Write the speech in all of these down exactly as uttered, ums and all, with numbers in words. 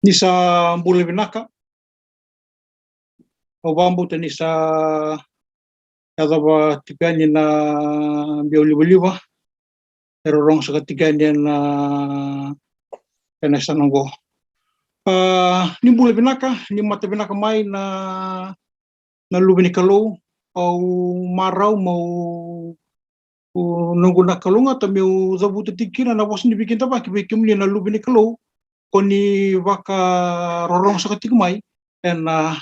Ni sa bula vinaka. Au vakabauta ni sa yacova tiko yani na biau livaliva e rorogo saka tiko yani ena, ena yasana oqo. A, ni bula vinaka, ni mata vinaka mai na, na luve ni Kalou. Au marau meu, noqu na kalougata meu cavuta tiko kina na vosa ni veikidavaki vei kemuni na luve ni Kalou, ko ni vakarorogo saka tiko mai ena,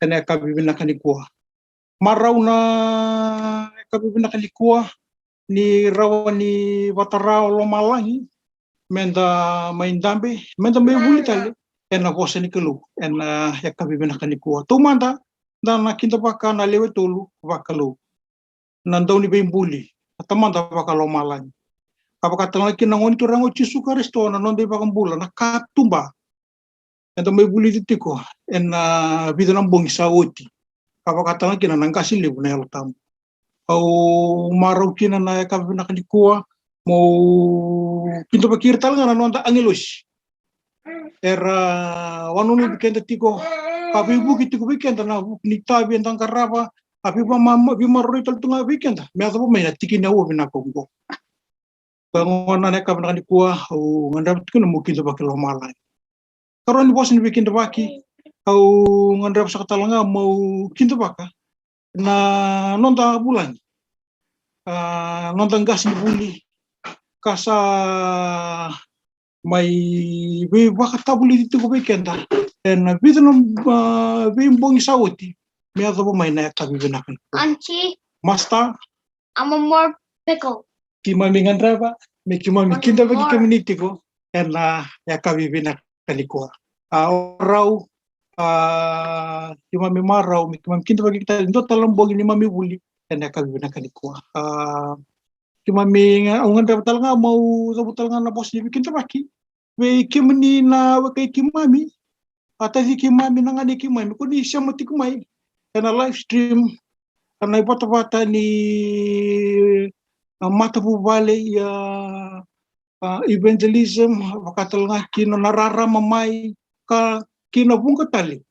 ena yakavi vinaka nikua. Marau na yakavi vinaka nikua, ni rawa ni vatara o lomalagi meda mai dabe, meda mai vuli tale ena vosa ni Kalou ena yakavi vinaka nikua. Taumada, da na kidavaka na lewe tolu vakalou, na Dauniveibuli, na Tamada vakalomalagi, ka vaka tale ga kina na Gone Turaga o Jisu Karisito, na noda iVakabula, na katuba eda mai vulica tiko ena vica na bogi sa oti, ka vaka tale ga kina na qase levu na Yalo Tabu. Au marau kina na yakavi vinaka nikua meu kidavaki ira tale ga na noda agilosi era vakanuinui vei keda tiko, ka veivuke tiko vei keda na vuku ni itavi eda qarava, ka veivama-, veimaroroi tale tu ga vei keda me yacova mai na tiki ni aua vinaka oqo. Ka gona na yakavi vinaka nikua au gadreva tiko na meu kidavaki lomalagi. Karua ni vosa ni veikidavaki au gadreva saka tale ga meu kidavaka na noda vulagi, a, noda qasenivuli, ka sa mai veivakatavulici tiko vei keda ena vica na, a, veibogi sa oti me yacova mai na yakavi vinaka nikua. Auntie, Master, I'm a more pickle. Keimami gadreva me keimami kidavaki kemuni tiko ena yakavi vinaka nikua. A, au marau, a, keimami marau me keimami kidavaki tale dua tale na bogi neimami vuli ena yakavi vinaka nikua. A, keimami ga, au gadreva tale ga meu cavuta tale ga na vosa ni veikidavaki vei kemuni na wekai keimami, a, taci keimami, na ganei keimami ko ni sema tiko mai ena live stream, ena ivatavata ni, a, matavuvale, ia, a, evangelism, vaka tale ga kina na rarama mai, ka kina vuqa tale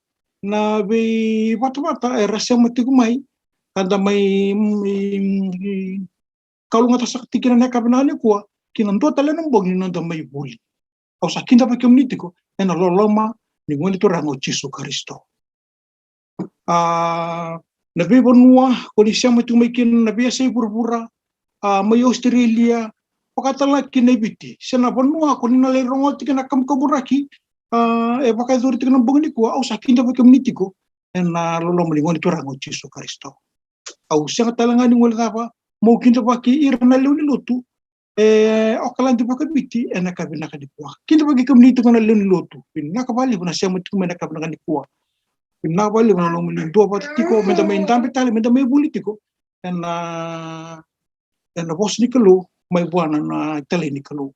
na veivatavata era sema tiko mai, ka da mai, mm, kalougata saka tiko kina na yakavi vinaka nikua kina dua tale na bogi ni noda mai vuli. Au sa kidavaki kemuni tiko ena loloma ni Gone Turaga o Jisu Karisito. A, na veivanua ko ni sema tiko mai kina, na veiyasai vuravura, a, mai Australia, vaka tale ga kina i Viti, se na vanua ko ni na lai rogoca tiko na kamukamu raki, a, e vakayacori tiko na bogi nikua, au sa kidavaki kemuni tiko ena loloma ni Gone Turaga o Jisu Karisito. Au sega tale ga ni guilecava meu kidavaki ira na lewe ni lotu e Okaladi vakaviti ena yakavi vinaka nikua. Kidavaki kemuni tiko na lewe ni lotu. Vinaka vakalevu na sema tiko mai ena yakavi vinaka nikua. Vinaka vakalevu na nomuni duavata tiko, meda mai dabe tale, meda mai vuli tiko ena, ena vosa ni Kalou mai vua na, na italai ni Kalou.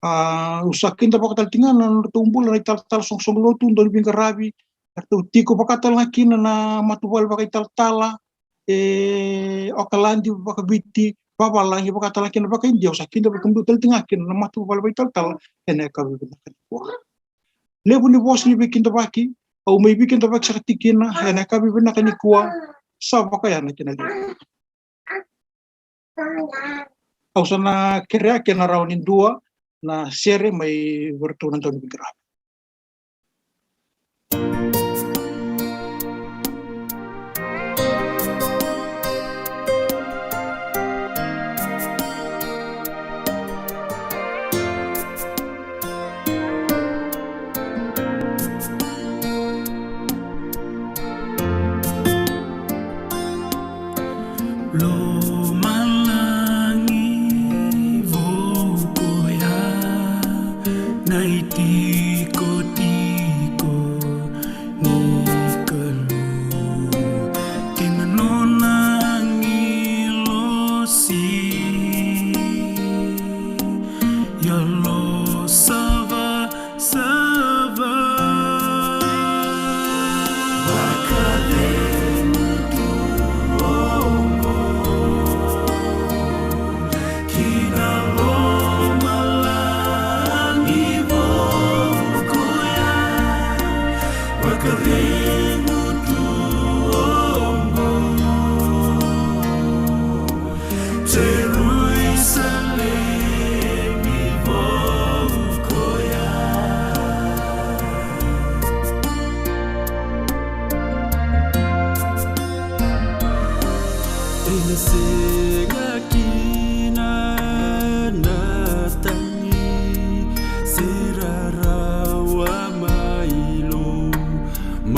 A, au sa kidavaka tale tiko ga na nodratou bula na italatala, soqosoqo lotu, dauniveiqaravi, eratou tiko, vaka tale ga kina na matavuvale vakaitalatala e Okaladi vakaviti, vavalagi, vaka tale ga kina vakaIdia. Au sa kidavaki kemudou tale tiko ga kina na matavuvale vakaitalatala ena yakavi vinaka nikua. Levu ni vosa ni veikidavaki au mai veikidavaki saka tiko kina ena yakavi vinaka nikua, sa vakayana kina levu. Au sa na kerea ke na rawa ni dua na sere mai vei iratou na dauniveiqaravi. Lomalagi vou koya na itikotiko ni Kalou kei na nona agilosi. Ia lo sava sava. Kina lomalagi vou koya Rarawa mai lomalagi,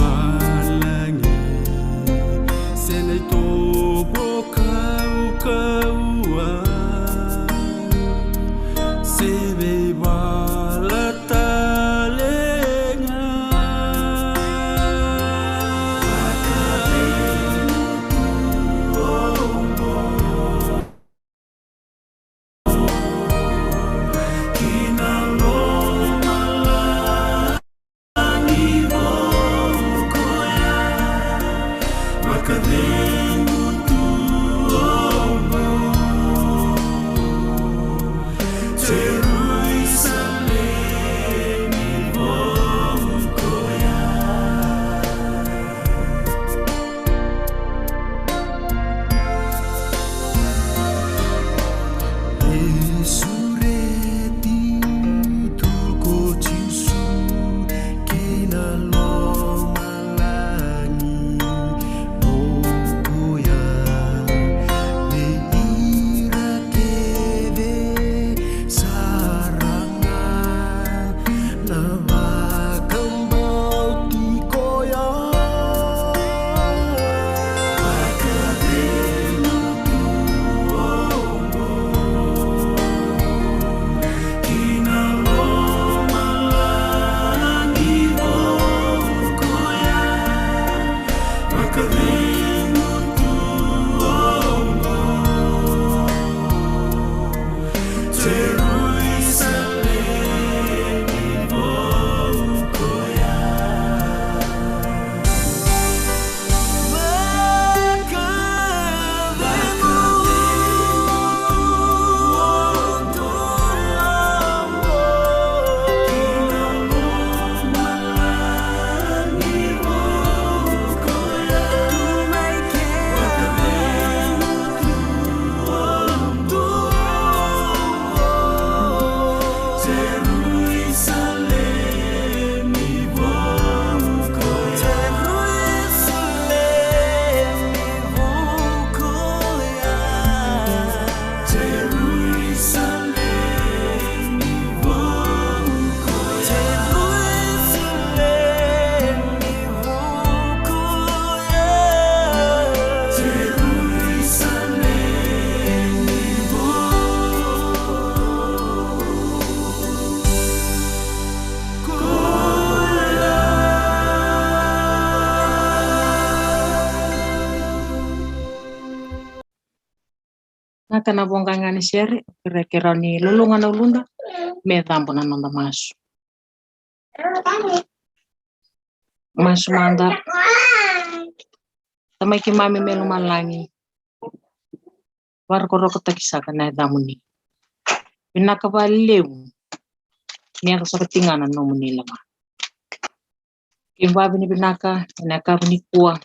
se na itovo kaukauwa, se veivala talega. Na ka na voqa ga ni sere, kerei keirau ni luluqa na uluda me cabo na noda masu. Masu mada. Tamai keimami mai lomalagi, vakarokorokotaki saka na yacamuni. Vinaka vakalevu ni yaco saka tiko ga na nomuni loma. Keimami vakavinavinaka ena yakavi nikua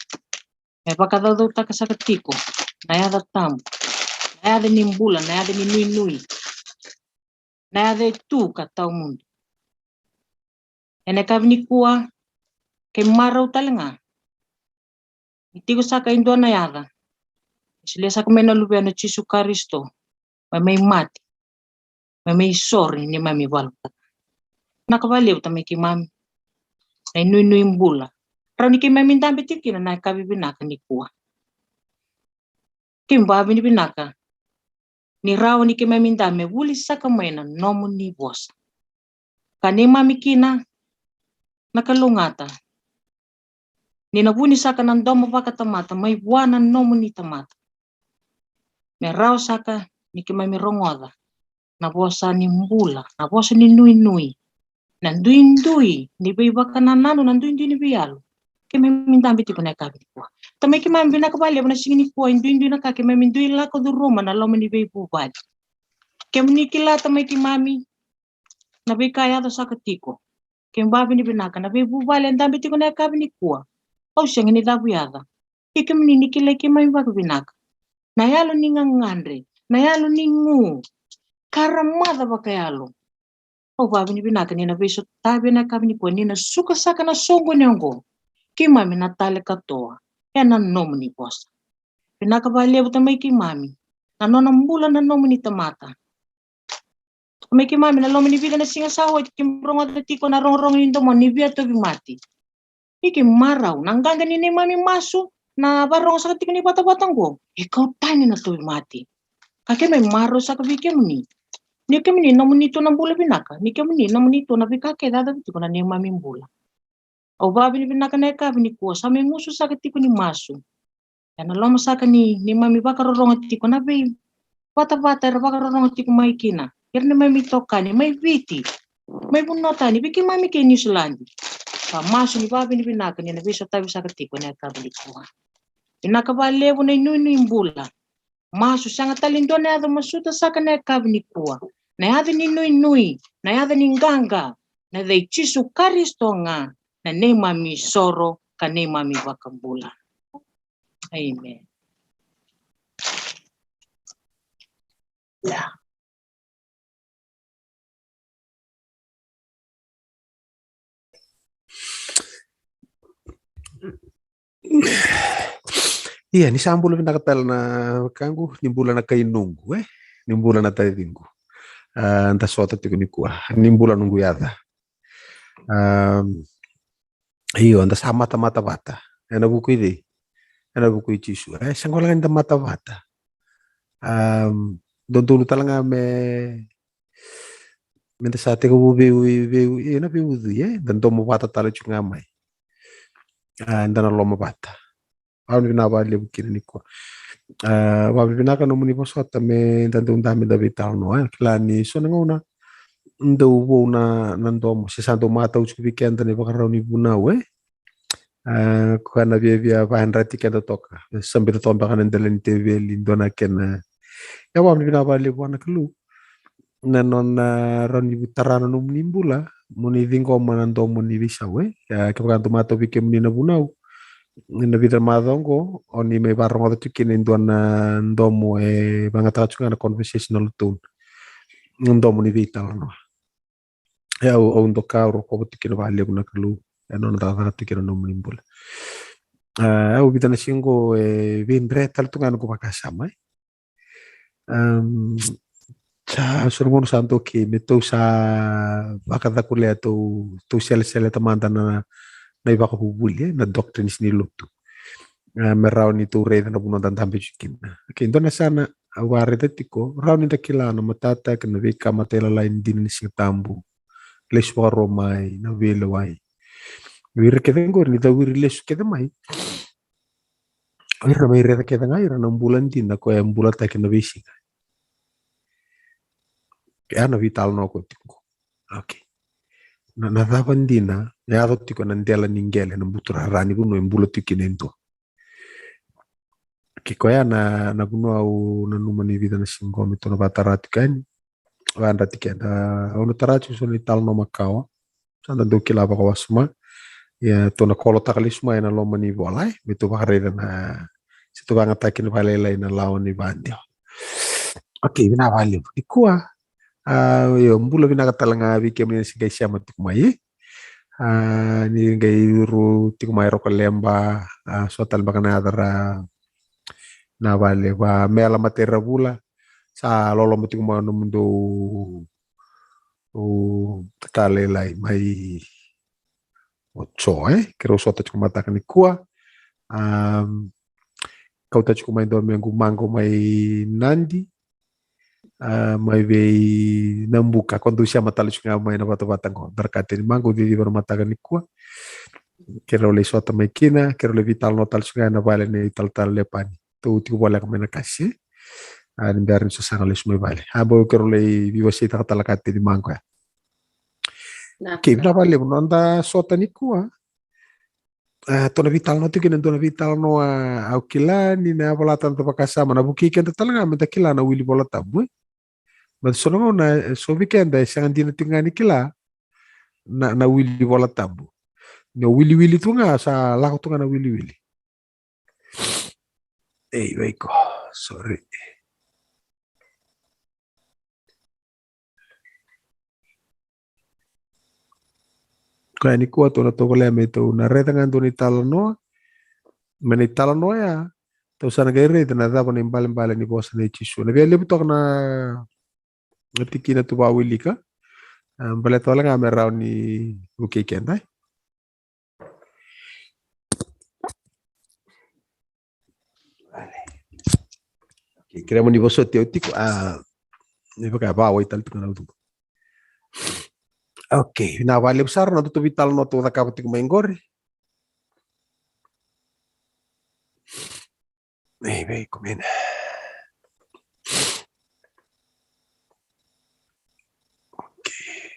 me vakacaucautaka saka tiko na yaca tabu, na yaca ni bula, na yaca ni nuinui, na yaca e tu ka tawamudu. Ena yakavi nikua, keimami marau tale ga ni tiko saka e dua na yaca e solia saka mai na Luvena o Jisu Karisito, mai, mai mate, mai, mai sore ni neimami valuta. Vinaka vakalevu Tamai keimami na inuinui bula rawa ni keimami dabe tiko kina na yakavi vinaka nikua. Keimami vakavinavinaka ni rawa ni keimami dabe me vuli saka mai na nomuni vosa. Ka neimami kina na kalougata ni na vuni saka na domo vakatamata mai vua na nomuni tamata, me rawa saka ni keimami rogoca na vosa ni bula, na vosa ni nuinui, na duidui ni veivakanananu, na duidui ni veiyalo. Keimami dabe tiko na yakavi nikua. Tamai keimami, vinaka vakalevu na siga nikua e duidui na ka keimami dui lako curuma na loma ni veivuvale. Kemuni kila Tamai keimami na veika e yaco saka tiko. Keimami vakavinavinaka na veivuvale e dabe tiko na yakavi nikua. Au sega ni cavuyaca. Ia kemuni ni kilai keimami vakavinaka. Na yalo ni gagadre, na yalo ni gu, karamaca vakayalo. Au vakavinavinaka ni na veisotavi ena yakavi nikua, ni na suka saka na soqoni oqo. Keimami na tale katoa ena nomuni vosa. Vinaka vakalevu Tamai keimami na nona bula na nomuni tamata. Mai keimami na loma ni vica na siga sa oti, keimami rogoca tiko na rogorogo ni domo ni via tauvimate. Ni keimami marau na qaqa ni neimami masu, na varogo saka tiko ni vatavata oqo, e kau tani na tauvimate. Ka keimami marau saka vei kemuni. Ni kemuni nomuni tu na bula vinaka, ni kemuni nomuni tu na veika kece a yaco tiko na neimami bula. Au vakavinavinaka na yakavi nikua, sa mai gusu saka tiko ni masu. Ena loma saka ni neimami vakarorogo tiko na vei vatavata era vakarorogo tiko mai kina. Ira neimami itokani mai Viti, mai vanua tani, vei keimami kei Niusiladi. Ka masu ni vakavinavinaka ni na veisotavi saka tiko ena yakavi nikua. Vinaka vakalevu na inuinui bula. Masu sega tale ni dua na yaca masuta saka na yakavi nikua. Na yaca ni nuinui, na yaca ni qaqa, na yaca i Jisu Karisito ga, na neimami soro ka neimami vakabula. Amen. Ia, ni sa bula vinaka tale na wekaqu, ni bula na kai nuqu, e? Ni bula na taciqu. A, da sota tiko nikua, ni bula nuqu yaca. A, io, da sa matamata vata. Ena vuku i cei? Ena vuku i Jisu. E, sa qo laga ni da mata vata. A, dodonu tale ga me me da sa tekivu veiu veiu e na veiucui e da domo vata tale tiko ga mai. A, da na loma vata. Au ni vinaka vakalevu kina nikua. A, vakavinavinaka nomuni vosota me da dau da me da veitalanoa e kila ni so na gauna dau vou na na domo se sa dau matau tiko vei keda na ivakarau ni vunau e. A, koya na viavia vakayadrati keda toka. Sa bita toka beka na dela ni teveli dua na kena. Ia vakavinavinaka vakalevu vua na Kalou na nona rawa ni tara na nomuni bula mo ni ciqoma na domo ni veisau e. Ia kevaka dou matau vei kemuni na vunau ena vica na macawa oqo o ni mai vakarogoca tiko kina e dua na domo e vakayagataka tiko ga na conversational tone. Na domo ni veitalanoa. E au, au doka au rokova tiko kina vakalevu na Kalou e nona cakacaka tiko kina nomuni bula. A, au vica na siga oqo e veidre tale tu ga noqu vakasama e. Am, sa so na gauna sa doki me tou sa vakacakulea tou tou seleseleta mada na na ivakavuvuli e na doctrines ni lotu. A, me rawa ni tou raica na vanua da dabe tiko kina. Okei, dua na yasana au vakaraica tiko, rawa ni da kila na matata kei na veika matailalai ni dina ni Siga Tabu. Lesu vakarua mai na veilewai. O ira kece qori ni cawiri lesu kece mai, o ira na mai raica kece ga ira na bula dina koya e bulataki na veisiga. Ia na veitalanoa koya tiko qo. Okei. Na, na cava dina e yaco tiko ena dela ni qele na buturara ni vanua e bula tiko kina e dua. Ke koya na, na vanua au nanuma ni vica na siga qo me tou na vakatara tiko yani. Vakayadrati keda, au na tara tiko so na italanoa makawa. Sa da dau kila vakawasoma. Ia tou na kolotaka lesu mai ena loma ni vola e me tou vakaraica na se tou vakayagataka kina vakalailai na lawa ni vakadewa. Okei, vinaka vakalevu. Nikua, a, io, bula vinaka tale ga vei kemuni na se qai sema tiko mai. A, ni qai ru tiko mai Rokoleba, a, so tale beka na yaca ra na vale va mela matera vula. Sa loloma tiko mai nomudou o ka lailai mai o Jo e, keirau sota tiko mataka nikua. Am, kauta tiko mai dua me qu maqo mai Nadi. A, mai vei Nabuka ko dou sema tale tiko ga mai na vatavata qo. Darakate ni maqo ciciva na mataka nikua. Keirau lai sota mai kina, keirau lai veitalanoa tale tiko ga ena vale ni talatala Lepani. Tou tiko voleka mai na kasi. A, ni bera ni sasaga lesu mai vale. A, bau keirau lai veiwaseitaka tale ka teni maqo ya. Okei, vinaka vakalevu noda sota nikua. A, tou na veitalanoa tiko kina dua na veitalanoa au kila ni na yavalata na vakasama na vukei keda tale ga me da kila na wili Vola Tabu e. Baleta so na gauna e so vei keda e sega dina tiko ga ni kila na, na wili Vola Tabu. Ni o wiliwili tu ga sa lako tu ga na wiliwili. Ei, veiko. Sorry. Koya nikua tou na tovolea me tou na raica ga dua na italanoa. Me na italanoa ya tou sa na qai raica na cava na ibalebale ni vosa nei Jisu. Na via levu toka na Na tikina tu vakawilika. A, baleta wale ga me rawa ni vukei keda. Okay, kerea mo ni vosoti au tiko. A, ni vaka vakawai tale tiko na utuku. Okay, na vakalevu sara na tutu vitala na tu cakava tiko mai qori. Ei, vei, come in. Okay.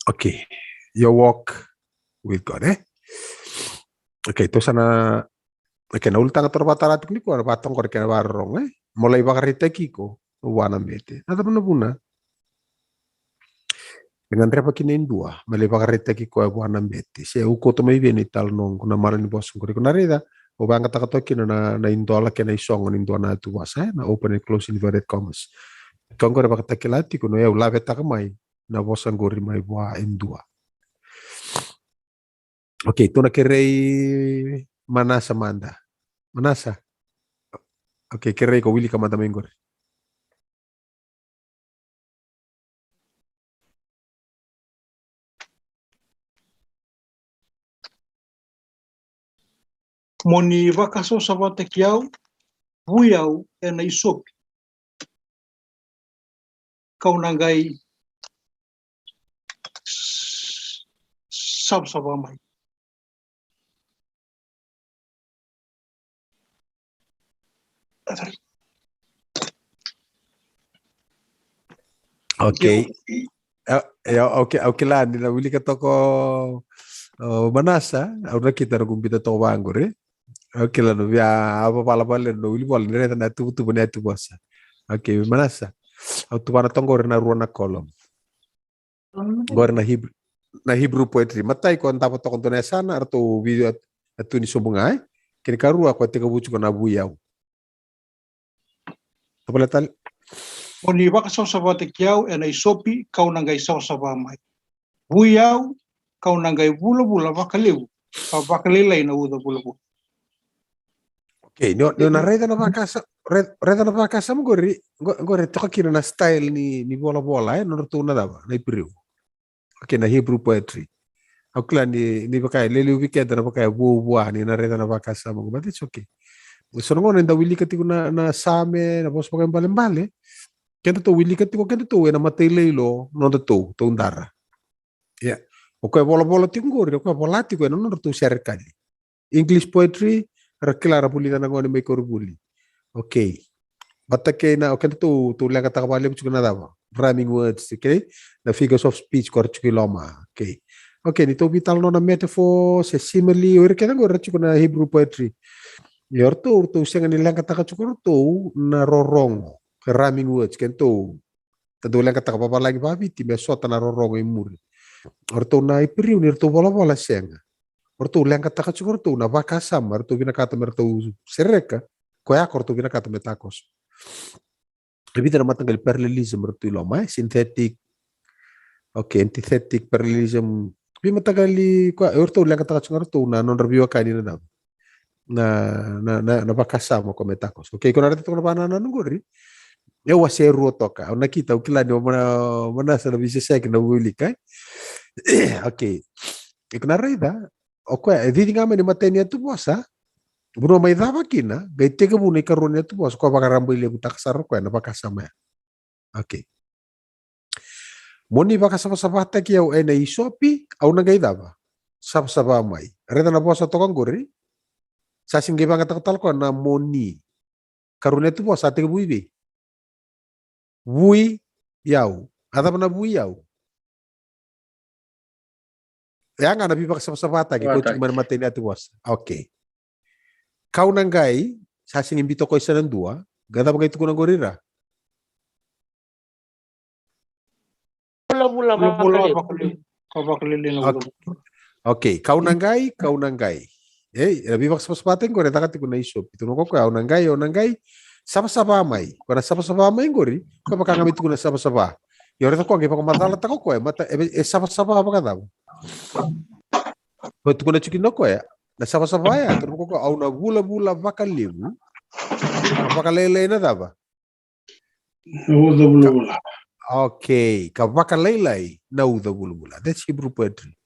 Okay. Your walk with God, eh? Okay, tou sa na, okay, na ulutaga tou na vakatara tiko nikua, na vakatoqori kei na vakarorogo, eh? Mo lai vakaraitaki iko vua na bete. Na cava na vuna? E gadreva kina e dua me lai vakaraitaki koya vua na bete, se au kauta mai vei na italanoa qo, na mala ni vosa qori. Ko na raica, au vakayagataka toka kina na, na idola kei na isogo ni dua na yatu vosa, e, na open and close inverted commas. Ka qori e vakatakila tiko ni au lavetaka mai na vosa qori mai vua e dua. Okay, tou na kerei Manasa mada. Manasa. Okay, kerei iko wilika mada mai qori. Mo ni vakasavasavataki au, vui au ena isopi, kau na qai savasava mai. Okay. Io. Au, au, au kila ni na wilika toka o Manasa, au na kita na kubita toka vaqori. Au kila na via a vavala vale na wili vola ni raica na tuvatuva ni yatu vosa. Okay, Manasa. Au tuvana toka qori na rua na column. Qori na Hebrew, na Hebrew poetry. Matai ko davo toka dua na yasana, ratou vidio a tu ni sobu ga, e? Kena karua ko tekivu tiko na vui au. Tovolea tale. Mo ni vakasavasavataki au ena isopi, kau na qai savasava mai. Vui au, kau na qai vulavula vakalevu, ka vakalailai na uca vulavula. Okay, ni o, ni o na raica na vakasa, raica, raica na vakasama qori, qo, qori toka kina na style ni, ni volavola, e, nodratou na cava, na Iperiu. Okay, na Hebrew poetry. Au kila ni, ni vaka e lelevu vei keda na vaka e vuavua ni na raica na vakasama qo, but it's okay. So na gauna eda wilika tiko na, na Same, na vosa vakaibalebale, kedatou wilika tiko, kedatou ena matailoilo nodatou, tou dara. Ia. O koya e volavola tiko qori, o koya e vola tiko ena nodratou serekali. English poetry, ra kila ra vulica na gone mai koronivuli. Okay. Vata kei na, o kedatou, tou leqataka vakalevu tiko na cava? Rhyming words, okay? Na figures of speech ko ra tiko i loma. Okay. Okay, ni tou veitalanoa na metaphor, se simile, o ira kece qori ra tiko na Hebrew poetry. Ia o ratou, ratou sega ni leqataka tiko o ratou na rorogo. Rhyming words, kedatou, kedatou leqataka vavalagi vaviti me sota na rorogo i muri. O ratou na Iperiu ni ratou volavola sega. O ratou leqataka tiko o ratou na vakasama, ratou vinakata me ratou sereka, koya ko ratou vinakata me takoso. E vica na mataqali parallelism ratou i loma, e, synthetic, okay, antithetic parallelism. Veimataqali koya, o ratou leqataka tiko o ratou na nodra veiwekani na cava? Na, na, na, na vakasama ko me takoso. Okay, ko na raica toka na vakanananu qori. E wase rua toka. Au na kita, au kila ni o Mana, Manasa na veiseseki na wilika, e? Okay. Iko na raica, o koya, e cici ga mai ni matai ni yatu vosa. Vanua mai cava kina, qai tekivu na ikarua ni yatu vosa, ko vakarabailevutaka sara o koya na vakasama ya. Okay. Mo ni vakasavasavataki au ena isopi, au na qai cava? Savasava mai. Raica na vosa toka qori. Sa sega ni vakayagataka tale koya na mo ni. Karua ni yatu vosa sa tekivu i vei? Vui au. A cava na vui au? E a ga na veivakasavasavataki ko tiko mai na matai ni yatu vosa. Okay. Kau na qai, sa sega ni biuta o koya sa na dua. Qai cava qai tukuna qori ra? Vulavula vakalevu. Ka vakalailai na vulavula. Okay, kau na qai, kau na qai. Ei, era veivakasavasavataki qori e caka tiko na isopi. Tukuna ko koya, au na qai, au na qai. Savasava mai. Ko na savasava mai qori, ko vaka ga me tukuna savasava. Ia o raica ko qai vakamacalataka o koya, mata, e, e savasava vakacava? Ko tukuna tiko kina o koya, na savasava ya, tukuna ko koya, au na vulavula vakalevu. Ka vakalailai na cava? Na uca vulavula. Okay, ka vakalailai na uca vulavula. That's Hebrew poetry.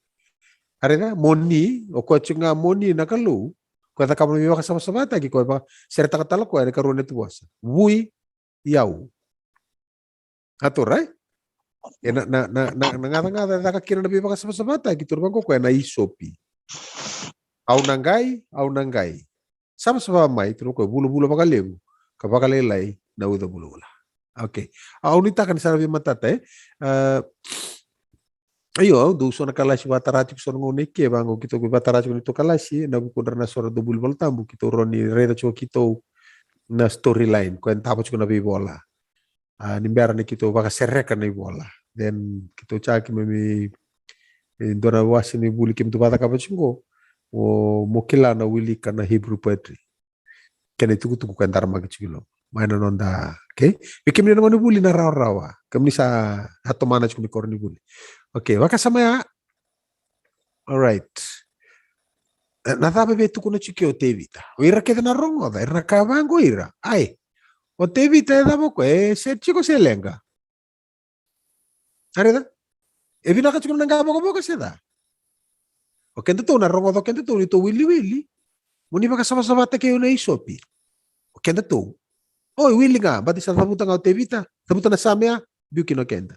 A raica, moni, o koya tiko ga moni na Kalou, koya cakava na veivakasavasavataki, koya vakaseretaka tale o koya ena ikarua ni yatuvosa. Vui, iyau. A taura, e? E na, na, na, na, na gacagaca e caka kina na veivakasavasavataki, taura vaqo o koya na isopi. Au na qai, au na qai. Savasava mai, taura o koya, vulavula vakalevu, ka vakalailai na uca vulavula. Okay. Au nuitaka ni sa na veimatata, e? A, io, au dau so na kalasi vakatara tiko so na gauna i ke, vaqo keitou vakatara tiko na neitou kalasi, na vukudra na so ra dau buli Vola Tabu, keitou rawa ni raica tiko keitou na storyline, koya e davo tiko na veivola. A, ni bera ni keitou vakasereka na ivola. Then keitou caka keimami, e, dua na wase ni vuli keimami tu vakacakava tiko qo, mo, mo kila na wilika na Hebrew poetry. Kena itukutuku ka daramaki tiko i loma. Mai na noda, okay? Vei kemuni na gone vuli na rawarawa. Kemuni sa, sa tomana tiko ni koronivuli. Okay, vakasama ya. All right. E, na cava e via tukuna tiko o Tevita? O ira kece na rogoca, era na kaya vaqo o ira. Ai, o Tevita e cava o koya, e set tiko se leqa? A raica? E vinaka tiko na qavokavoka se ca? O kedatou na rogoca, o kedatou ni tou wiliwili. Mo ni vakasavasavataki au na isopi. O kedatou. O, e wili ga, baleta sa cavuta ga o Tevita, cavuta na Same ya, biu kina o keda.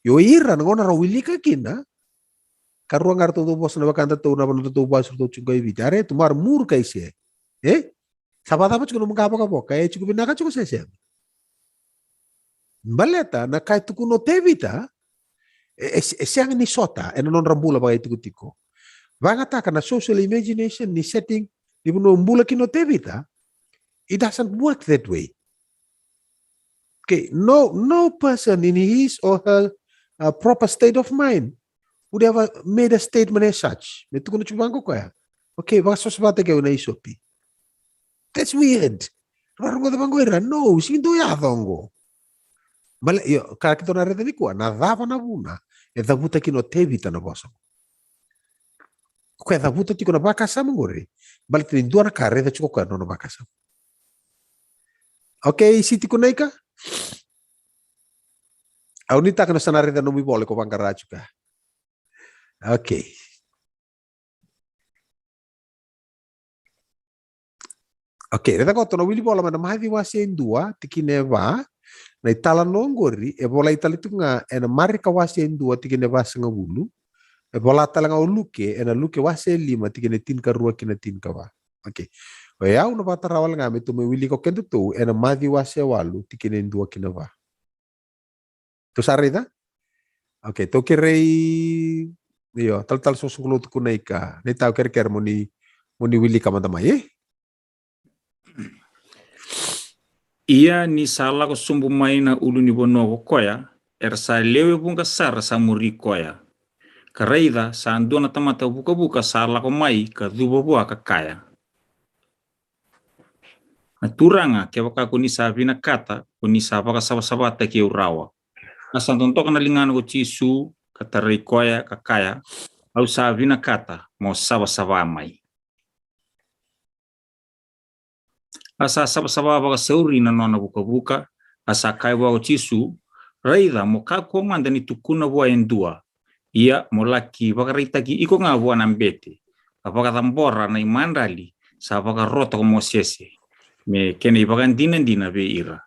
Io, ira na gauna rau wilika kina, karua ga ratou dau vosa na wekadatou na nodatou vasu ratou tiko qai Viti. A raica tu mara muru kai se. E? Sa vakacava tiko nomu qavokavoka, e tiko vinaka tiko se sega? Baleta na ka e tukuna o Tevita, e, e, e sega ni sota ena nodra bula vakaitikotiko. Vakayagataka na social imagination ni setting ni vanua bula kina o Tevita, it doesn't work that way. Okay, no, no person in his or her, uh, proper state of mind would ever made a statement as such. Me tukuna tiko vaqo o koya, okay, vakasavasavataki au na isopi. That's weird. Ra rogoca vaqo ira, no, sega ni dau yaco qo. Bale, io, ka keitou na raica nikua, na cava na vuna e cavuta kina o Tevita na vosa? O koya e cavuta tiko na vakasama qori, baleta ni dua na ka e raica tiko o koya na nona vakasama. Okay, Siti Kunaika? Au nuitaka ni o sa na raica na nomu ivola iko vaqara tiko ya. Okay. Okay, raica qo, tou na wili vola mai na Maciu wase e dua, tikina e va, na italanoa qori e volai tale tiko ga ena Marika wase e dua, tikina e vasagavulu, e vola tale ga o Luke ena Luke wase e lima, tikina e tinikarua ki na tinikava. Okay. O yau na vakatara wale ga me tou mai wilika o kedatou ena Maciu wase e walu, tikina e dua ki na va. Tou sa raica? Okay, tou kerei, io, talatala Soqosoqo Lotu Kunaika, ni tau kerekere mo ni, mo ni wilika mada mai, e? Ia ni sa lako sobu mai na ulunivanua ko koya, era sa lewe vuqa sara sa muri koya. Ka raica, sa dua na tamata vukavuka sa lako mai ka cuva vua ka kaya, na Turaga, kevaka ko ni sa vinakata, ko ni sa vakasavasavataki au rawa. A sa dodoka na ligana ko Jisu ka tarai koya ka kaya, au sa vinakata, mo savasava mai. A sa savasava vakasauri na nona vukavuka, a sa kaya vua ko Jisu, raica, mo kakua mada ni tukuna vua e dua, ia mo laki vakaraitaki iko ga vua na bete, ka vakacabora na imadrali sa vakarota ko Mosese, me kena ivakadinadina vei ira.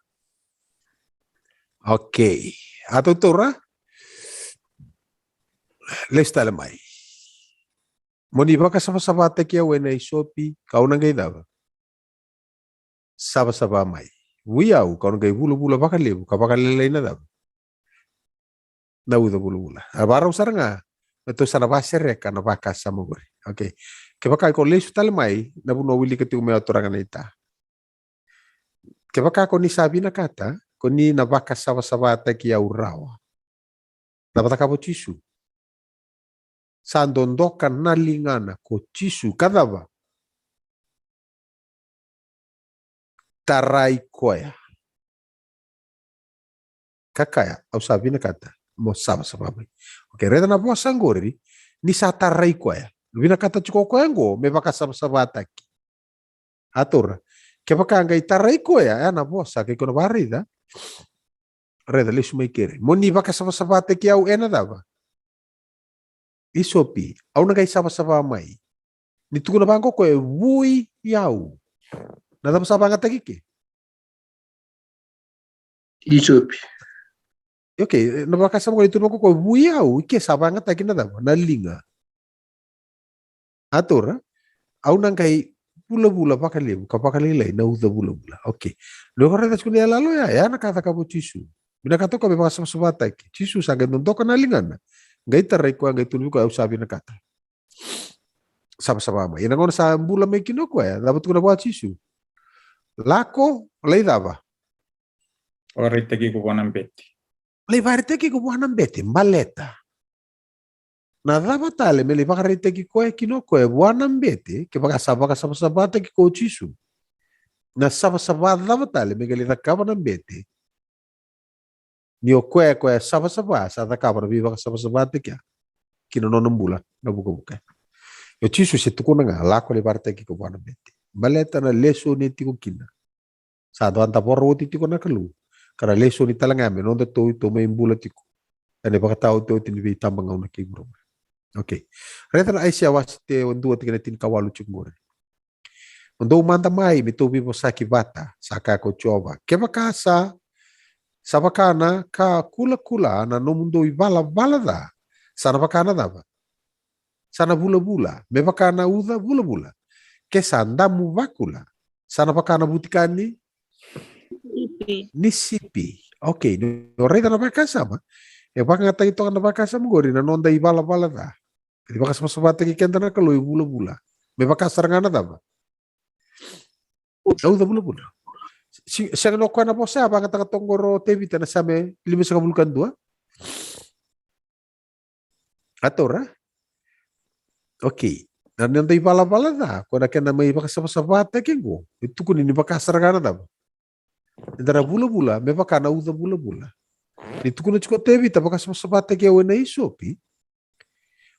Okay. A tautaura? Lesu tale mai. Mo ni vakasavasavataki au ena isopi, kau na qai cava? Savasava mai. Vui au, kau na qai vulavula vakalevu ka vakalailai na cava? Na uca vulavula. A vakarau sara ga me tou sa na vasereka na vakasama qori. Okay. Kevaka iko lesu tale mai na vanua wilika tiko mai o turaga naita. Kevaka ko ni sa vinakata, ko ni na vakasavasavataki au rawa. Na vakacakava o Jisu. Sa dodoka na ligana ko Jisu ka cava? Tarai koya ka kaya, au sa vinakata, mo savasava mai. Okay, raica na vosa qori, ni sa tarai koya. Vinakata tiko o koya qo me vakasavasavataki. A taura, Kevaka qai tarai koya, ya na vosa, ke ko na vakaraica. Raica, lesu mai keri. Mo ni vakasavasavataki au ena cava? Isopi, au na qai savasava mai. Ni tukuna vaqo koya e vui au. Na cava sa vagataki ke? Isopi. Okay, na vakasama koya ni tukuna vaqo koya e vui au, i ke sa vagataki na cava? Na liga. A taura, au na qai vulavula vakalevu ka vakalailai na uca vulavula. Okay. Ni ko raica tiko na iyaloyalo ya, ya na ka cakava o Jisu. Vinakata koya me vakasavasavataki. Jisu sa qai dodoka na ligana. Qai tarai koya, qai tukuna vei koya, au sa vinakata. Savasava mai. Ia na gauna sa bula mai kina o koya, cava tukuna vua Jisu? Lako, lai cava? Vakaraitaki iko vua na bete. Lai vakaraitaki iko vua na bete, baleta. Na cava tale me lai vakaraitaki koya kina o koya vua na bete, kevaka sa vakasavasavataki ko Jisu? Na savasava cava tale me qai lai cakava na bete? Ni o koya, koya savasava, sa cakava na veivakasavasavataki kina nona bula na vukavuka. O Jisu se tukuna ga, lako lai vakaraitaki iko vua na bete. Baleta na lesoni e tiko kina. Sa dua da voro oti tiko na Kalou. Ka na lesoni tale ga me noda tou, tou mai bula tiko. Ena ivakataotioti ni veitabagauna kei vuravura. Okay. Raica na Aisea wase e dua tikina tinikawalu tiko qori. Mo dou mada mai me tou veivosaki vata, sa kaya ko Jiova. Kevaka sa, sa vaka na ka kulakula na nomudou ivalavala ca, sa na vaka na cava? Sa na vulavula, me vaka na uca vulavula. Ke sa damu vakula, sa na vaka na vutika ni sipi. Okay, ni o raica na vakasama, e vakayagataki toka na vakasama qori na noda ivalavala ca. Ni vakasavasavataki keda na Kalou e vulavula. Me vaka sara ga na cava? Na uca vulavula. Sega ni o koya na vosa ya vakayagataka toka qori o Tevita ena Same limasagavulu ka dua? A taura? Okay. Na noda ivalavala ca, koya na kena mai vakasavasavataki qo. E tukuni ni vaka sara ga na cava? Eda na vulavula, me vaka na uca vulavula. Ni tukuna tiko o Tevita, vakasavasavataki au ena isopi.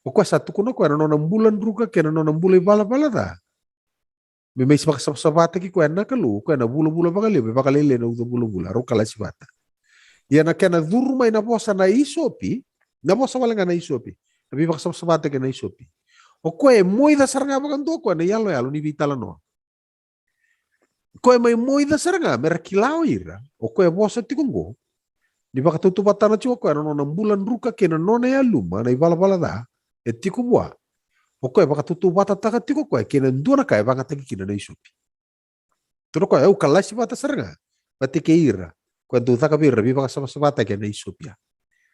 O koya sa tukuna o koya na nona bula druka kei na nona bula ivalavala ca. Me mai vakasavasavataki koya na Kalou, o koya na vulavula vakalevu, me vakalailai na uca vulavula, rau kalasi vata. Ia na kena curu mai na vosa na isopi, na vosa wale ga na isopi, na veivakasavasavataki na isopi. O koya e moica sara ga vakadua o koya na iyaloyalo ni veitalanoa. Koya mai moica sara ga me ra kila o ira, o koya e vosa tiko qo, ni vakatautauvatataka tiko o koya na nona bula druka kei na nona yaluma, na ivalavala ca e tiko vua. O koya e vakatautauvatataka tiko o koya kei na dua na ka e vagataki kina na isopi. Tukuna o koya, au kalasi vata sara ga vata kei ira, koya dau caka vei ira veivakasavasavataki ena isopi ya.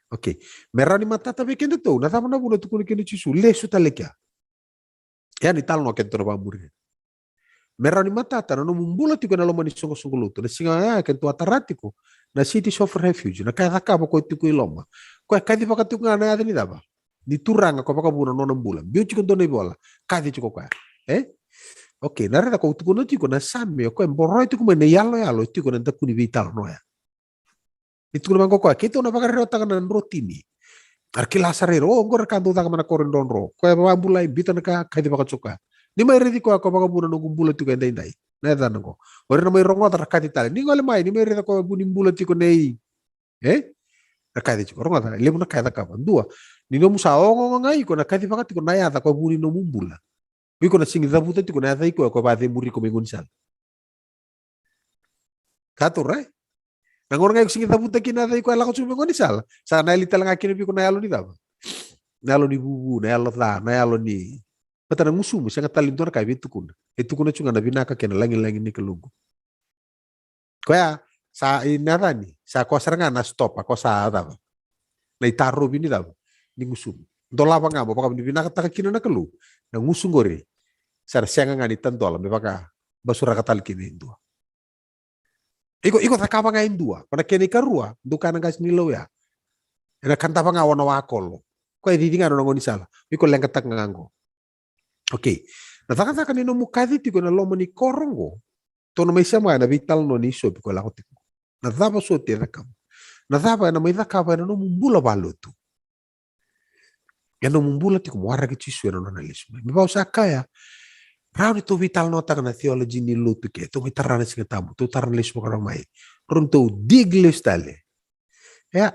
Okay. Me rawa ni matata vei kedatou, na cava na vuna tukuna kina o Jisu, lesu tale kea. Ya na italanoa kedatou na vakamuri. Me rawa ni matata na nomu bula tiko ena loma ni soqosoqo lotu. Na siga ya kedatou a tara tiko na Cities of Refuge. Na ka e cakava o koya tiko i loma. Koya e kacivaka tiko ga na yaca ni cava? Ni turaga ko vakavuna na nona bula. Biu tiko dua na ivola. Kaci tiko koya. E? Okay, na raica ko tukuna tiko na Same, o koya e boroya tiko mai na iyaloyalo e tiko ena daku ni veitalanoa ya. Ni tukuna vaqo o koya, keitou na vakarerevaka na drotini. Era kila sara ira, o, oqo era ka dau caka mai na koro i drodro. Koya e vakabulai, biuta na ka, kacivaka tiko o koya. Ni mai raici koya, koya vakavuna noqu bula tiko edaidai. Na yacana oqo. O ira na mai rogoca ra kaci tale. Ni gole mai, ni mai raica koya vu ni bula tiko nei. E? Ra kaci tiko, rogoca, levu na ka e cakava. Dua, ni nomu sa ogaoga ga iko na kacivaka tiko na yaca koya vu ni nomu bula. O iko na sega ni cavuta tiko na yaca i koya koya vakacemuri iko mai gaunisala. Ka taura, e? Na gauna ga iko sega ni cavuta kina na yaca i koya lako tiko mai gaunisala, sa na yali tale ga kina vei iko na yalo ni cava? Na yalo ni vuvu, na yalo ca, na yalo ni, vata na gusumu, sega tale ni dua na ka e veitukuna. E tukuna tiko ga na vinaka kei na lagilagi ni Kalou. Koya sa i na yacani, sa koya sara ga na stop, a koya sa cava? Na itarovi ni cava? Ni gusumu. Dolava ga mo vakavinavinakataka kina na Kalou. Na gusu qori sa na sega ga ni tadola me vakabasuraka tale kina e dua. Iko, iko cakava ga e dua. Ko na kena ikarua, dou kaya na qase ni Lauya, ena kadava ga o na wakolo. Koya e cici ga na nona gaunisala. Iko leqataka ga qo. Okay. Na cakacaka ni nomu kaci tiko ena loma ni koro oqo, tou na mai sema ena veitalanoa ni isopi ko lako tiko. Na cava soti e cakava? Na cava ena mai cakava ena nomu bula valotu? Ena nomu bula tiko mo waraki Jisu ena nona lesu mai. Me vaka au sa kaya, Rawa ni tou veitalanoataka na theology ni lotu ke tou mai tara na Siga Tabu, tou tara na lesu vakarau mai, rawa ni tou dig lesu tale. Ia,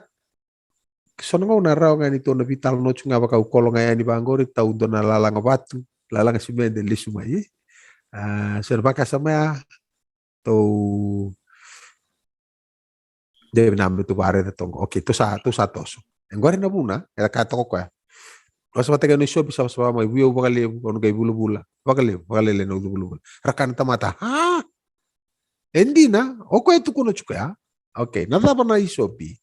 so na gauna rawa ga ni tou na veitalanoa tu ga vaka au kolo ga yani vaqori, tau dua na lalaga vatu, lalaga simede, lesu mai. A, so na vakasama ya, tou de vinaka me tou vakaraica toka. Okay, tou sa, tou sa toso. E qori na vuna, era kaya toka o koya. Au sa vata kei na isopi, savasava mai, vei au vakalevu, au na qai vulavula. Vakalevu, vakalele na ucu vulavula. Ra kaya na tamata, a? E dina, o koya e tukuna tiko ya. Okay, na cava na isopi?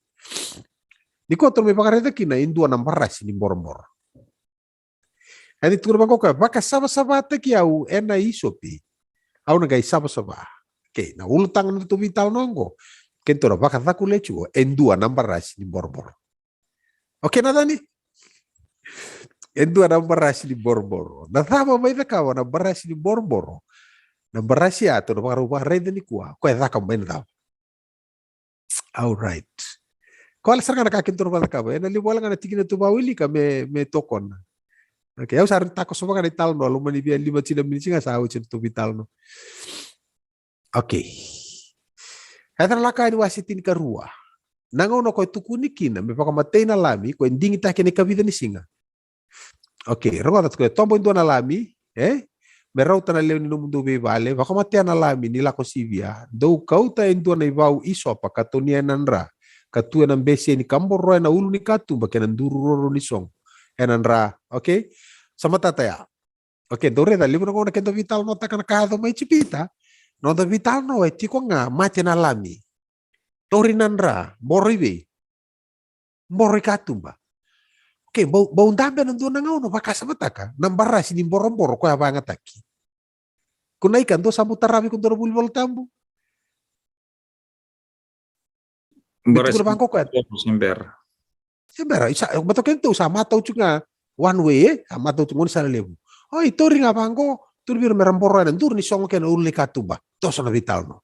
Ni koya tou na mai vakaraica kina e dua na barasi ni boroboro. E ni tukuna vaqo o koya, vakasavasavataki au ena isopi, au na qai savasava. Okay, na ulutaga na tou veitalanoa oqo, keitou na vakacakulea tiko e dua na barasi ni boroboro. Okay, na cava ni? E dua na barasi ni boroboro. Na cava mai cakava na barasi ni boroboro? Na barasi ya tou na vakarau vakaraica nikua, o koya e caka mai na cava? All right. Koya sara ga na ka keitou na vakacakava. Ena levu wale ga na tikina tou vakawilika me, me tokona. Okay, au sa rawa ni takoso vaka na italanoa, loma ni via lima tini na miniti ga sa oti na tou veitalanoa. Okay. E tara na Lako Yani wase tinikarua. Na gauna o koya e tukuni kina me vakamatei na lami, o koya e digitaki ena ikavica ni siga. Okay, rogoca tiko, e tobo e dua na lami, e? Me rauta na lewe ni nomudou veivale, vakamatea na lami ni lako sivia, dou kauta e dua na ivau isopa ka tonia ena dra, ka tu ena beseni ka boroya na ulu ni katuba kei na duru ruarua ni sogo ena dra. Okay? Sa matata ya. Okay, dou raica, levu na gauna keda veitalanoataka na ka yaco mai Ijipita, noda veitalanoa e tiko ga mate na lami. Tauri na dra, boro i vei? Boro i katuba. Okay, bau, bau dabe na dua na gauna vakasamataka na barasi ni boroboro koya vakayagataki. Ko na ika dua sa bau taravi ko dua na vuli Volatabu. Barasi ni boroboro se bera. Se bera, isa, matau keitou sa matau tu ga one way, e? Sa matau tu goni sala levu. Oi, tauri ga vaqo, tauri vei ira me ra boroya na duru ni sogo kei na ulu ni katuba. Toso na veitalanoa.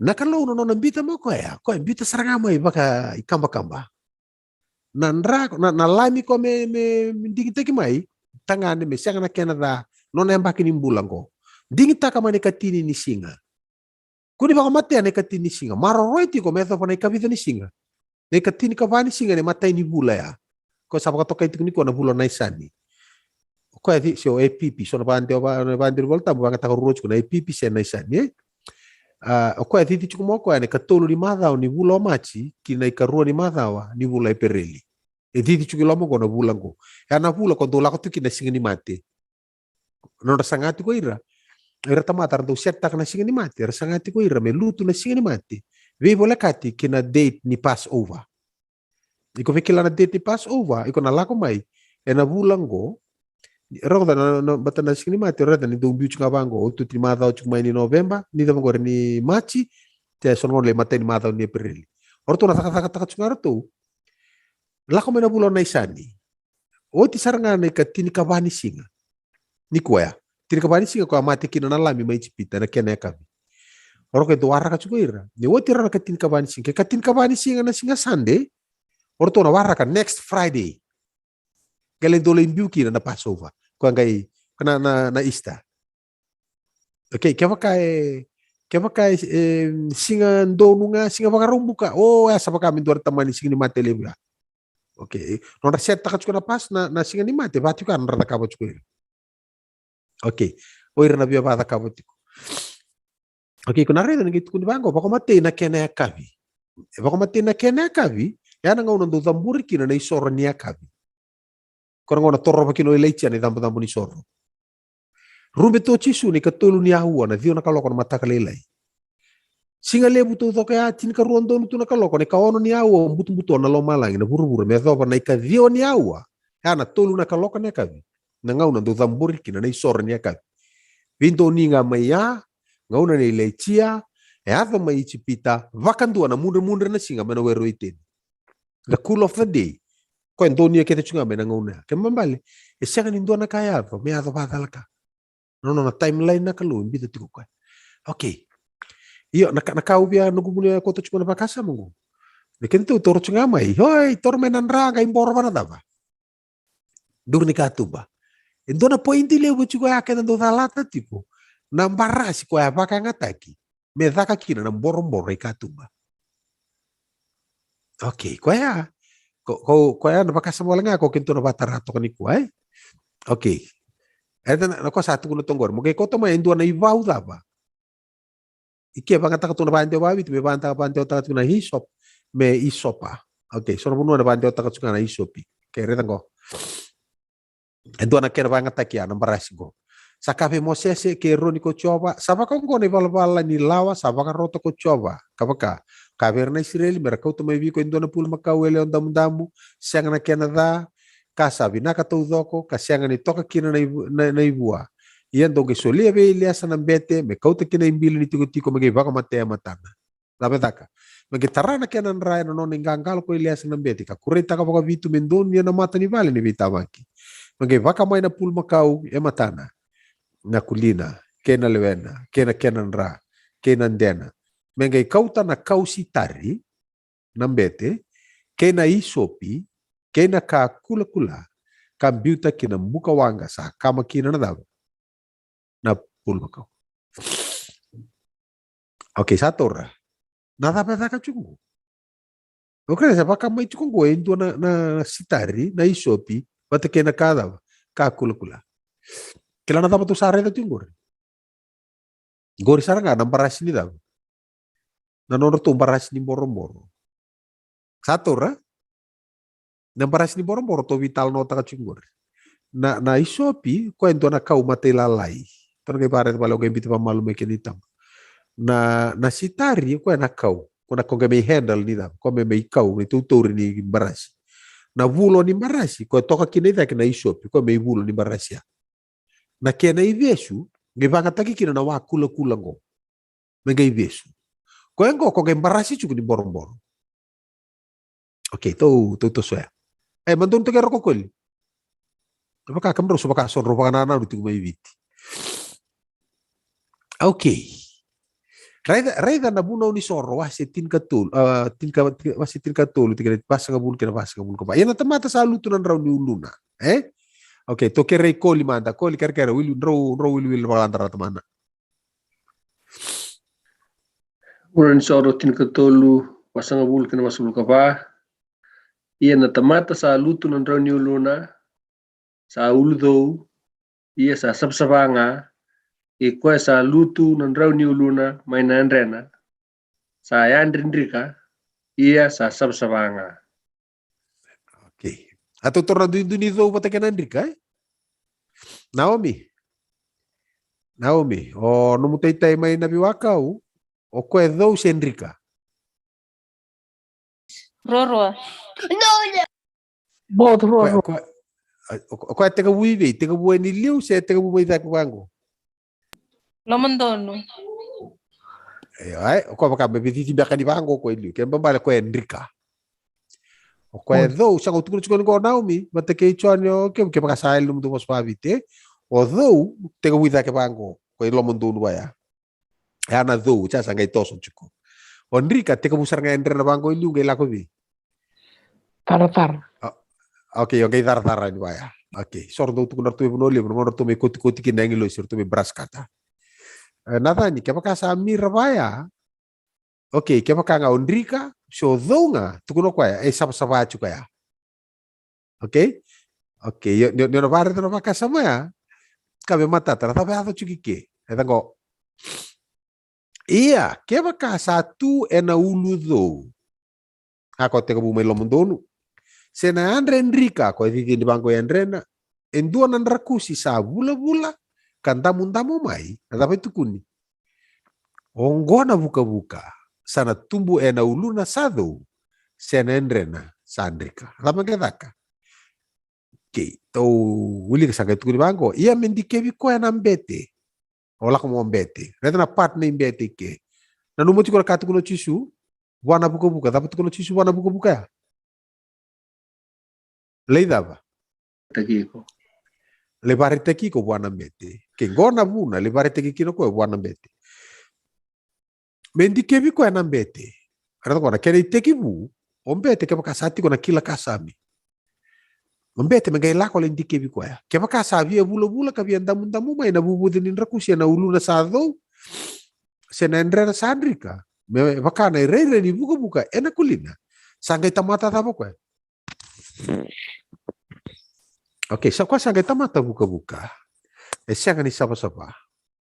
Na Kalou na nona biuta mai o koya, o koya e biuta sara ga mai vakaikabakaba. Na dra, na, na lami ko me, me, me digitaki mai, tagane me sega na kena ca, nona yabaki ni bula qo. Digitaka mai na ikatini ni siga. Ko ni vakamatea na ikatini ni siga. Maroroi tiko me yacova na ikavica ni siga. Na ikatini ka va ni siga ni matai ni vula ya. Ko sa vakatokai tiko ni ko na vula o Naisani. O koya ci, se o Epipi, so na vakadewa, na vakadewa ni Volatabu, vagataka ruarua tiko na Epipi se Naisani, e? A, o koya cici tiko mai o koya na ikatolu ni macawa ni vula o Maji, ki na ikarua ni macawa ni vula o Epereli. E cici tiko i loma qo na vula qo. Ya na vula ko dou lako tiko kina na Siga ni Mate. Nodra saga tiko ira. Ira tamata ra dau set taka na Siga ni Mate, ra saga tiko ira me lutu na Siga ni Mate. Veivolekati ki na date ni Passover. Iko vei kila na date ni Passover, iko na lako mai ena vula qo. Rogoca na, na, bata na Siga ni Mate, raica ni dou biu tiko ga vaqo, o tutu ni macawa tiko mai ni November, ni cava qori ni Maji, te so na gauna lai matai ni macawa ni Epereli. O ratou na cakacakataka tiko ga ratou. Lako mai na vula o Naisani. Oti sara ga na ikatinikava ni siga. Ni koya. Tinikava ni siga koya mate kina na lami mai Ijipita, na kena yakavi. O ratou waraka tiko ira. Ni oti rawa na ikatinikava ni siga. Ke ikatinikava ni siga na siga Sunday. O ratou na waraka next Friday. Qai lai dou lai biu kina na Passover. Koya qai, na, na, na Easter. Okay, kevaka e, kevaka e, e, siga donu ga, siga Vakaraubuka. O, ya sa vaka me dua na tamani Siga ni Mate levu ya. Okay, nodra set taka tiko na Pas, na, na Siga ni Mate, va tiko ya nodra cakava tiko ira. Okay, o ira na via vacakava tiko. Okay, ko na raica ni qai tukuni vaqo, vakamatei na kena yakavi. E vakamatei na kena yakavi, ya na gauna dou caburi kina na isoro ni yakavi. Ko na gauna torova kina o Ilaija na icabocabo ni soro. Rube tu o Jisu na ikatolu ni aua, na ciwa na kaloko na mataka lailai. Siga levu taucoko ya, tinikarua donu tu na kaloko, na ikaono ni aua, butobuto na lomalagi, na vuravura, me yacova na ikaciwa ni aua. Ya na tolu na kaloko na yakavi. Na gauna dou caburi kina na isoro ni yakavi. Veidonu ga mai ya, gauna nei Ilaija, e yaco mai Ijipita, vakadua na mudremudre na siga mai na were o Iteni. The cool of the day. Koya e donuya kece tu ga mai na gauna ya. Kena ibalebale, e sega ni dua na ka e yaco me yaco vakacalaka. Na nona timeline na Kalou e biuta tiko koya. Okay. Io, na ka, na ka au via, noqu vunau ya, kauta tiko na vakasama qo. Na kena tou toro tu ga mai. Oi, toro mai na dra qai boro va na cava? Duru ni katuba. E dua na poidi levu tiko ya keda dau calata tiko. Na barasi koya vakayagataki me caka kina na boroboro i katuba. Okay, koya. Ko, ko, koya na vakasama wale ga ko keitou na vatara toka nikua, e? Okay. E na, na ko sa tukuna toqori. Mo qai kauta mai e dua na ivau cava. I ke vagataka tu na vadewa vaviti, me vagataka vadewataka tu na hisop, me isopa. Okay, so na vanua na vadewataka tu na isopi. Okay, raica qo. E dua na kena vagataki ya na barasi qo. Sa kaya vei Mosese kei Eroni ko Jiova, sa vaka oqo na ivalavala ni lawa sa vakarota ko Jiova, ka vaka, kaya vei ira na Isireli me ra kauta mai vei iko e dua na bulumakau e lewe damudamu, sega na kena ca, ka sa vinaka taucoko, ka sega ni toka kina na ivu-, na, na ivua. Ia dou qai solia vei Eliesa na bete me kauta kina ibili ni tikotiko me qai vakamatea e matana. Cava e caka? Me qai tara na kena dra ena nona iqaqalo ko Eliesa na bete, ka kureitaka vakavitu me donuya na mata ni vale ni veitavaki. Me qai vakamai na pulumakau e matana, na kulina, kei na lewena, kei na kena dra, kei na dena. Me qai kauta na kau sitari, na bete, kei na isopi, kei na ka kulakula, ka biuta ki na buka waqa sa kama kina na cava? Na pulumakau. Okay, sa taura. Na cava e caka tiko qo? Okay, sa vakamai tiko qo e dua na, na sitari, na isopi, vata kei na ka cava? Ka kulakula. Kila na cava tou sa raica tiko qori? Qori sara ga na barasi ni cava? Na nodratou barasi ni boroboro. Sa taura? Na barasi ni boroboro tou veitalanoataka tiko qori. Na, na isopi, koya e dua na kau matailalai. Tou na qai vakaraica vale, o qai biuta vakamalua mai kena itaba. Na, na sitari, koya na kau. Koya na kau qai mai handle ni cava? Koya mai, mai kau, mai tautauri ni barasi. Na vulo ni barasi, koya toka kina i cake na isopi, koya mai vulo ni barasi ya. Na kena ivesu, qai vagataki kina na wa kulakula qo. Me qai vesu. Koya qo, ko qai barasi tiko ni boroboro. Okay, tou, tou tosoya. E, ma donu toka e roko koli. Vaka, kemudrau so vaka so drau vakanananu tiko mai Viti. Okay. Raica, raica na Vunau ni Soro, wase tinikatolu, a, tinika, wase tinikatolu, tikina vasagavulu kei na vasagavulu ka va. Ia na tamata sa lutu na drau ni uluna, e? Okay, tou kerei koli mada, koli kerekere, wili, drau, drau wiliwili vakaladara tamana. Vunau ni Soro tinikatolu, vasagavulu kei na vasagavulu ka va. Ia na tamata sa lutu na drau ni uluna, sa ulucou, ia sa savasava ga, i koya sa lutu na drau ni uluna mai na yadrena, sa yadre drika, ia sa savasava ga. Okay. A tou taura na duidui ni cou vata kei na drika, e? Naomi. Naomi, o nomu taitai mai na veiwakau, o koya e cou se drika? Ruarua. Both ruarua. Koya, koya, o, o koya tekivu i vei? Tekivu e ni liu se tekivu mai cake vaqo? Lomodonu. E, ai, o koya vaka me vicici beka ni vaqo o koya e liu. Ke babale koya e drika. O koya e cou, sa qau tukuna tiko ni qo Naomi, vata kei Joni, o ke, kevaka sa yali nomudou vosa vaviti, e? O cou, tekivu i cake vaqo, koya i lomodonu vaya. E a na cou, sa sa qai toso tiko. O drika, tekivu sara ga e drena vaqo i liu qai lako vei? Taratara. A, okay, o qai caracara ni vaya. Okay, so ratou tukuna ratou mai Vanua Levu, na gauna ratou mai kotikoti kina na agilosi, ratou mai braskata. E, na cani, kevaka sa mira vaya, okay, kevaka ga o drika, se o cou ga, tukuna o koya, e savasava tiko ya. Okay? Okay, io, ni, ni na vakaraica na vakasama ya, ka me matata, na cava e yaco tiko i ke? E caqo. Ia, kevaka sa tu ena ulucou. A koya tekivu mai lomodonu. Se na yadre drika, koya cici ni vaqo e yadrena. E dua na drakusi sa vulavula, ka damudamu mai, na cava e tukuni? Oqo na vukavuka, sa na tubu ena uluna sa cou, se na yadrena sa drika. Cava qai caka? Okay, tou wilika sa qai tukuni vaqo. Ia me dikevi koya na bete. O lako mo bete. Raica na part nei bete i ke. Nanuma tiko na ka tukuna o Jisu, vua na vukavuka. Cava tukuna o Jisu vua na vukavuka ya? Lai cava? Taki iko. Lai vakaraitaki iko vua na bete. Ke qo na vuna, lai vakaraitaki kina o koya vua na bete. Me dikevi koya na bete. Raica koya na kena itekivu, o bete kevaka sa tiko na kila kasami. Ma bete me qai lako lai dikevi koya. Kevaka sa via vulavula ka via damudamu mai na vuvuci ni drakusi ena uluna sa cou, se na yadrena sa drika, me vaka na irairai ni vukavuka ena kulina, sa qai tamata cava koya? Okay, sa koya sa qai tamata vukavuka. E sega ni savasava.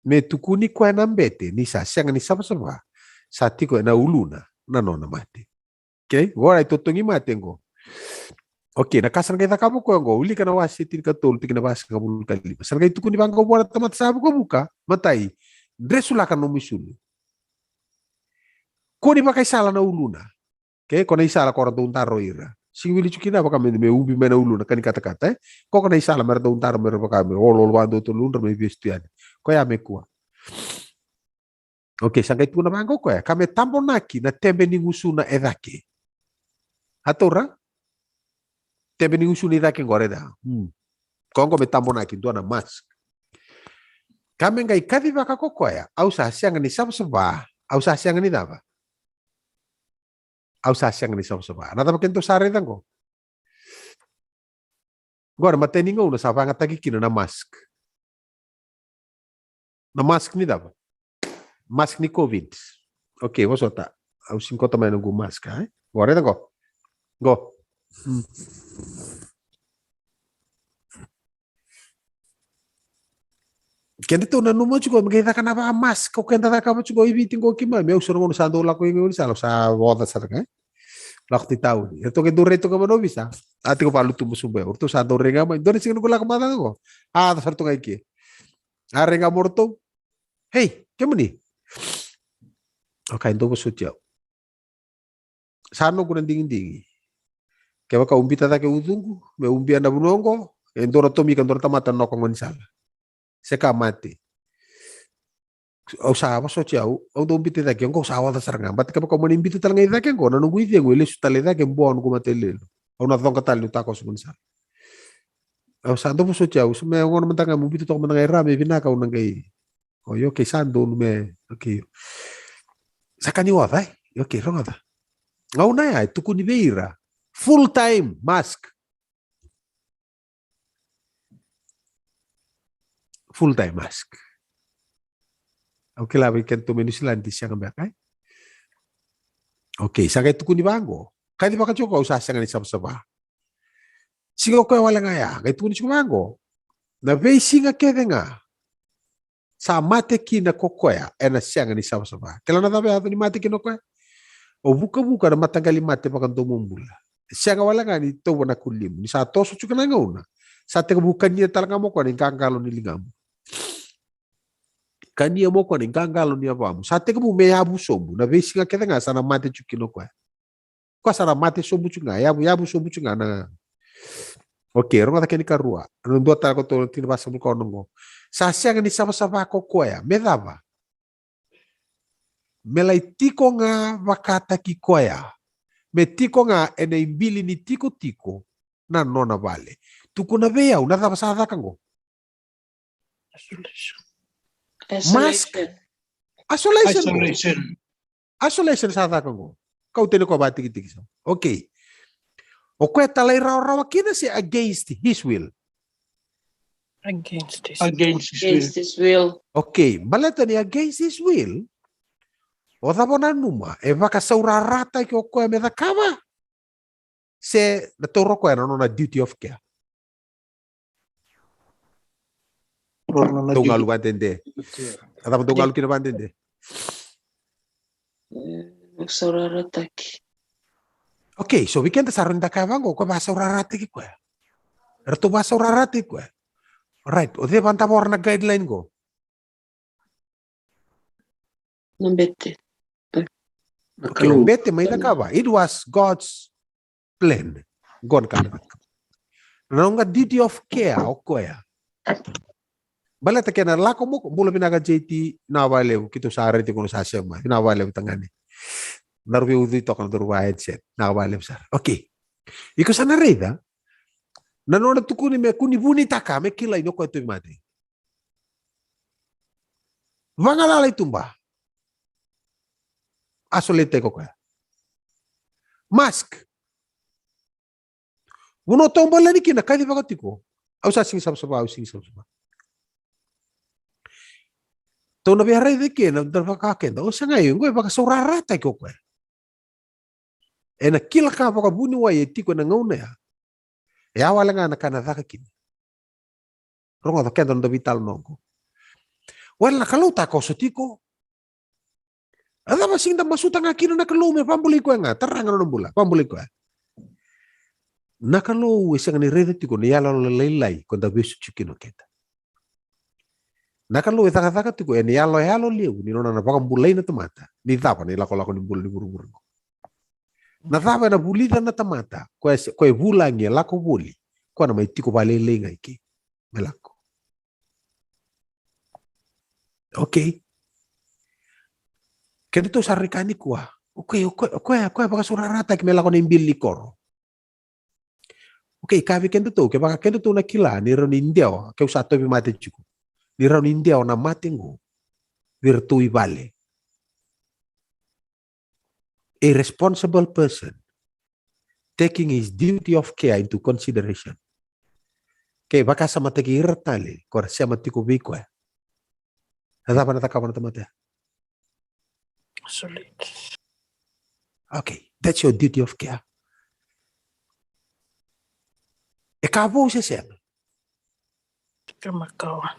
Me tukuni koya na bete ni sa sega ni savasava, sa tiko ena uluna na nona mate. Okay, qo na itotogi mate qo. Okay, na ka sa na qai cakava koya qo, wilika na wase tinikatolu, tikina vasagavulu ka lima. Sa na qai tukuni vaqo vua na tamata sa vukavuka, matai, dresulaka nomu isulu. Kua ni vakaisala na uluna. Okay, ko na isala ko ra dau daro ira. Sigi wili tu kina vaka me, me ubi mai na uluna ka ni katakata, e? Ko ko na isala me ra dau daro me ra vaka me olo, olo vadua tolu uluna me vesu tu yani. Koya me kua. Okay, sa qai tukuna vaqo koya. Ka me tabonaki na tebe ni gusuna e cake. A taura? Tebe ni gusuna e cake qo, raica. Hmm. Ko qo me tabonaki dua na mask. Ka me qai kacivaka ko koya, au sa sega ni savasava, au sa sega ni cava? Au sa sega ni savasava. Na cava keitou sa raica qo? Qo na matai ni gauna sa vagataki kina na mask. Na mask ni cava? Mask ni COVID. Okay, vosota. Au sega ni kauta mai na noqu mask, e? Qo, raica qo. Qo. Hmm. Kedatou nanuma tiko, me qai caka na va mask, o keda cakava tiko i Viti qo keimami, au sa na gauna sa dau lako i gaunisala, sa oca sara ga, e? Lako tu i tauni. Eratou qai dau rai tu ga mai na ovisa. A tiko valutu musuba, eratou sa dau rai ga mai. Dua na siga noqu lako mai cake qo. A, oca sara tu ga i ke. A rai ga mo ratou. Hei, kemuni. Okay, dou vosoti au. Sa noqu na digidigi. Kevaka au biuta cake ucuqu, me ubia na vanua qo, e dua na tomika, dua na tamata na noka gaunisala. Se ka mate. Au sa vosoti au, au dau biuta cake, qo au sa oca sara ga. But kevaka au mani biuta tale ga i cake qo, na noqu icegu e lesu tale i cake, bua noqu mata lelu. Au na coqa tale niu takoso gaunisala. Au sa dau vosoti au, se me gona mada ga meu biuta toka mada ga i ra, me vinaka au na qai. O, io, okay, sa donu me, okay, io. Sa ka ni oca, e? Io, okay, rogoca. Gauna ya e tukuni vei ira full time mask. Full time mask. Au kila vei kedatou mai New Zealand e sega beka, e? Okay, sa qai tukuni vaqo. Kacivaka tiko au sa sega ni savasava. Siga o koya wale ga ya, qai tukuni tiko vaqo. Na veisiga kece ga sa mate kina ko koya, ena sega ni savasava. Kila na cava e yaco ni mate kina o koya? O vukavuka na mataqali mate vakadomobula. Sega wale ga ni tauva na kulimu. Ni sa toso tiko na gauna, sa tekivu kania tale ga mo koya na iqaqalo ni ligamu. Kania mo koya na iqaqalo ni yavamu. Sa tekivu me yavu sobu. Na veisiga kece ga sa na mate tiko kina o koya. Koya sa na mate sobu tiko ga, yavu, yavu sobu tiko ga na. Okay, rogoca kena ikarua. Na dua tale ko tou na tikina vasagavulu ka ono qo. Sa sega ni savasava ko koya. Me cava? Me lai tiko ga vakataki koya. Me tiko ga ena ibili ni tikotiko na nona vale. Tukuna vei au, na cava sa caka qo? Isolation. Mask. Isolation. Isolation. Isolation sa caka qo. Kau teni ko vatikitiki sa. Okay. O koya talairawarawa kina se against his will? Against his will. Against his will. Against his will. Okay, baleta ni against his will, o cava o nanuma, e vakasaurarataki o koya me cakava? Se na taura o koya na nona duty of care? Dou galu vadede. A cava dou galu kina vadede? E, saurarataki. Okay, so vei keda sa rawa ni da kaya vaqo, o koya vasaurarataki koya. Eratou vasaurarataki koya. Right, o cei vadavora na guideline qo? Na bete. Okay, o bete mai cakava. It was God's plan. Qo na ka na cakava. Na noqu duty of care o koya. Baleta kena lako mo, bula vinaka J T, na valevu, keitou sa raici koya sa sema, na valevu tagane. Na rau veiucui toka na daru va headset, na valevu sara. Okay. Iko sa na raica, na nona tukuni me kua ni vunitaka, me kilai ni o koya tauvimate. Vagalala i tuba. Isolate-taki o koya. Mask. Vanua tou bale yani kina, kacivaka tiko. Au sa sega ni savasava, au sega ni savasava. Tou na via raica kina, da vaka keda, o sa qai, qo e vakasaurarataki o koya. Ena kila ka vakavuniwai e tiko ena gauna ya. E a wale ga na ka na caka kina. Rogoca keda na noda veitalanoa oqo. Wale na Kalou takoso tiko. A cava sega da masuta ga kina na Kalou me vabulai koya ga, tara ga na nona bula, vabulai koya. Na Kalou e sega ni raica tiko na iyaloyalo lailai ko da vesu tiko kina o keda. Na Kalou e cakacaka tiko ena iyaloyalo levu ni nona na vakabulai na tamata. Ni cava na ilakolako ni bula ni vuravura oqo. Na cava ena vulica na tamata, ko e, ko e vulagi e lako voli, ko na mai tiko vakalailai ga i ke. Me lako. Okay. Kedatou sa raica nikua. Okay, o koya, o koya, o koya vakasaurarataki me lako na ibili ni koro. Okay, ka vei kedatou, kevaka kedatou na kila ni rawa ni dewa, keu sa tauvimate tiko. Ni rawa ni dewa na mate qo vei iratou i vale. A responsible person taking his duty of care into consideration. Kei vakasamataki ira tale ko ra sema tiko vei koya. A cava na cakava na tamata ya? Absolutely. Okay, that's your duty of care. E ka vou se sega? Ke makawa.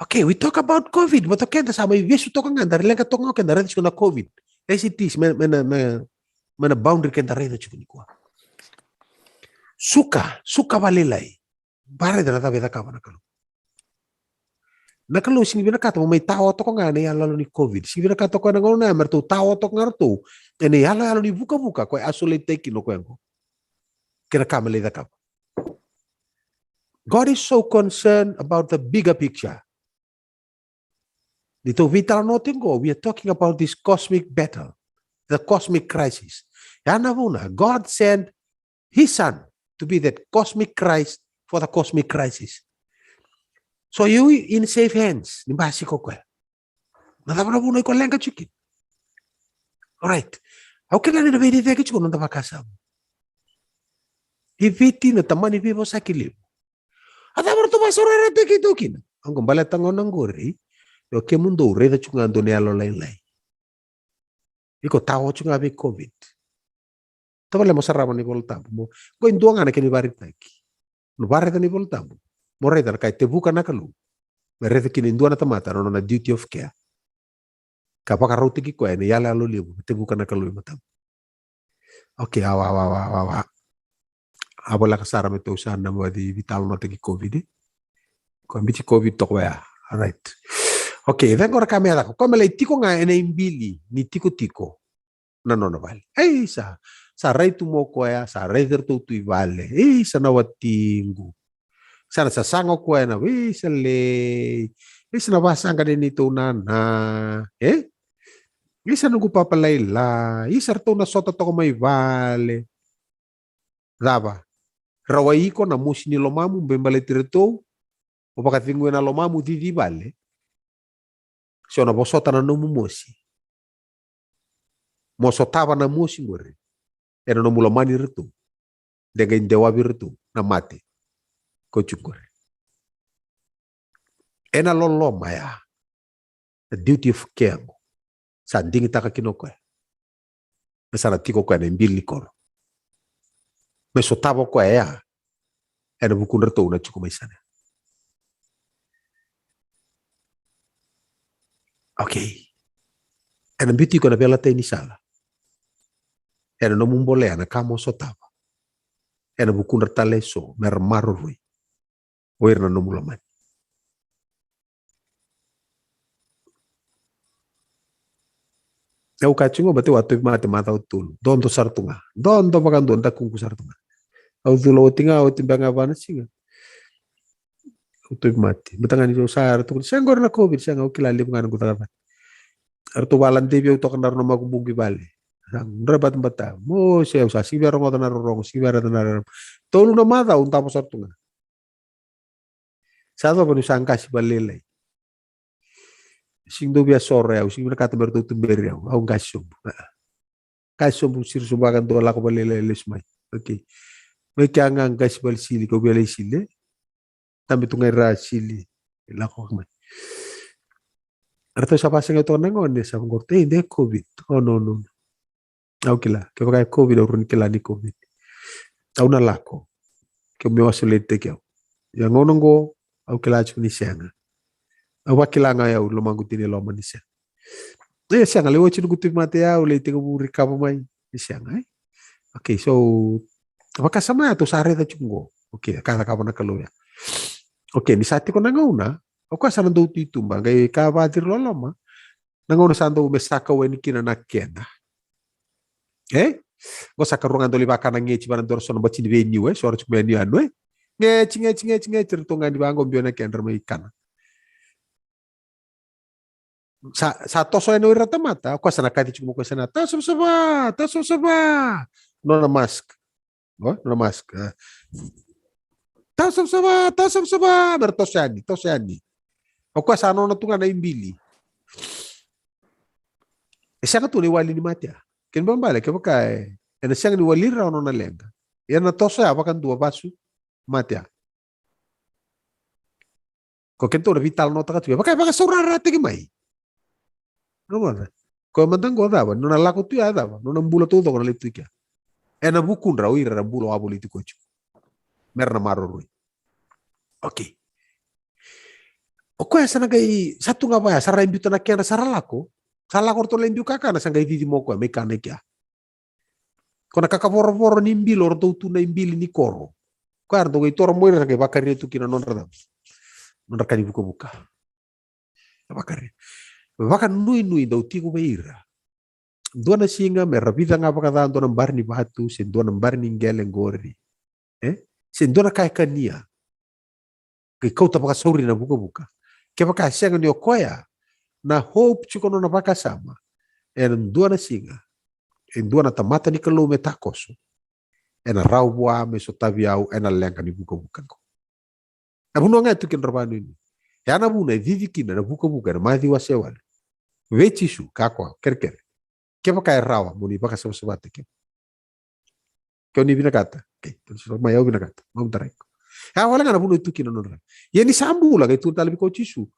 Okay, we talk about COVID. But okay, da sa mai vesu toka ga, da leqa toka ga, okay, da raica tiko na COVID. As it is, me, me na, me, me na boundary keda raica tiko nikua. Suka, suka vakalailai. Ba raica na cava e cakava na Kalou. Na Kalou sega ni vinakata mo mai tawa toka ga ena iyaloyalo ni COVID. Sega ni vinakata toka ena gauna ya me ratou tawa toka ga ratou ena iyaloyalo ni vukavuka ko e isolate-taki kina o koya oqo. Kei na ka me lai cakava. God is so concerned about the bigger picture. Ni tou veitalanoa tiko qo, we are talking about this cosmic battle, the cosmic crisis. Ya na vuna, God sent his son to be that cosmic Christ for the cosmic crisis. So you in safe hands, ni basika o koya. Na cava na vuna iko leqa tiko kina? Alright. Au kila ni na veiciciyaki tiko na noda vakasama. I Viti na tamani veivosaki levu. A cava ratou vakasaurarataki keitou kina? Oqo baleta gauna qori, o kemudou raica tiko ga dua na yalolailai. Iko tawa tiko ga vei COVID. Tavale mo sarava na iVolatabu. Mo, qo e dua ga na kena ivakaraitaki. Mo vakaraica na iVolatabu. Mo raica na ka e tevuka na Kalou. Me raica kina e dua na tamata na nona duty of care. Ka vakarautaki koya ena iyaloyalo levu, me tevuka na Kalou e matamu. Okay, awa, awa, awa, awa, awa. A voleka sara me tou sa na veitalanoataki COVID. Ko biuti COVID toka ya. Alright. Okay, vei qo ra ka me caka. Ko me lai tiko ga ena ibili ni tikotiko na nona vale. Ei, sa, sa rai tu mo koya, sa rai ratou tu i vale. Ei, sa na watiqu. Sa na sasaga o koya na, ei, sa lei. Ei, sa na vasaqa ni neitou nana. E? Ei, sa noqu papa lailai. Ei, sa ratou na sota toka mai vale. Cava? Rawai iko na mosi ni lomamu, me baleti iratou. O vakacegui na lomamu cici vale. Se o na vosota na nomu mosi. Mo sotava na mosi qori. Ena nomu lomani iratou. De qai dewavi iratou na mate. Ko tiko qori. Ena loloma ya. Na duty of care qo. Sa digitaka kina o koya. Me sa na tiko o koya na ibili ni koro. Me sotava o koya ya. Ena vukudratou na tiko mai sana. Okay. Ena biuti iko na veilatai ni sala. Ena nomu bolea na ka mo sotava. Ena vukudra tale eso, me ra maroroi. O ira na nomu lomani. Au kaya tiko, baleta au a tauvimate macawa tolu. Dodo sara tu ga. Dodo vakadua, dakuqu sara tu ga. Au cula oti ga, oti beka ga va na siga. Au tauvimate. Baleta ga ni au sa, era tukuna, sega qori na COVID, sega, au kila levu ga na noqu cakacaka. Eratou vakaladevi au toka na rau na makubuqu i vale. Sa dra batabata. Mo se au sa sega ni via rogoca na rorogo, sega ni via raica na rarama. Tolu na macawa au davo sara tu ga. Sa cava niu sa qasi vakalailai. Sega ni dau via soro au, sega ni vinakata me ratou tuberi au, au qasi sobu. Qasi sobu, siro sobu vakadua, lako vakalailai, lesu mai. Okay. Mai kea ga qasi vale sili, kau via lai sili. Tabe tu ga i ra sili. Lako mai. Ratou sa vasega toka na gone, sa vaqo ratou, e, de COVID. O, no, no, no. Au kila, kevaka e COVID, au rawa ni kila ni COVID. Au na lako. Keu me isolate-taki au. Ia gauna qo, au kila tiko ni sega. Au vakila ga au lomaqu tini loma ni sega. E sega, lai oti noqu tauvimate au, lai tekivu recover mai, ni sega, e? Okay, so, vakasama ya tou sa raica tiko qo. Okay, ka cakava na Kalou ya. Okay, ni sa tiko na gauna, o koya sa na dau tu i tuba, qai ka vaciri loloma, na gauna sa dau me sa kau yani kina na keda. E? Qo sa karua ga dau lai vaka na geci vana dua ra so na bati ni vei niu, e? So ra tiko mai niu yanu, e? Geci, geci, geci, geci, ratou ga ni vaqo biu na kedra mai kana. Sa, sa toso yani o ira tamata, o koya sa na kaci tiko mo koya sa na, "Tau savasava, tau savasava." Nona mask. O, nona mask. E. "Tau savasava, tau savasava." Mera toso yani, toso yani. O koya sa nona tu ga na ibili. E sega tu na iwali ni mate ya. Kena ibalebale, kevaka e, ena sega ni wali rawa nona leqa. Ia na toso ya vakadua vasu mate ya. Ko keitou na veitalanoataka tu, e vaka, vakasaurarataki mai. Rogoca. Koya mada qo cava, nona lako tu ya cava, nona bula taucoko na lai tu i kea. Ena vukudra o ira era bula wavoliti koya tiko. Mera na maroroi. Okay. O koya sa na qai, sa tu ga vaya, sa ra biuta na kedra, sa ra lako. Sa lako ratou lai biu kakana, sa qai cici mo koya, mai kana i kea. Ko na kakavorovoro ni bilo, ratou tu na ibili ni koro. Koya ratou qai toro mo ira, sa qai vakaria tu kina nodra cava. Nodra ka ni vukavuka. Vakaria. Vakanuinui dau tiko vei ira. Dua na siga, me ra vica ga vakaca, dua na bari ni vatu, se dua na bari ni qele qori. E? Se dua na ka e kania. Qai kauta vakasauri na vukavuka. Kevaka e sega ni o koya, na hope tiko nona vakasama. Ena dua na siga. E dua na tamata ni Kalou me takoso. Ena rawa vua me sotavi au, ena leqa ni vukavuka qo. Na vanua ga e tu kina ra vanuinui. E a na vuna e cici kina na vukavuka ena Maciu wase walu. Vei Jisu, ka koya, kerekere. Kevaka e rawa, mo ni vakasavasavataki au. Ke o ni vinakata. Okay, mai au vinakata. Mau tarai iko. E a wale ga na vanua e tu kina nodra. Ia ni sa bula, qai tu tale vei koya o Jisu.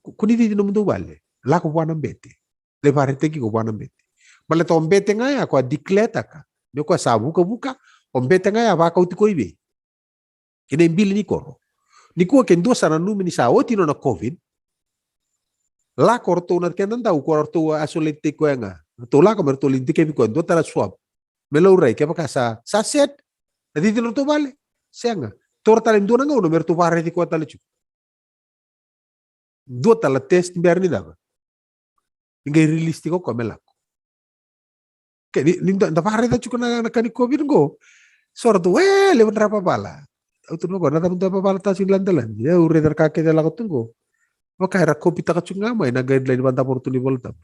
Ko, ko ni cici nomudou vale. Lako vua na bete. Lai vakaraitaki iko vua na bete. Baleta o bete ga ya, koya declare-taka. Me koya sa vukavuka, o bete ga ya vakauti koya i vei. Ina ibili ni koro. Nikua ke dua sa nanumi ni sa oti nona COVID. Lako ratou na kena dau ko ratou isolate-taki koya ga. Ratou lako me ratou lai dikevi koya, dua tale swab. Me laurai kevaka sa, sa set. Na cici na ratou vale. Sega. Taura tale dua na gauna me ratou vakaraici koya tale tiko. Dua tale test bera ni cava. Ni qai release tiko koya me lako. Ke ni, ni da, da vakaraica tiko na, na ka ni COVID qo. So ratou, e, levu dra vavala. Au tu na qo, na cava dra vavala tasi ni ladaladi. E, au raica na ka kece lako tu qo. Vaka era copy-taka tiko ga mai na guideline vadavoro tu ni Volatabu.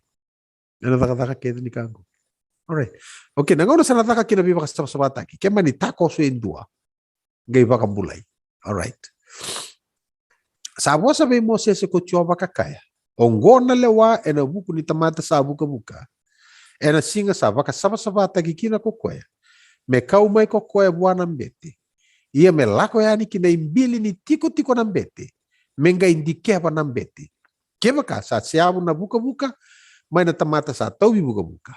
Ena cakacaka kece ni ka qo. Alright. Okay, na gauna sa na caka kina veivakasavasavataki. Ke mani takoso e dua. Qai vakabulai. Alright. Sa vosa vei Mosese ko Jiova ka kaya. Oqo na lewa ena vuku ni tamata sa vukavuka. Ena siga sa vakasavasavataki kina ko koya. Me kau mai ko koya vua na bete. Ia me lako yani ki na ibili ni tikotiko na bete. Me qai dikeva na bete. Kevaka sa seavu na vukavuka, mai na tamata sa tauvi vukavuka.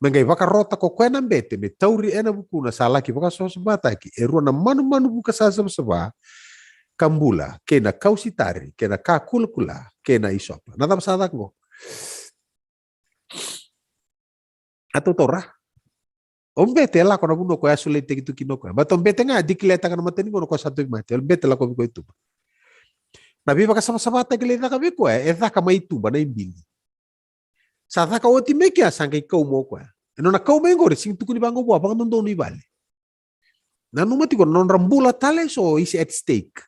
Me qai vakarota ko koya na bete, me tauri ena vukuna sa laki vakasavasavataki, e rua na manumanu vuka sa savasava, ka bula, kei na kausi tari, kei na ka kulakula, kei na isopa. Na cava sa caka qo? A tautaura. O bete e lako na vanua ko isolate-taki tu kina o koya. But o bete ga e declare-taka na mataniqo na koya sa tauvimate. O bete lako vei koya i tuba. Na veivakasavasavataki lai caka vei koya, e caka mai tuba na ibili. Sa caka oti mai kea sa qai kau mai o koya. E nona kau mai qori, sega ni tukuni vaqo vua, vakadodonu i vale. Nanuma tiko, na nodra bula tale so is at stake.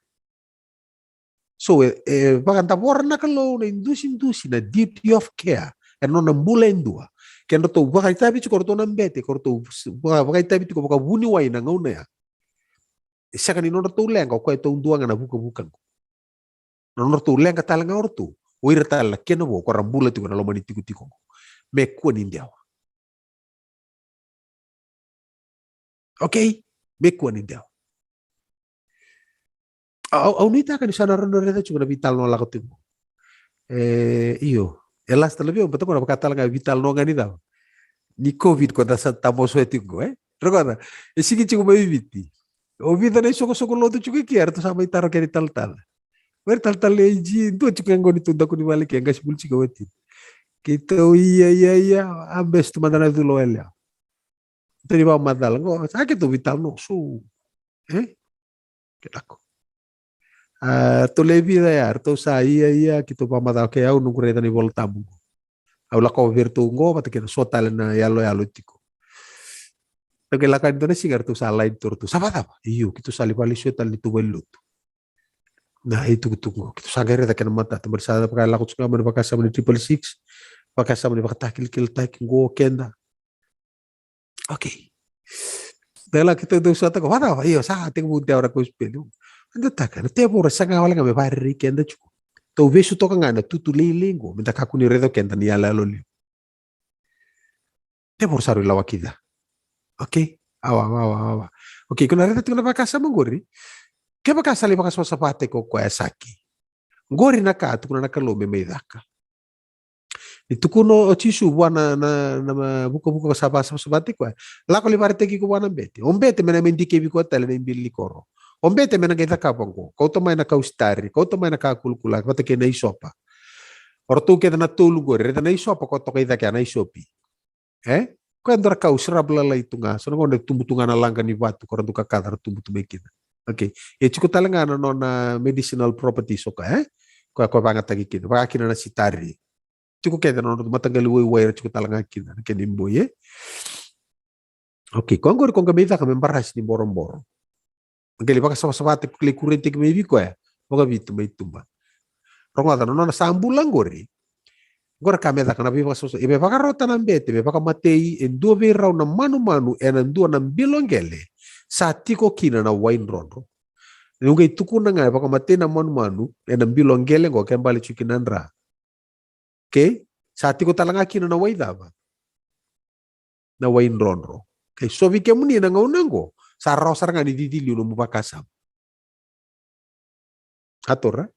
So, e, e vakadavora na Kalou na idusidusi, na duty of care. E nona bula e dua. Kedratou vakaitavi tiko ratou na bete, ko ratou vaka, vakaitavi tiko vakavuniwai na gauna ya. E sega ni nodratou leqa, o koya e taudua ga na vukavuka qo. Na nodratou leqa tale ga o ratou. O ira tale na kena vo, ko ra bula tiko na loma ni tikotiko qo. Me kua ni dewa. Okay. Me kua ni dewa. Au, au nuitaka ni sa na raica tiko na veitalanoa lako tiko. E, io. E last tale vei au, baleta qo na vaka tale ga veitalanoa ga ni cava. Ni COVID ko da sa tamosoya tiko qo, e? Rogoca, e sigi tiko mai Viti. O vica na isoqosoqo lotu tiko i ke, eratou sa mai taro kena italatala. Mai italatala e ji, dua tiko qo ni tu daku ni vale ke, qasi buli tiko wati. Keitou ia, ia, ia, a best mada na cula o yalewa. Tani vakamacala qo, sa keitou veitalanoa, so, e? Ke lako. A, ratou lewe vica ya, ratou sa ia, ia, keitou vakamacala, okay, au noqu raica na iVola Tabu qo. Au lako vei ratou qo, vata kei na so tale na yaloyalo tiko. Ratou qai lako yani dua na siga, ratou sa lai tu, ratou sa vakacava? Io, keitou sa lai vakalesuya tale ni tou valenilotu. Na itukutuku qo, keitou sa qai raica kena matata, baleta sa vaka lako tiko ga mai na vakasama ni triple six, vakasama ni vakatakilakilataki qo keda. Okay. Dela keitou dau sa taka, vakacava? Io, sa tekivu dewa na kosipeli. Eda taka, na tevoro sa ga wale ga me vakarerei keda tiko. Tou vesu toka ga na tutu lailai qo, me da kakua ni raica keda ni yaloyalo levu. Tevoro sa rui lawaki ca. Okay? Awa, awa, awa, awa. Okay, ko na raica tiko na vakasama qori. Kevaka sa lai vakasavasavataki o koya, Saki. Qori na ka tukuna na Kalou me mai caka. Ni tukuna o Jisu vua na, na, na ma-, vukavuka sa vakasavasavataki koya. Lako lai vakaraitaki iko vua na bete. O bete me na mai dikevi koya tale na ibili ni koro. O bete me na qai cakava qo. Kauta mai na kau sitari. Kauta mai na ka kulakula. Vata kei na isopa. O ratou kece na tolu qori. Raica na isopa ko toka i cake na isopi. E? Koya dua na kau sirap lalai tu ga. So na gauna e tubu tu ga na laqa ni vatu. Ko ra dau kakaca ra tubu tu mai kina. Okay. E tiko tale ga na nona medicinal properties o koya, e? Koya ko vagataki kina. Vaka kina na sitari. Tiko kece na nona mataqali waiwai era tiko tale ga kina. Na kena iboi, e? Okay. Koya qori ko qai mai caka me barasi ni boroboro. Qai lai vakasavasavataki, qai lai kuretaki mai vei koya. Vakavitu mai tuba. Rogoca na nona sa bula qori. Qori ka me caka na veivakasavasavataki. E me vakarota na bete, me vakamatei e dua vei rau na manumanu ena dua na bilo qele sa tiko kina na wai drodro. Ni qai tukuna ga e vakamatei na manumanu ena bilo qele qo ke bale tiko kina na dra. Okay? Sa tiko tale ga kina na wai cava? Na wai drodro. Okay, so vei kemuni na gauna qo, sa rawa sara ga ni cici liu nomu vakasama. A taura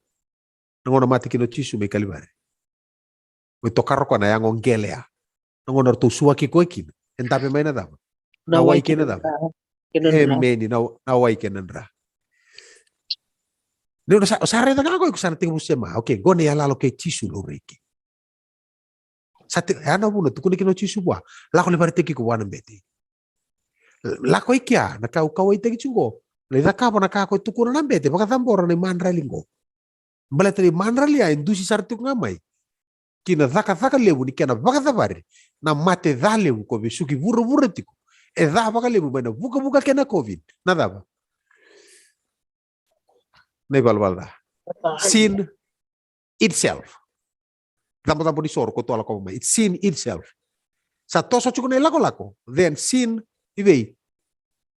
na gauna mate kina o Jisu mai Kalivari. Mai tokara koya na yago qele ya. Na gauna ratou suaki koya kina. E dave mai na cava? Na wai kei na cava? Kei na dra. Emeni, na, na wai kei na dra. Ni o sa, sa raica ga qo, iko sa na tekivu sema. Okay, qo na iyaloyalo kei Jisu, laurai ke. Sa te, ya na vuna tukuna kina o Jisu vua. Lako lai vakaraitaki iko vua na bete. Lako i kea, na ka au kauwaitaki tiko qo. Lai cakava na ka ko tukuna na bete, vakacabora na imadrali qo. Baleta na imadrali ya e dusi sara tiko ga mai ki na cakacaka levu ni kena vakacavari na mate ca levu ko vesuki vuravura tiko. E ca vakalevu mai na vukavuka kei na COVID. Na cava? Na ivalavala ca. Sin itself. Cabocabo ni soro ko tola ko mai. It's sin itself. Sa toso tiko na ilakolako, then sin i vei?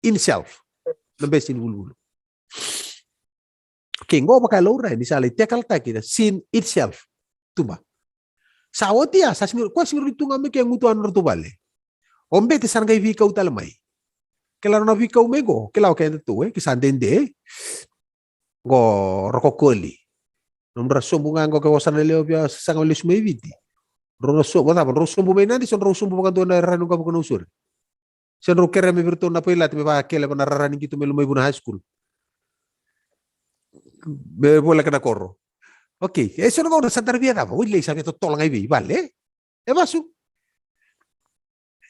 In self. Na bese ni vuluvulu. Okay, qo vaka e laurai ni sa lai tekalataki na sin itself. Tuba. Sa oti ya, sa sega, koya sega ni tu ga mai ke gutu a nodratou vale. O bete sa na qai veikau tale mai. Kila na veikau mai qo, kila o keda tu, e, ke sa dede. Qo Roko Koli. Nomudra sobu ga qo ke vosa na lewe via sasaga lesu mai Viti. Drau na sobu, vacava, drau sobu mai Nadi, se drau sobu vakadua na rara ni waqavuka na usori. Se drau kerea me vei iratou na pailate me vakele va na rara ni qito me loma i Vuna High School. Me voleka na koro. Okay, e so na gauna sa dara via cava, o Ilai sa via totola ga i vei, vale? E vasu.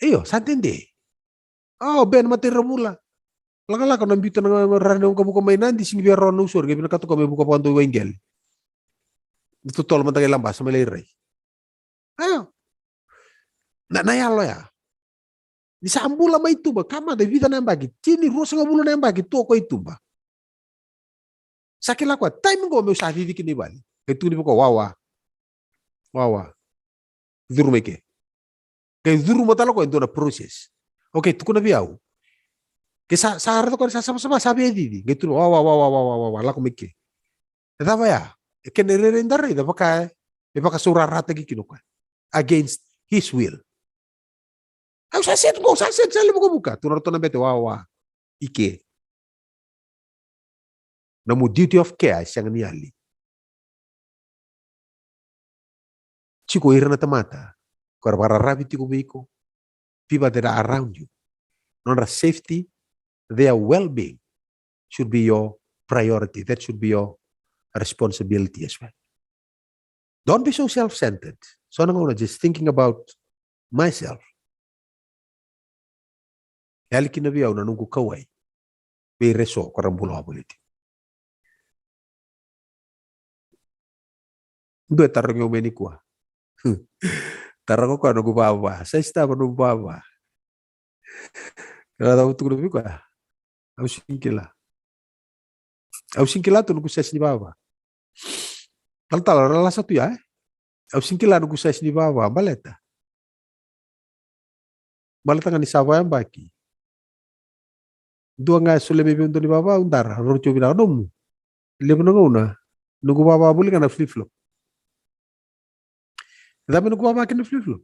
Io, sa dede. O Ben Matairavula. Lakolako na biuta na rara ni waqavuka mai Nadi, sega ni via rawa na usori, qai vinakata koya me vuka vakadua i Waiqele. Totolo mada qai Labasa mai Lairai. Io. Na, na yalo ya. Ni sa bula mai tuba, ka mada e vica na yabaki, tini, ruasagavulu na yabaki, tu o koya i tuba. Sa kila koya, taimi qo meu sa cici kina i vale. Qai tukuni vei koya, wawa. Wawa. Curu mai ke. Qai curu matala koya e dua na process. Okay, tukuna vei au. Ke sa, sa raica koya sa savasava, sa via cici. Qai tukuna, wawa, wawa, wawa, wawa, lako mai ke. E cava ya? E kena irairai da raica vaka e vakasaurarataki kina o koya against his will. Au sa set qo, sa set, sa levu ka vuka. Tukuna ratou na bete, wawa. I ke. Nomu duty of care e sega ni yali. Tiko ira na tamata ko era vakararavi tiko vei iko, people that are around you, nodra safety, their well-being should be your priority. That should be your responsibility as well. Don't be so self-centered. So na gauna just thinking about myself. E yali kina vei au na noqu kauwai vei ira eso ko ra bula wavoliti. Dua e tarogi au mai nikua. Taroga koya noqu vava. Sa isi tava noqu vava. Era tau tukuna vei koya. Au sega ni kila. Au sega ni kila tu noqu size ni vava. Talatala, ra lasa tu ya, e? Au sega ni kila noqu size ni vava, baleta. Baleta ga ni sa vayabaki. Dua ga e solia mai vei au dua ni vava, au dara, roro tiko vinaka nomu. Levu na gauna, noqu vava voli ga na flip-flop. E cava me noqu vava kina flip-flop?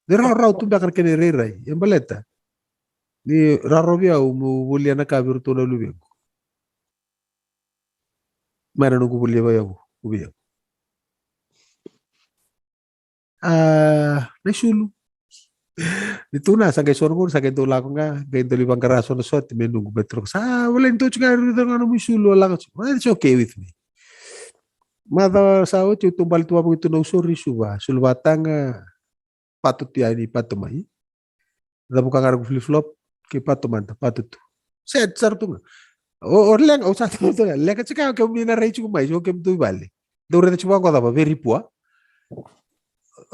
Ni rawarawa tu beka na kena irairai, e baleta. Ni rawarawa vei au meu volia na ka vei iratou na luvequ. Mai na noqu volia vei au, vei au. A, na isulu. Ni tukuna sa qai so na gauna, sa qai dau lako ga, qai dau lai vaqara so na sote me noqu me troka. Sa volai ni toci ga, rui ga na nomu isulu, a lako tiko. Well, it's okay with me. Macawa sa oti, au taubale tu vavaki tu na usori i Suva, sulu vataga, pato tu yani, pato mai. Cavuka ga na noqu flip-flop, kei pato mada, pato tu. Set sara tu ga. O, o leqa, au sa tu ga, leqa tiko, kemuni na rai tiko mai, so kemudou i vale. Dou raica tiko vaqo cava, very poor.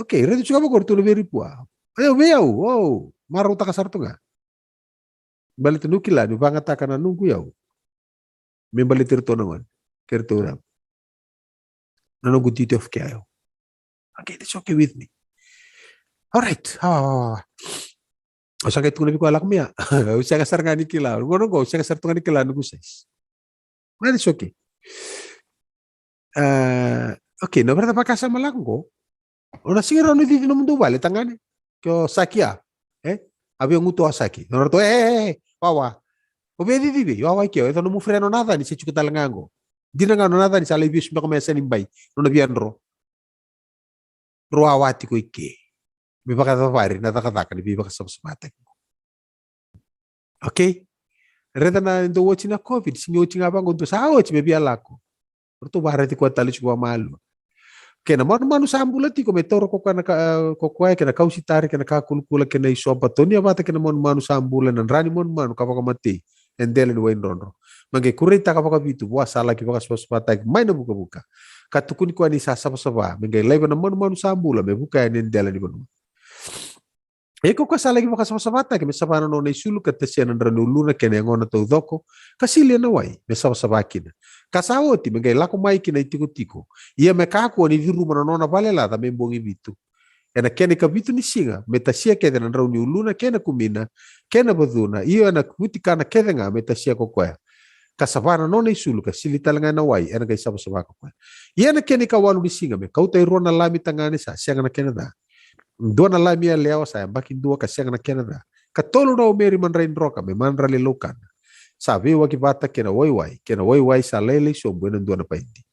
Okay, raica tiko vaqo ratou na very poor. Io, vei au, o, marautaka sara tu ga. Baleta niu kila niu vagataka na noqu iyau me baleti iratou na gone kei iratou iratou. Na noqu duty of care. Okay, that's okay with me. All right. Ah, au sa qai tukuna vei koya, lako mai ya. Au sega sara ga ni kila. Gauna qo au sega sara tu ga ni kila noqu size. But it's okay. Ah, okay, na vei ira na vakasama lako qo. O na sega ni rawa ni cici nomudou vale tagane. Ke o Saki ya. E? A via gutu o Saki. O ratou, e, e, e, wawa. O via cici vei, wawa i ke, o yaco nomu friend o Nacani se tiko tale ga qo. Dina ga o Nacani sa lai vesu beka mai yasa ni bai. Nona via dro. Rau wawa tiko i ke. Me vakacavari na cakacaka ni veivakasavasavataki. Okay? Raica na dau oti na COVID, sega ni oti ga vaqo, dua sa oti me via lako. Ratou vakaraici koya tale tiko vakamalua. Kei na manumanu sa bula tiko me taura ko koya na ka, ko koya kei na kausitari kei na kakulakula kei na isoba, tonia vata kei na manumanu sa bula ena dra ni manumanu ka vakamatei e dela ni waidrodro. Me qai kureitaka vakavitu vua sa laki vakasavasavataki mai na vukavuka. Ka tukuni koya ni sa savasava, me qai laiva na manumanu sa bula me vuka yani e dela ni vanua. E ko koya sa laki vakasavasavataki me sava na nona isulu ka tasia na drau ni uluna kei na yagona taucoko, ka sili ena wai me savasava kina. Ka sa oti me qai lako mai ki na itikotiko, ia me kakua ni curuma na nona vale laca me bogi vitu. Ena kena ikavitu ni siga me tasia kece na drau ni uluna kei na kumina kei na vacuna, io ena vutikana kece ga me tasia ko koya. Ka sava na nona isulu ka sili tale ga ena wai, ena qai savasava ko koya. Ia ena kena ikawalu ni siga me kauta e rua na lami tagane sa sega na kena ca, dua na lami yalewa sa yabaki dua ka sega na kena ca, ka tolu na omeri madrai droka me madrali laukana, sa veiwaki vata kei na waiwai, kei na waiwai sa lailai sobu ena dua na paidi.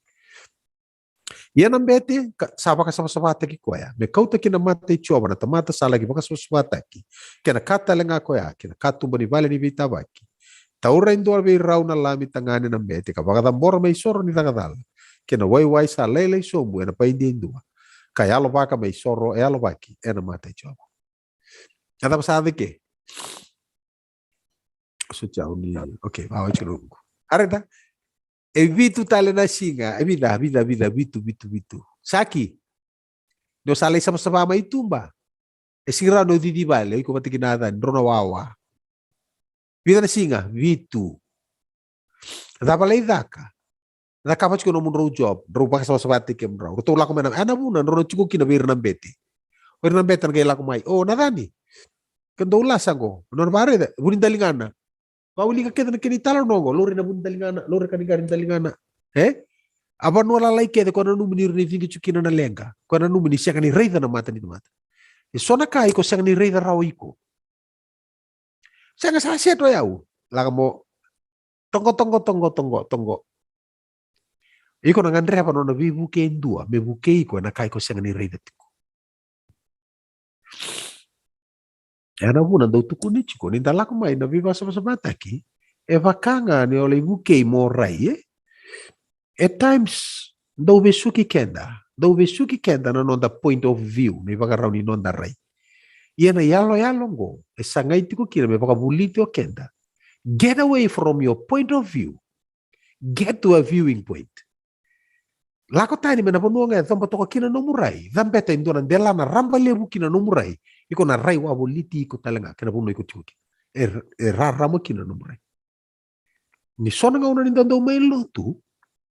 Ia na bete ka, sa vakasavasavataki koya me kauta ki na mata i Jiova na tamata sa laki vakasavasavataki, kei na ka tale ga koya ki na katuba ni vale ni veitavaki. Taura e dua vei rau na lami tagane na bete ka vakacabora me isoro ni caka cala, kei na waiwai sa lailai sobu ena paidi e dua, ka yalovaka me isoro e yalovaki ena mata i Jiova. A cava sa cake? So tau ni, okay, vawai tiko noqu. A raica, e vitu tale na siga, e vica, vica, vica, vitu, vitu, vitu. Saki, ni o sa lai savasava mai tuba, e sega ni rawa ni o cici vale o iko vata kei Nacani, drau na wawa. Vica na siga? Vitu. Cava lai caka? Cakava tiko nomudrau job, drau vakasavasavataki kemudrau. Ratou lako mai na, a na vuna drau na tiko kina vei ira na bete. O ira na bete na qai lako mai, o Nacani, ke dou lasa qo, nona vakaraica, vu ni daligana. Vawilika kece na kena italanoa qo, laurai na vu ni daligana, laurai ka ni qari ni daligana. E? A vanua lalai kece ko nanumi ni rawa ni ciqi tiko kina na leqa, ko nanumi ni sega ni raica na mata ni tamata. E so na ka iko sega ni raica rawa iko. Sega, sa set o yau. Lako mo toqo, toqo, toqo, toqo, toqo. Iko na gadreva nona veivukei e dua me vukei iko ena ka iko sega ni raica tiko. Ena vuna dau tukuni tiko ni da lako mai na veivasavasavataki, e vaka ga ni o lai vukei mo rai, e? At times dau vesuki keda, dau vesuki keda na noda point of view, na ivakarau ni noda rai. Ia na iyaloyalo oqo e sagai tiko kina me vakavulici o keda. Get away from your point of view. Get to a viewing point. Lako tani mai na vanua ga e coba toka kina nomu rai. Cabeta e dua na delana raba levu kina nomu rai. Iko na rai wavoliti iko tale ga kei na vanua iko tiko kina. E, e rarama kina nomu rai. Ni so na gauna ni dau mai lotu,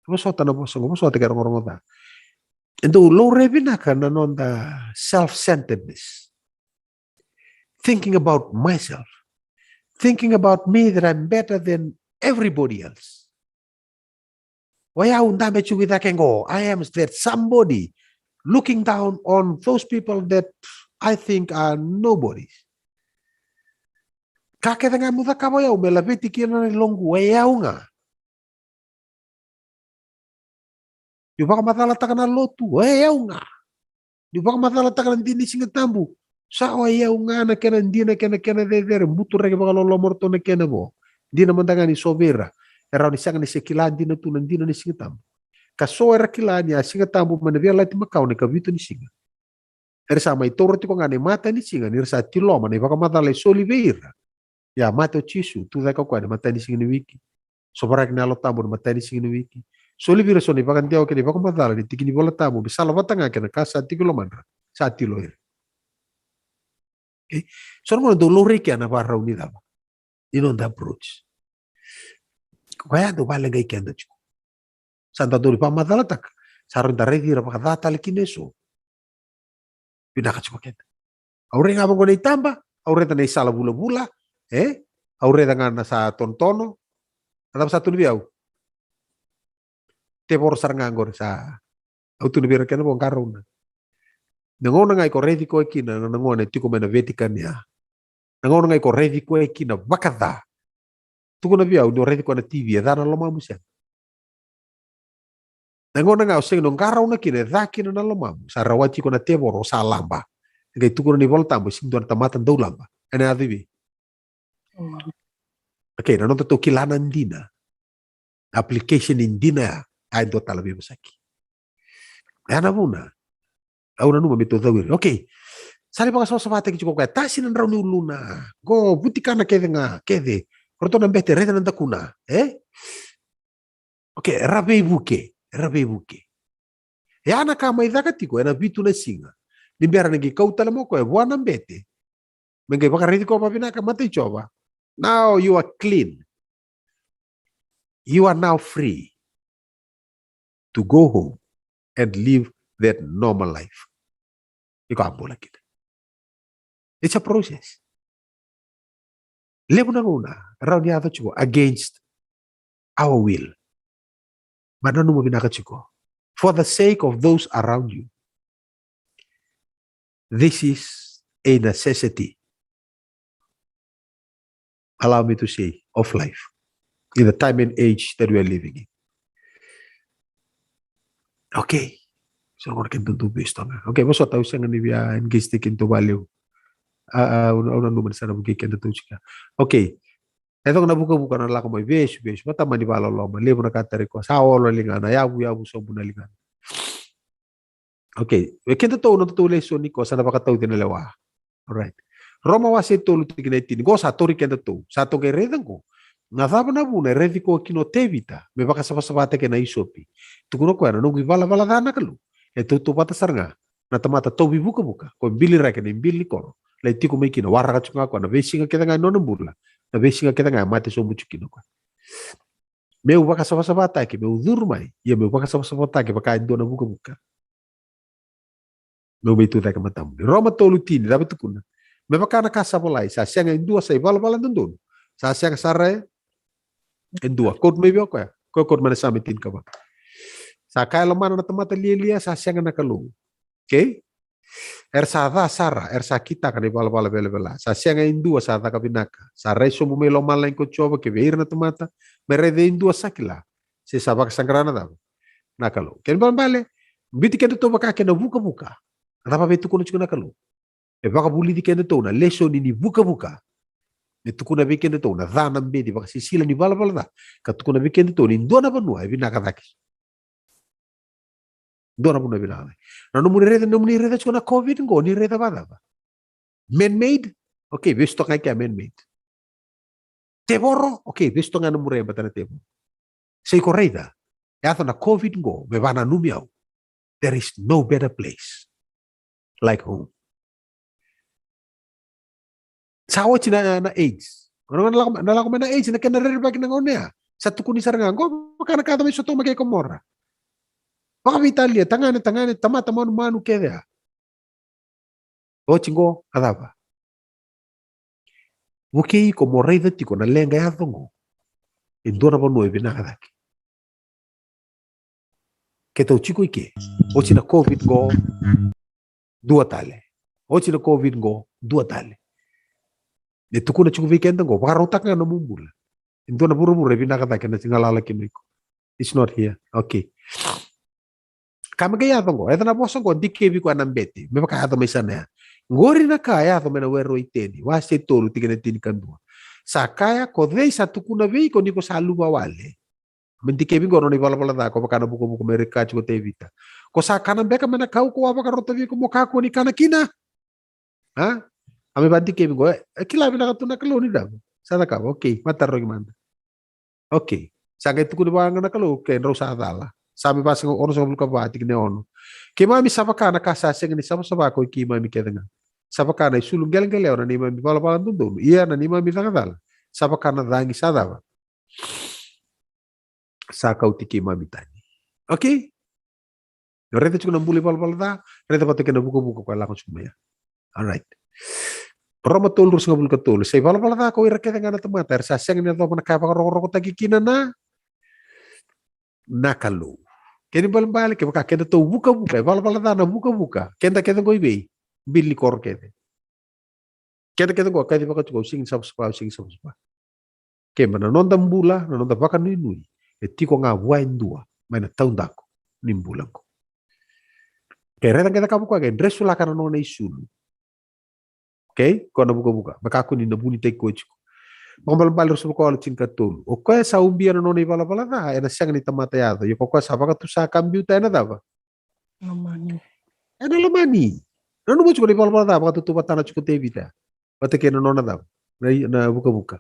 vosota na vosa oqo, vosota ke rogorogo ca. E dau laurai vinaka na noda self-centeredness. Thinking about myself. Thinking about me that I'm better than everybody else. O yau dabe tiko i cake qo. I am that somebody. Looking down on those people that I think are nobodies. Ka kece ga meu cakava o yau me laveti kina na iloqu, o yau ga. Niu vakamacalataka na lotu, o yau ga. Niu vakamacalataka na dina ni Siga Tabu, sa o yau ga na kena dina, kena, kena cecere, buturaki vakaloloma o ratou na kena vo. Dina mada ga ni so vei ira e rawa ni sega ni se kila dina tu na dina ni Siga Tabu. Ka so era kila ni a Siga Tabu mai na Veiyalayalati Makawa na ikavitu ni siga. Era sa mai taura tiko ga na imatai ni siga ni ra sa tiloma na ivakamacala e soli vei ira. Ia mate o Jisu, tucake o koya na imatai ni siga ni wiki. Sovaraki na Yalo Tabu na imatai ni siga ni wiki. Soli vei ira so na ivakadewa kei na ivakamacala ni tiki ni Vola Tabu me sala vata ga kei na ka sa tiko i lomadra. Sa tilo ira. Okay? So na gauna dau laurai kea na vakarau ni cava? Ni noda approach. Koya dau vakaleqai keda tiko. Sa da dau ni vakamacalataka. Sa rawa ni da raici ira vakaca tale kina eso. Vinaka tiko keda. Au rai ga vaqo na itaba, au raica na isala vulavula, e? Au raica ga na sa tonotono. A cava sa tukuni vei au? Tevoro sara ga qori sa. Au tukuna vei ira kena vo qarauna. Na gauna ga iko raici koya kina na, na gone tiko mai na Vatican ya. Na gauna ga iko raici koya kina vakaca. Tukuna vei au ni o raici koya na T V, e ca na lomamu sega. Na gauna ga o sega ni o qarauna kina, e ca kina na lomamu. Sa rawati iko na tevoro, sa laba. E qai tukuna na iVola Tabu, e sega ni dua na tamata dau laba. Ena yaco i vei? Mm. Okay, na noda tou kila na dina. Application ni dina ya, a e dua tale veivosaki. Ya na vuna au nanuma me tou cau ira. Okay. Sa lai vakasavasavataki tiko koya, tasi na drau ni uluna. Qo vutikana kece ga, kece. Ko ratou na bete, raica na dakuna, e? Okay, era veivuke, era veivuke. Ya na ka mai caka tiko ena vitu na siga. Ni bera ni qai kau tale mai o koya vua na bete. Me qai vakaraici koya vakavinaka, mata i Jiova. Now you are clean. You are now free to go home and live that normal life. Iko a bula kina. It's a process. Levu na gauna, rawa ni yaco tiko against our will. But nanuma vinaka tiko. For the sake of those around you, this is a necessity, allow me to say, of life in the time and age that we are living in. Okay. So gona keda tou vesu toga. Okay, vosota, au sega ni via engage tiko kina tou valevu. A, a, au, au nanuma ni sa na vukei keda tou tiko. Okay. E toka na vukavuka na lako mai vesu, vesu. Vata mani vakaloloma, levu na ka tara iko. Sa olo na ligana, yavu, yavu sobu na ligana. Okay, e keda tou na tou lesoni ko sa na vakatauci na lewa. Alright. Roma wase tolu tikina e tini. Qo sa tori keda tou. Sa tou qai raica qo. Na cava na vuna e raici koya kina o Tevita me vakasavasavataki na isopi? Tukuna koya na noqu ivalavala ca na Kalou. E tautauvata sara ga na tamata tauvi vukavuka. Ko e biliraki na ibili ni koro. Lai tiko mai kina waraka tiko ga koya na veisiga kece ga e nona bula. Na veisiga kece ga e mate sobu tiko kina koya. Meu vakasavasavataki, meu curu mai, ia meu vakasavasavataki vaka e dua na vukavuka. Meu mai tu cake matamuni. Roma tolu tini, cava e tukuna? Me vaka na ka sa volai, sa sega e dua sa ivalavala dodonu. Sa sega sara e dua. Quote mai vei o koya. Koya quote mai na Same tinikava. Sa kaya lomana na tamata lialia, sa sega na Kalou. Okay? Era sa ca sara, era sa kitaka na ivalavala velavela. Sa sega e dua sa caka vinaka. Sa rai sobu mai lomalagi ko Jiova ki vei ira na tamata, me raica e dua sa kila, se sa vakasaqara na cava? Na Kalou. Kena ibalebale, biuti kedatou vaka kei na vukavuka. Na cava e tukuna tiko na Kalou? E vakavulici kedatou na lesoni ni vukavuka. Me tukuna vei kedatou na ca, na beci, vakasisila ni valavala ca. Ka tukuna vei kedatou ni dua na vanua e vinaka cake. Dua na vanua e vinaka cake. Na nomuni raica, nomuni raica tiko na COVID qo, ni raica vacava? Man-made? Okay, vesu toka ga i kea man-made. Tevoro? Okay, vesu toka ga na muria e bata na tevoro. Sa iko raica, e yaco na COVID qo me vananumi au. There is no better place like home. Sa oti na, na AIDS. Na, na lako, na lako mai na AIDS, na kena rerevaki na gauna ya. Sa tukuni sara ga qo, vaka na ka yaco mai Sotoma kei Komora. Vakaveitalia, tagane, tagane, tamata, manumanu, kece ya. Oti qo, a cava? Vukei iko mo raica tiko na leqa yaco qo. E dua na vanua e vinaka cake. Keitou tiko i ke. Oti na COVID qo, dua tale. Oti na COVID qo, dua tale. E tukuna tiko vei keda qo, vakarautaka ga na nomu bula. E dua na vuravura e vinaka cake na galala kina o iko. It's not here. Okay. Ka me qai yaco qo, e yaco na vosa qo, dikevi koya na bete. Me vaka yaco mai sana ya. Qori na ka yaco mai na Were o Iteni, wase tolu, tikina tinikadua. Sa kaya, ko cei sa tukuna vei iko ni ko sa luvawale? Me dikevi qo na nona ivalavala ca, ko vaka na vukavuka me rika tiko ko Tevita. Ko sa kana beka mai na kau ko a vakarota vei iko mo kakua ni kana kina? A? A me vadikevi qo, e, e kila vinaka tu na Kalou ni cava sa cakava. Okay, matarogi mada. Okay. Sa qai tukuni vaka ga na Kalou, okay, drau sa cala. Same vasagavulu, onosagavulu ka va, tikina e ono. Keimami sa vaka na ka sa sega ni savasava ko i keimami kece ga. Sa vaka na isulu qeleqelewa na neimami valavala dodonu. Ia na neimami caka cala sa vaka na cagi sa cava? Sa kauti keimami tani. Okay? Raica tiko na bula ivalavala ca, raica vata kei na vukavuka koya lako tiko mai ya. All right. Roma tolu, ruasagavulu ka tolu. Sa ivalavala ca ko ira kece ga na tamata, era sa sega ni yacova na ka e vakarokorokotaki kina na, na Kalou. Kena ibalebale, kevaka kedatou vukavuka, ivalavala ca na vukavuka, keda kece qo i vei? Bili ni koro kece. Keda kece qo, kacivaka tiko, au sega ni savasava, au sega ni savasava. Keba na noda bula, na noda vakanuinui, e tiko ga vua e dua mai na taudaku ni bula qo. Ke raica qai cakava koya, ke dresulaka na nona isulu. Okay? Koya na vukavuka, me kakua ni na vunitaki koya tiko. Vakaibalebale ruasagavulu ka walu, tinikatolu. O koya sa ubia na nona ivalavala ca, ena sega ni tamata yaco. Ia ko koya sa vakatusa ka biuta, ena cava? Lomani. Ena lomani. Nanuma tiko na ivalavala ca vakatautauvatana tiko o Tevita vata kei na nona cava? Na, na vukavuka.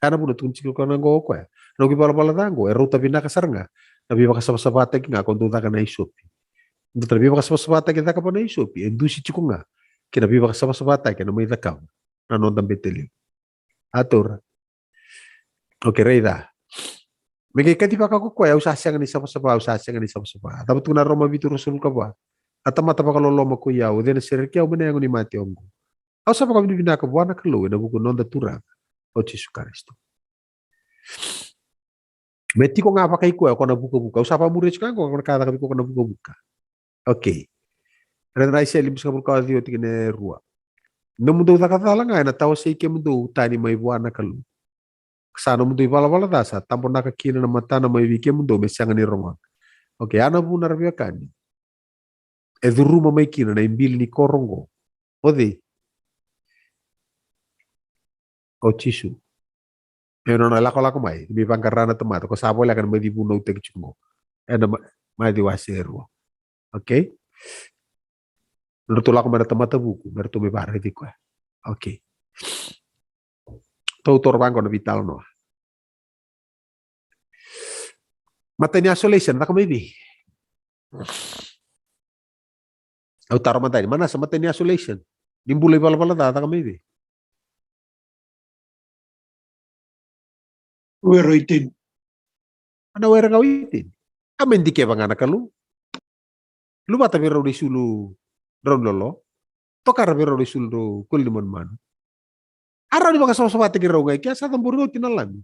Ka na vuna tukuni tiko koya na qo o koya. Na noqu ivalavala ca qo e rauta vinaka sara ga na veivakasavasavataki ga ko dou caka na isopi. Dou ta na veivakasavasavataki e cakava na isopi e dusi tiko ga kei na veivakasavasavataki ena mai cakava na noda bete levu. A taura. Okay, raica. Me qai kacivaka ko koya, au sa sega ni savasava, au sa sega ni savasava. A cava tukuna Roma vitu, ruasagavulu ka va? A tamata vakaloloma ko i au, o cei ena sereki au mai na yago ni mate oqo? Au sa vakavinavinaka vua na Kalou ena vuku ni noda Turaga o Jisu Karisito. Me tiko ga vakai koya ko na vukavuka. Au sa vakamuria tiko ga qo na ka e caka vei koya ko na vukavuka. Okay. Raica na Aisea limasagavulu ka ciwa, tikina e rua. Nomudou caka cala ga ena tawasei kemudou tani mai vua na Kalou. Sa nomudou ivalavala ca sa tabonaka kina na matana mai vei kemudou me sega ni rogoca. Okay, a na vuna, ra veiwekani, e curuma mai kina na ibili ni koro qo. O cei? O Jisu. E nona lakolako mai me vaqara na tamata, ko sa voleka na mai civunautaki tiko qo ena Ma-, Maciu wase e rua. Okay? Nodratou lako mai na tamata vuku me ratou mai vakaraici koya. Okay. Tou toro vaqo na veitalanoa. Matai ni isolation, caka mai vei? Au taro mada ni, Manasa, matai ni isolation ni bula ivalavala ca, caka mai vei? Were o Iteni. Ana were ga o Iteni. A me dikeva ga na Kalou. Luvata vei rau na isulu drau ni lolo. Tokara vei rau na isulu drau koli ni manumanu. A rawa ni vakasavasavataki rau ga i kea, sa cabori oti na lami.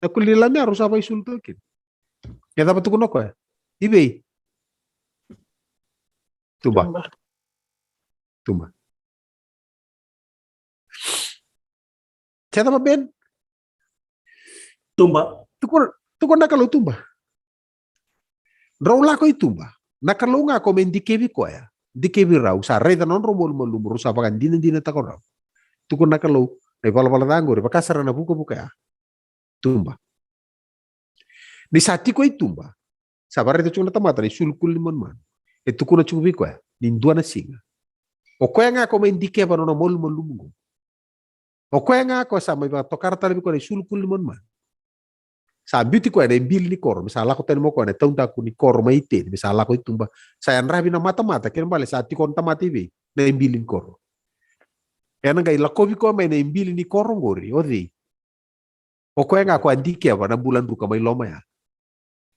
Na koli ni lami a rau sa vakaisulu toka kina. E cava tukuna o koya? I vei? Tuba. Tuba. Tuba. Cecava Ben. Tuba. Tukuna, tukuna na Kalou tuba. Drau lako i tuba. Na Kalou ga ko me dikevi koya. Dikevi rau, sa raica na nodrau malumalumu, rau sa vakadinadinataka rau. Tukuna na Kalou, na ivalavala ca qori, vaka sara na vukavuka ya. Tuba. Ni sa tiko i tuba, sa vareta tiko na tamata na isulu kulu ni manumanu. E tukuna tiko vei koya ni dua na siga. O koya ga ko mai dikeva na nona malumalumu qo. O koya ga ko sa mai vakatokara tale vei koya na isulu kulu ni manumanu. Sa biuti koya na ibili ni koro, me sa lako tani mai koya na taudaku ni koro mai Iteni, me sa lako i tuba, sa yadravi na matamata, kena bale sa tiko na tamata i vei, na ibili ni koro. Ena qai lakovi koya mai na ibili ni koro qori, o cei? O koya ga ko a dikeva na bula druka mai loma ya.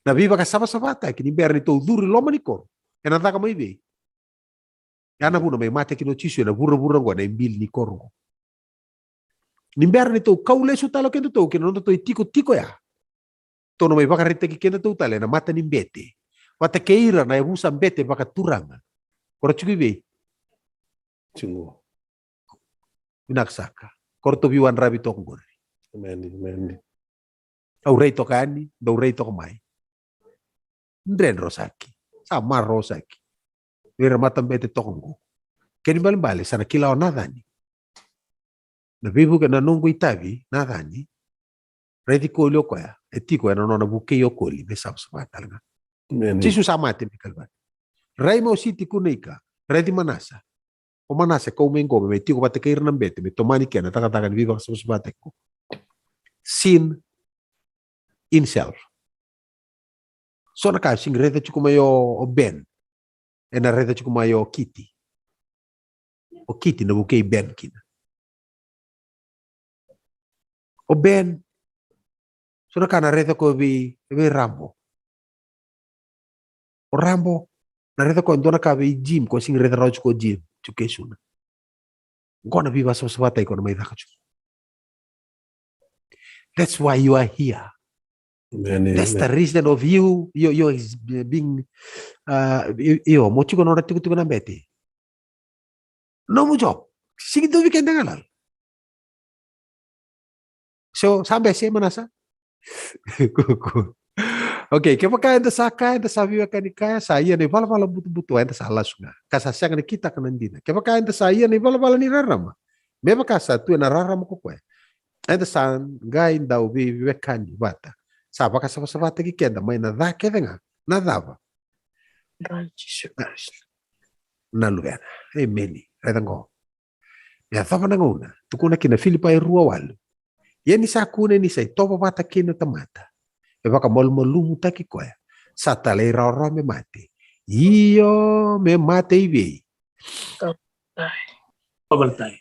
Na veivakasavasavataki ni bera ni tou curu i loma ni koro. Ena caka mai vei? Ya na vuna mai mate kina o Jisu ena vuravura qo, na ibili ni koro qo. Ni bera ni tou kau lesu tale o kedatou kina nodatou itikotiko ya. Tou na mai vakaraitaki kedatou tale ena mata ni bete. Vata kei ira na yavusa bete vakaturaga. Ko ra tiko i vei? Tiko. Vinaka saka. Ko ratou veiwadravi toka qori. Amen, amen. Au rai toka yani, dau rai toka mai. Dredre o Saki. Sa marau o Saki. Vei ira matabete toka qo. Kena ibalebale, sa na kila o Nacani. Na veivuke na noqu itavi, Nacani. Raici Koli o koya. E tiko ena nona vukei o Koli, me savasava tale ga. Amen. Jisu sa mate mai Kalivari. Rai mai Ositi, Kunaika. Raici Manasa. O Manasa e kau mai qo me tiko vata kei ira na bete, me tomani kina na cakacaka ni veivakasavasavataki qo. Sin in self. So na ka e sega ni raica tiko mai o, o Ben. Ena raica tiko mai o Kiti. O Kiti na vukei Ben kina. O Ben. So na ka na raica koya vei, vei Rabo. O Rabo, na raica koya dua na ka vei Jim, ko sega ni raica rawa tiko o Jim, tiko kei Suna. Qo na veivakasavasavataki ko na mai caka tiko. That's why you are here. Amen, amen. That's the reason of you, you, you is being, uh, you, you, mo tiko na nodra tikotiko na bete. Nomu job. Sigi tu weekend nga lal. So, sa bese, Manasa? Kuku. Okay, kevaka eda sa kaya, eda sa veiwekani kaya, sa ia na ivalavala butobuto, eda sa lasu ga. Ka sa sega ni kitaka na dina. Kevaka eda sa ia na ivalavala ni rarama, me vaka sa tu ena rarama ko koya, eda sa qai dau veiwekani vata. Sa vakasavasavataki keda mai na ca kece ga. Na cava? Na Jisu Karisito. Na Luvena. Emeni. Raica qo. Me yacova na gauna, tukuna kina Filipai rua walu. Ia ni sa kune ni sa itovo vata kei na tamata, e vakamalumalumutaki koya. Sa talairawarawa me mate. Io, me mate i vei? Kauveilatai.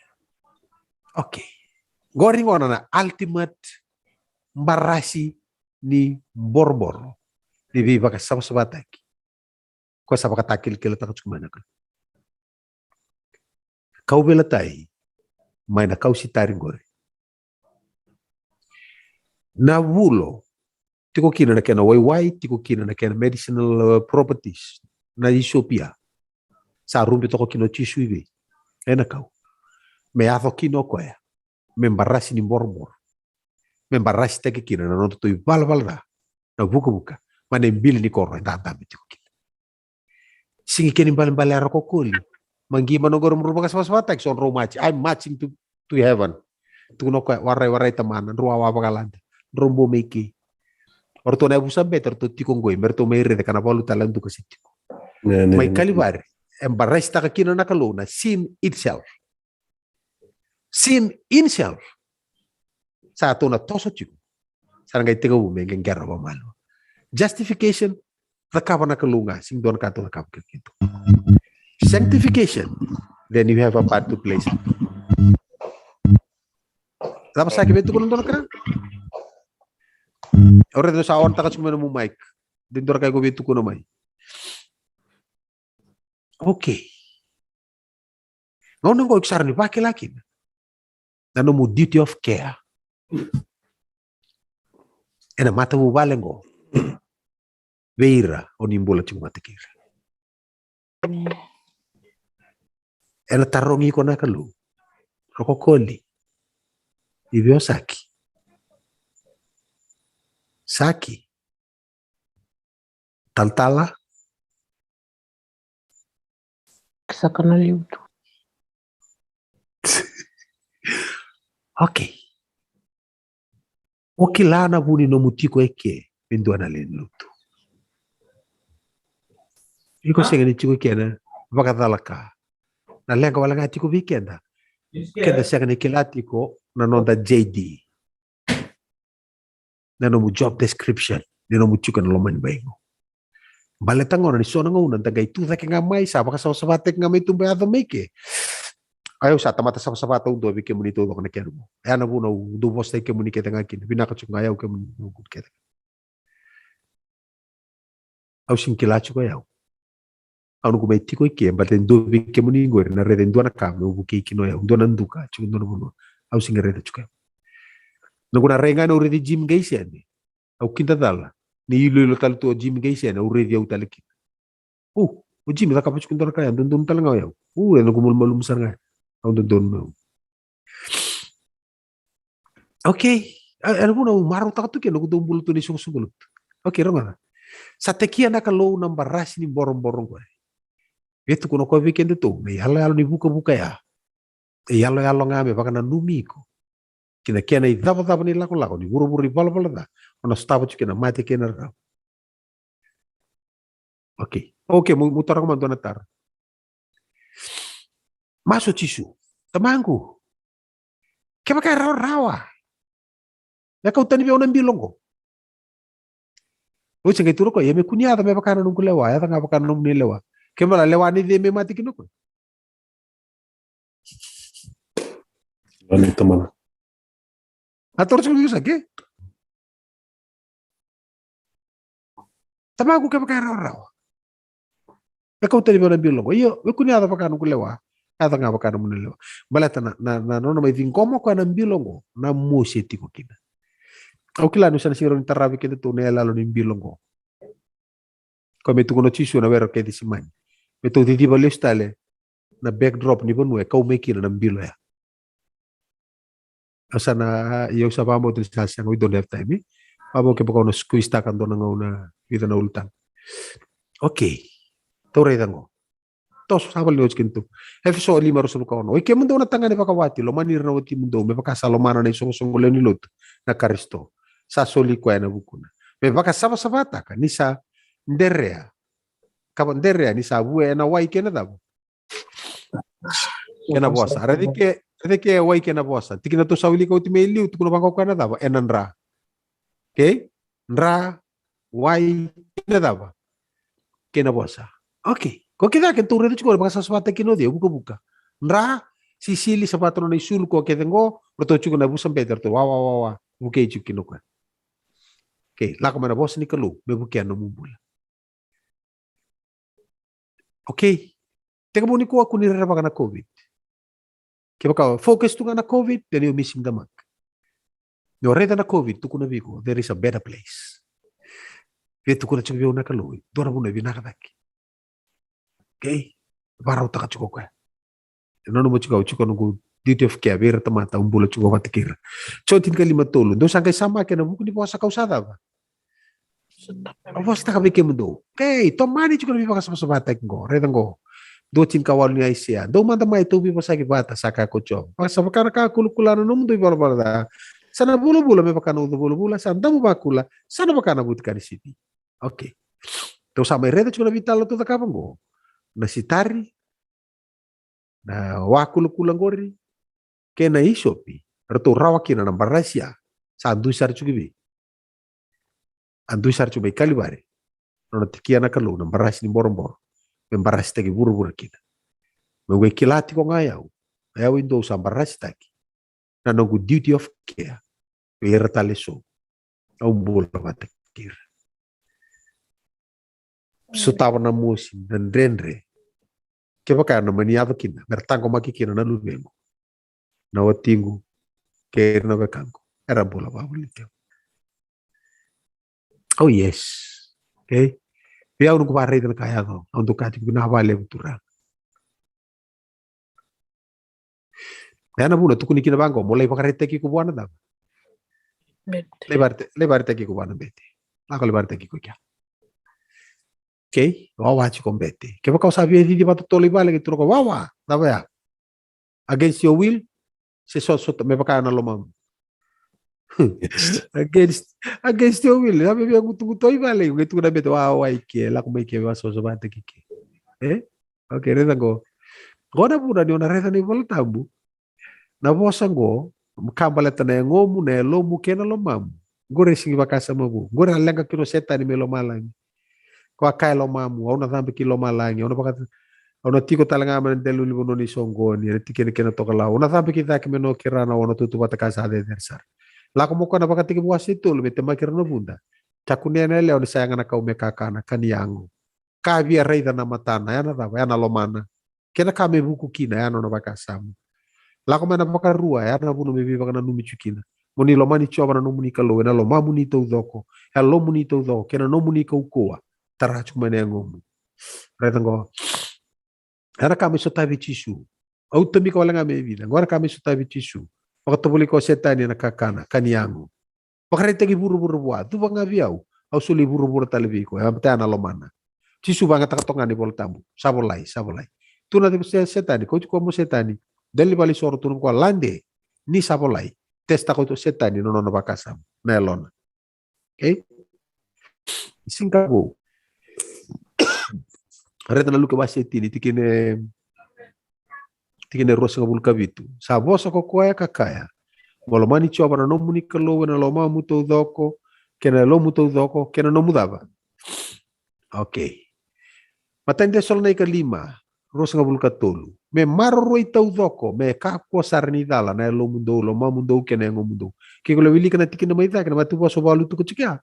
Okay. Qori gona na ultimate barasi ni boroboro ni veivakasavasavataki. Ko sa vakatakilakilataka tiko mai na ka. Kauveilatai mai na kausitari qori. Na vulo, tiko kina na kena waiwai, tiko kina na kena medicinal, uh, properties, na isopia. Sa rube toka kina o Jisu i vei? Ena kau. Me yaco kina o koya me barasi ni boroboro. Me barasitaki kina na nodatou ivalavala ca, na vukavuka, mai na ibili ni koro eda dabe tiko kina. Sigi kena ibalebale era kokoli. Maqi mai na qori mo drau vakasavasavataki, so drau machi. I'm marching to, to heaven. Tukuna o koya, warai, warai tamana, drau wawa vakalada. Drau bo mai kei. O ratou na yavusa bete, ratou tiko qoi, me ratou mai raica ka na valu tale a duka se tiko. Mai Kalivari, e barasitaka kina na Kalou na sin itself. Sin in self. Sa tou na toso tiko. Sa na qai tekivu me qeqera vakamalua. Justification, cakava na Kalou ga, sega ni dua na ka tou cakava kece keitou. Sanctification, then you have a part to play. Cava sa ke vei tukuna dua na ka? Au raica sa on taka tiko mai na nomu mic. Dua na ka iko vei tukuna mai. Okay. Gauna qo iko sa rawa ni vakila kina na nomu duty of care ena matavuvale qo vei ira o ni bula tiko vata kei ira. Ena tarogi iko na Kalou. Rokokoli. I vei o Saki? Saki. Talatala. Saka na liu tu. Okay. O kila na vu ni nomu tiko eke me dua na lewe ni lotu. Iko sega ni tiko eke na vakacalaka. Na leqa wale ga tiko vei keda. Keda sega ni kila tiko na noda J D. Na nomu job description ni nomu tiko na loma ni bai qo. Baleta gona ni so na gauna da qai tu cake ga mai, sa vakasavasavataki ga mai tuba yaco mai ke. A yau sa tamata savasava taudu vei kemuni taucoko na kena vo. E a na vuna au dau vosataki kemuni kece ga kina. Vinaka tiko ga yau kemuni kece ga. Au sega ni kila tiko yau. Au noqu mai tiko i ke, baleta e dua vei kemuni qori na raica e dua na ka meu vukei kina o yau, dua na duka tiko dua na vanua. Au sega ni raica tiko yau. Noqu na rai ga na au raici Jim qai sene. Au kidacala ni iloilo tale tu o Jim qai sene, au raici au tale kina. O, o Jim cakava tiko dua na ka ya, dodonu tale ga o yau. O, e noqu malumalumu sara ga. Au dodonu meu. Okay. A, e na vuna au marautaka tu kina noqu dau bula tu na isoqosoqo lotu. Okay, rogoca. Sa tekia na Kalou na barasi ni boroboro qori. E tukuna o koya vei kedatou na iyaloyalo ni vukavuka ya. E iyaloyalo ga me vakananumi iko ki na kena icavacava ni lakolako ni vuravura ivalavala ca, o na sotava tiko kina na mate kei na rarawa. Okay. Okay, meu, meu taroga mada dua na taro. Masu o Jisu. Tamaqu, kevaka e rawarawa, me kauta tani vei au na bilo qo. Oti qai tukuna o koya, ia me kua ni yaco me vaka na noqu lewa, yaco ga vaka na nomuni lewa. Kena ibalebale lewa ni cei me mate kina o koya? Lani tamana. A toro tiko vei iko sa ke? Tamaqu, kevaka e rawarawa, me kauta tani vei au na bilo qo. Io, me kua ni yaco vaka noqu lewa, yaco ga vaka nomuni lewa. Baleta na, na, na nona mai ciqoma o koya na bilo qo, na mosi e tiko kina. Au kila niu sa na sega ni rawa ni tara vei kedatou na iyaloyalo ni bilo qo. Koya me tukuna o Jisu na were o Kecisemani, me tou ciciva lesu tale na backdrop ni vanua e kau mai kina na bilo ya. Au sa na, ia au sa vakabauta ni sa sega, we don't have time, e? Vakavo kevaka au na squeeze-taka dua na gauna, vica na ulutaga. Okay. Tou raica qo. Toso, sa valenoti kina tu. Efeso lima, ruasagavulu ka ono. Oi kemudou na tagane vakawati, lomani ira na watimudou me vaka sa lomana na isoqosoqo lewe ni lotu na Karisito sa soli koya ena vukuna, me vakasavasavataka ni sa derea, ka va derea ni sa vue ena wai kei na cava? Kei na vosa. Raica ke, raica ke wai kei na vosa. Tikina tou sa wilika oti mai liu, tukuna vaqo o koya na cava? Ena dra. Okay? Dra, wai, kei na cava? Kei na vosa. Okay. Ko kece ga kedatou raica tiko, vakasavasavataki kina o cei? Vukavuka. Dra, sisili, savata nona isulu, ko kece qo, ratou tiko na vusa bete, ratou wa, wa, wa, wa. Vukei tiko kina o koya. Okay, lako mai na vosa ni Kalou me vukea nomu bula. Okay. Tekivu nikua kua ni rerevaka na COVID. Kevaka o focus tu ga na COVID, then you're missing the mark. Ni o raica na COVID, tukuna vei iko, there is a better place. Via tukuna tiko vei au na Kalou, dua na vanua e vinaka cake. Okay? Vakarautaka tiko o koya. E nanuma tiko au tiko noqu duty of care vei ira tamata au bula tiko vata kei ira. Joni tinikalima tolu. Dou sa qai samaki ena vuku ni vosa kau sa cava? Au vosataka vei kemudou. Okay, tomani tiko na veivakasavasavataki qo. Raica qo. Dua tinikawalu ni Aisea. Dou mada mai, tou veivosaki vata, sa kaya ko Jiova. Sa vaka na ka kulakula na nomudou ivalavala ca. Sa na vulavula me vaka na uca vulavula, sa damu vakula, sa na vaka na vutika ni sipi. Okay. Tou sa mai raica tiko na veitalanoa tou cakava qo. Na sitari, na wakulakula qori, kei na isopi, ratou rawa kina na barasi ya, sa dui sara tiko vei. A dui sara tiko mai Kalivari. Nona tekia na Kalou na barasi ni boroboro. Me barasitaki vuravura kina. Meu qai kila tiko ga o yau. O yau e dua au sa barasitaki. Na noqu duty of care vei ira tale eso au bula vata kei ira. Sotava na mosi, na dredre. Kevaka na mani yaco kina, me ra taqomaki kina na luvequ, na watiqu, kei ira na wekaqu, era bula vakavoliti au. Oh yes. Okay. Vei au noqu vakaraica na ka yaco, au dau kaya tiko, vinaka vakalevu Turaga. Na ya na vuna tukuni kina vaqo, mo lai vakaraitaki iko vua na cava? Bete. Lai vakaraitaki iko vua na bete. Lako lai vakaraitaki iko kea. Okay, wawa tiko bete. Kevaka o sa via cici vakatotolo i vale, qai tukuna o koya, wawa, cava ya? Against your will? Se so, so, me vaka na lomamu. Against, against your will. Sa me via gutugutu i vale, qai tukuna bete, wawa i ke, lako mai ke, vakasavasavataki ke. E? Okay, raica qo. Qo na vuna ni o na raica na iVola Tabu. Na vosa qo, ka baleta na yagomu, na yalomu kei na lomamu. Qori e sigi vakasama vou. Qori a leqa kina o Setani mai lomalagi. Ko a kaya e lomamu, au na cabe ki lomalagi, au na vaka, au na tiko tale ga mai na delanivanua ni soqoni, ena tikina kei na tokalau. Au na cabe ki cake me noqu keirau na, au na tautauvata ka sa cecere sara. Lako mai o koya na Vakatekivu wase tolu, me temaki ira na vuda. Sa kunea na yalewa ni sa yaga na kau me kakana, ka ni yago. Ka via raica na matana, ya na cava, ya na lomana. Kei na ka me vuku kina, ya na nona vakasama. Lako mai na vakarua, ya na vuna me veivakananumi tiko kina. Mo ni lomani Jiova na nomuni Kalou ena lomamuni taucoko, e yalomuni taucoko, kei na nomuni kaukauwa, tara tiko mai na yagomu. Raica qo. Ya na ka me sotavi Jisu. Au tomika wale ga me vica. Qo na ka me sotavi Jisu. Vakatovolei koya o Setani ena kakana, ka ni yago. Vakaraitaki vuravura vua, cuva ga vei au, au soli vuravura tale vei iko. E vata ya na lomana. Jisu vagataka toka ga na iVola Tabu. Sa volai, sa volai. Tukuna vei Se-, Setani, kauti koya mai o Setani. Dela ni valenisoro, tukuna vei koya, lade, ni sa volai. Test-taka o Setani na nona vakasama, na yalona. Okay? Siga vou. Raica na Luke wase tini, tikina, tikina e ruasagavulu ka vitu. Sa vosa ko koya ka kaya, mo lomani Jiova na nomuni Kalou ena lomamu taucoko, kei na yalomu taucoko, kei na nomu cava? Okay. Matai ni Cesalonaika lima, ruasagavulu ka tolu. Me maroroi taucoko, me kakua sara ni cala na yalomudou, lomamudou, kei na yagomudou. Ke ko lai wilika na tikina mai cake, na Maciu wase walu tuku tiko ya.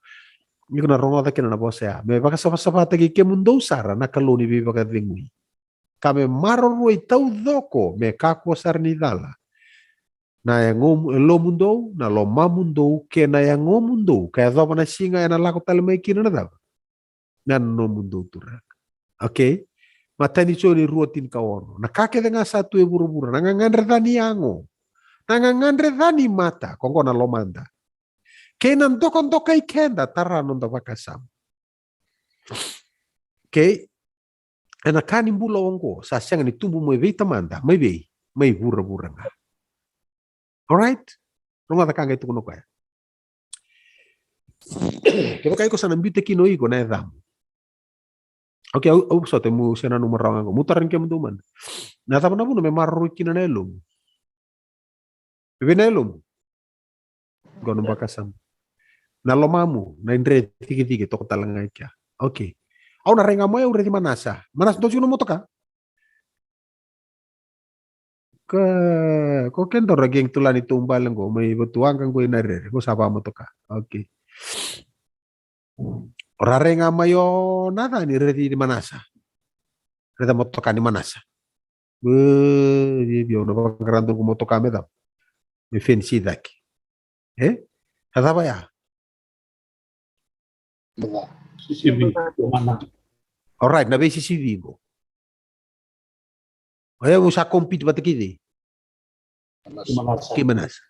Ni ko na rogoca kina na vosa ya. Me vakasavasavataki kemudou sara na Kalou ni veivakacegui. Ka me maroroi taucoko, me kakua sara ni cala na yagomu, yalomudou, na lomamudou, kei na yagomudou. Ka yacova na siga ena lako tale mai kina na cava? Na nomudou turaga. Okay? Matai ni Joni rua tinikaono. Na ka kece ga sa tu e vuravura, na gagadre ca ni yago, na gagadre ca ni mata, ko qo na lomada, kei na dokadokai keda, tara noda vakasama. Okay? Ena ka ni bula oqo, sa sega ni tubu mai vei Tamada, mai vei, mai vuravura ga. Alright? Rogoca ka qai tukuna o koya. Kevaka iko sa na biuta kina o iko na yacamu. Okay, au, au sota, meu se nanuma rawa ga qo. Meu tarogi kemudou mada. Na cava na vuna me maroroi kina na yalomu? Vei na yalomu? Qo na vakasama. Na lomamu, na idre cikecike toka tale ga i kea. Okay. Au na rai ga mai au raici Manasa. Manasa, dou tiko na motoka? Ka, ko ke dou ra qai tu la ni taubale qo, mai Vatuwaqa qo i Narere, qo sa vakamotoka. Okay. O ra rai ga mai o na ca ni raici ni Manasa. Raica motoka ni Manasa. E, via, via, au na vaqara dua noqu motoka me cava? Me fenisi cake. E? Sa cava ya? Sisivi, mana. Alright, na veisisivi qo. O yau sa compete vata kei cei? Manasa. Kei Manasa.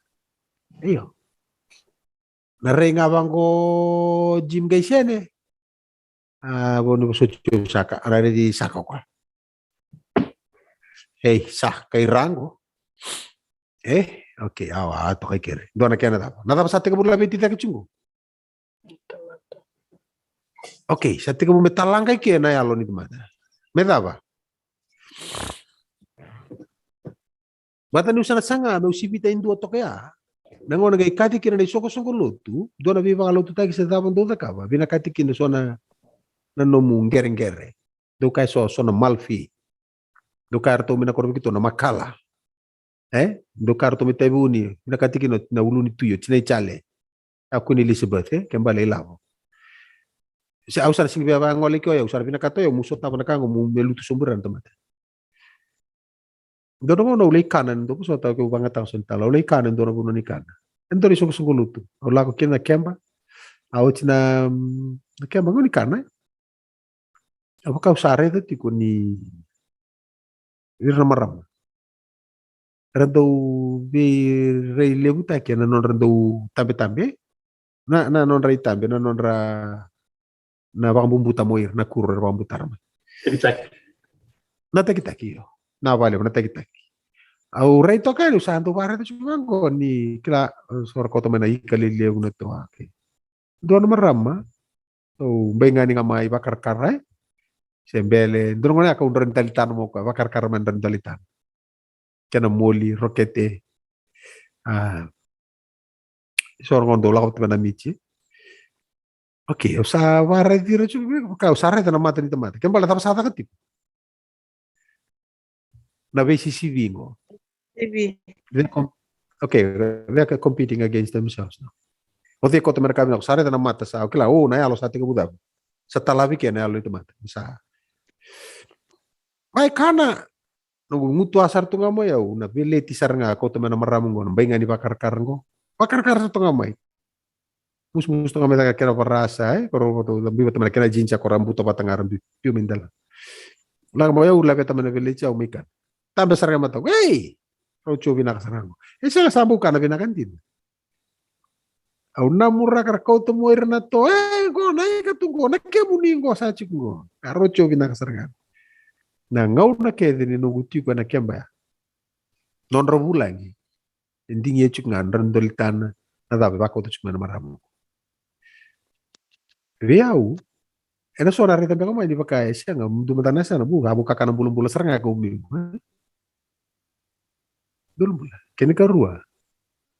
Io. Na rai ga vaqo Jim qai sene. A, vo ni vosoti au saka, a, na raici saka o koya. Ei, sa kai ra qo. E, okay, awa, a toka i kere. Dua na kena cava? Na cava sa tekivu laveti cake tiko qo? Okay, sa tekivu me talaqa i ke na yalo ni tamata. Me cava? Vata niu sa na saga meu sivita e dua toka ya. Na gauna qai kaci kina na isoqosoqo lotu, dua na veivakalotutaki se cava dou cakava, vinakati kina so na, na nomu qereqere. Dou kaya so, so na malfi. Dou kaya ratou mai na koro vei keitou na makala. E? Dou kaya ratou mai Taveuni, vinakati kina na ulu ni tui o tinai Jale. A Queen Elizabeth, e? Ke bale ilavo. Se au sa na sigi via vagole kei o yau, au sa na vinakata o yau meu sotava na ka qo, meu me lutu sobu ira na tamata. Dua na gauna au lai kana, dou vosota, au vakayagataka so ni tala, au lai kana e dua na vanua ni kana. E dua na isoqosoqo lotu. Au lako kina na keba. A oti na, mm, na keba qo ni kana, e? Au vaka au sa raica tiko ni ira na marama. Ra dau veirailevutaki ena nodra dau tabetabe, na, na nodra itabe, na nodra, na vakabubuta mo ira na kuro era vakabutara mai. Takitaki. Na takitaki, io. Na vakalevu na takitaki. Au rai toka yani, au sa dau vakaraica tu vaqo ni kila, so ra kauta mai na ika lelevu na toa, okay. Dua na marama, au bai ga ni ga mai vakarakara, e? Se bele, dua na gone ya kau dra ni dalitana mo ka, vakarakara mai dra ni dalitana. Kena moli, rokete. A, so ra qo dau lako vata mai na miti. Okay, au sa vakaraici ira tu, ka au sa raica na mata ni tamata. Ke bale cava sa caka tiko. Na veisisivi qo. Sivi. They com-, okay, they're competing against themselves, no? O cei kauta mai na ka vinaka, sa raica na mata sa, o kila, o, na yalo sa tekivu cava. Sa talavi ke na yalo ni tamata. Sa. Mai kana, noqu gutuwa sara tu ga mai au, na veleti sara ga kauta mai na marama qo, na bai ga ni vakarakara qo. Vakarakara sara tu ga mai. Musumusu tu ga mai caka kena varasa, e? Ko ra vata, biu vata mai na kena jeans, ko ra buta vata ga ra biu, biu mai dela. Lako mai au laveta mai na veleti au mai kana. Tabe sara ga mataqu, ei! Rau tio vinaka sara ga. E sega sa bau kana vinaka dina. Au namuraka ra kauta mo ira na toa, e, qo, na ika tu qo, na kemuni qo, sa tiko qo. A rau tio vinaka sara ga. Na gauna kece ni noqu tiko ena keba ya. Nodra vulagi. E digi e tiko ga, dra ni dalitana, na cava e vakauta tiko mai na marama. Vei au, ena so na raica beka mai ni vaka e sega, dua mada na yasana, bu, a vu kakana bulabula sara ga kau biu. Bulabula. Kena ikarua,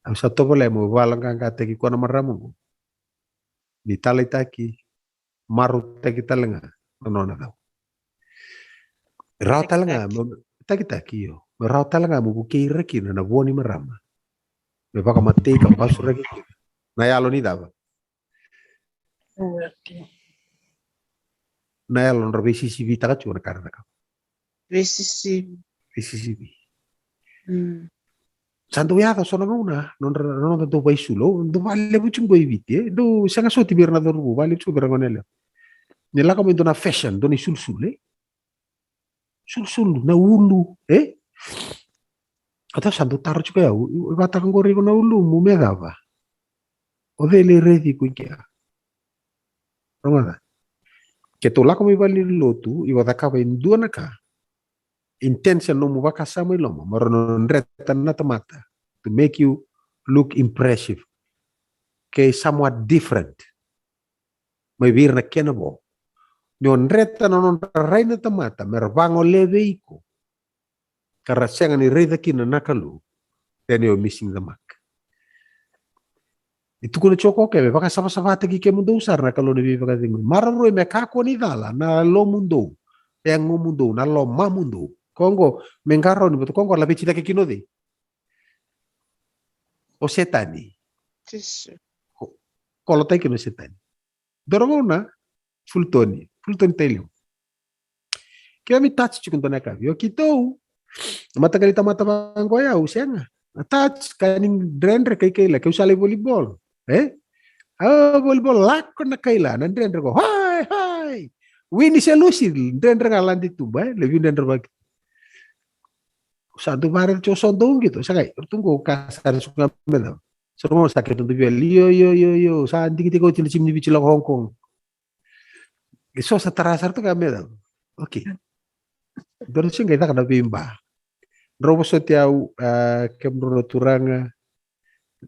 au sa tovolea meu vaqaqataki koya na marama qo. Ni taleitaki, marautaki tale ga na nona cau. Rawa tale ga, takitaki. Meu, takitaki, io. Me rawa tale ga meu vukei ira kina na vo ni marama. Me vakamatei ka basuraki kina. Na yalo ni cava? Okay. Na yalo nodra veisisivitaka tiko na ka ra cakava. Veisisivi. Veisisivi. Mm. Sa dau yaco so na gauna, nodra, nodra dau vaisulu, dau valevu tiko qo i Viti, e? Dau sega soti vei ira na cauravou, valevu tiko vei ira gone yalewa. Ni lako mai dua na fashion, dua na isulusulu, e? Sulusulu, na ulu, e? Ata sa dau taro tiko ya, u, u, vataka qori iko na ulumu, me cava? O cei lai raici iko i kea? Rogoca. Keitou lako mai vale ni lotu, iko cakava e dua na ka. Intention nomu vakasama i loma, mo rawa ni dreta na tamata. To make you look impressive. Okay, somewhat different. Mai vei ira na kena vo. Ni o dreta na nodra rai na tamata, me ra vagolea vei iko. Ka ra sega ni raica kina na Kalou, then you're missing the mark. Ni tukuna tiko o koya me vakasavasavataki kemudou sara na Kalou ni veivakacegui. Maroroi me kakua ni cala na yalomudou, yagomudou, na lomamudou. Ko qo, me qarauni, baleta ko qo laveti cake kina o cei? O Setani. Jisu. Ko, kolotaki kina o Setani. Dua na gauna, Fultoni, Fultoni Tailevu. Keimami touch tiko dua na yakavi. O keitou, mataqali tamata vaqo ya, au sega. Na touch, ka ni dredre, kaikaila, keu sa lai volleyball. E? A, volleyball, lako na kaila, na dredre qo. Hai, hai! Wini se lusi, dredre ga lade tuba, e? Levu dredre vaki. Sa dau vare tiko so dau qito, sa qai, tu qo ka sa ri suka me dau. So mo sa keitou dau via, io, io, io, io, sa digitaka oti na timi ni Viti lako Hong Kong. E so sa tara sara tu ga me cava. Okay. Dua na siga e caka na veiba. Drau vosoti au, a, kemudrau na turaga.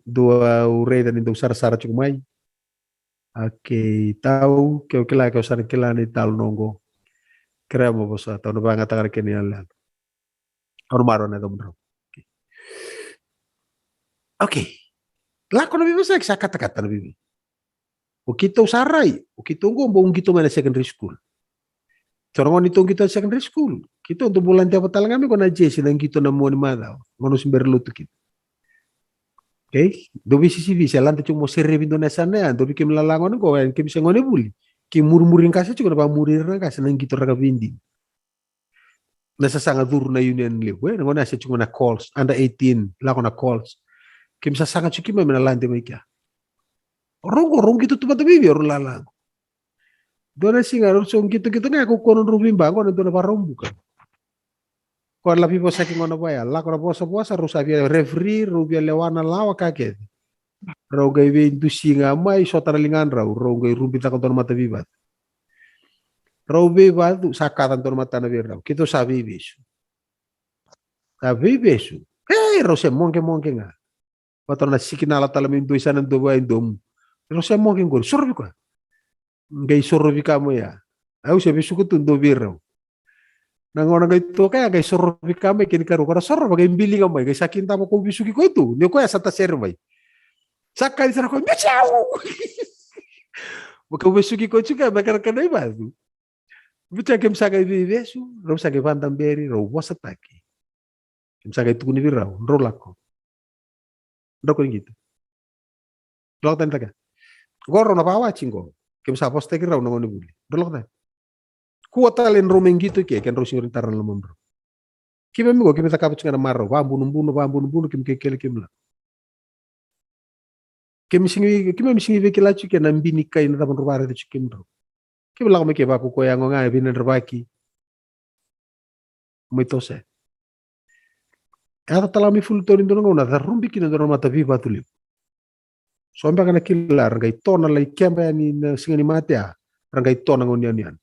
Dua au raica ni dau sarasara tiko mai. Okay, tau, ke o kila, ke o sa na kila na italanoa qo. Kerea mo vosa, tau na vagataka na kena iyaloyalo. Au na marau na yacamudrau. Okay. Okay. Lako na veivosaki, sa katakata na veiva. O keitou sa rai, o keitou qo bau qito mai na secondary school. So na gauna ni tou qito na secondary school, keitou dau bau ladeva tale ga mai qo na jersey na qito na mua ni macawa. Gauna au se bera lotu kina. Okay? Dau veisisivi se lade tiko mo serevi dua na yasana ya, dau vei keimami lala gone qo, e, keimami se gone vuli. Kei murimuri qase tiko na vamuri ira na qase na qito raka veidini. Na sasaga curu na union levu, e, na gauna ya se tiko na Colts, under eighteen, lako na Colts. Keimami sasaga tiko keimami na lade mai kea. O rau qo, rau qito tu vata vei vei, o rau lala qo. Dua na siga, rau so qitoqito ga, ko kua nodrau veiba, qo na dua na varau buka. Ko la vivosaki gona vaya, lako na vosavosa, rau sa via referee, rau via lewa na lawa ka kece. Rau qai veidusi ga mai, sota na ligadrau, rau qai rubi caka dua na mata veivacu. Rau veivacu, sa kaca dua na matana vei rau. Keitou sa veivesu. Sa veivesu. Ei, rau se moqemoqe ga. Vata na sikinala tale mai dua i sana dua vaya i domu. Rau se moqe qori, sorovi koya. Qai sorovi ka mai ya. Au se vesuka tu dua vei rau. Na gauna qai toka ya, qai sorovi ka mai kena ikarua. Ko na sorova qai bili ga mai, qai sa kidava ko vesuki koya tu. Ni o koya sa tasere mai. Sa kali sara koya, "Biu au!" Vaka vesuki koya tiko ya, me kana kana i vacu. Biu au, keimami sa qai veivesu, rau sa qai vadaberi, rau vosataki. Keimami sa qai tukuni vei rau, drau lako. Drau ko qito. Lako tani taka. Qo rau na vawati qo. Keimami sa vosataki rau na gone vuli. Drau lako tani. Kua tale drau mai qito ke, ke drau sega ni tara na lomadrau. Keimami qo, keimami cakava tiko ga na marau. Vabunubunu, vabunubunu, keimami kekele, keimami lako. Keimami sega ni, keimami sega ni via kila tiko ke na bi ni kai na cava drau varaica tiko keimami drau. Keimami lako mai ke vaka ko koya yago ga e vinadravaki. Mai toso. E yaco tale ga mai Fulton e dua na gauna, carubi kina e dua na mata veivacu levu. So beka na kila, ra qai to na lai keba yani na Siga ni Mate ya, ra qai to na gauna yanuyanu.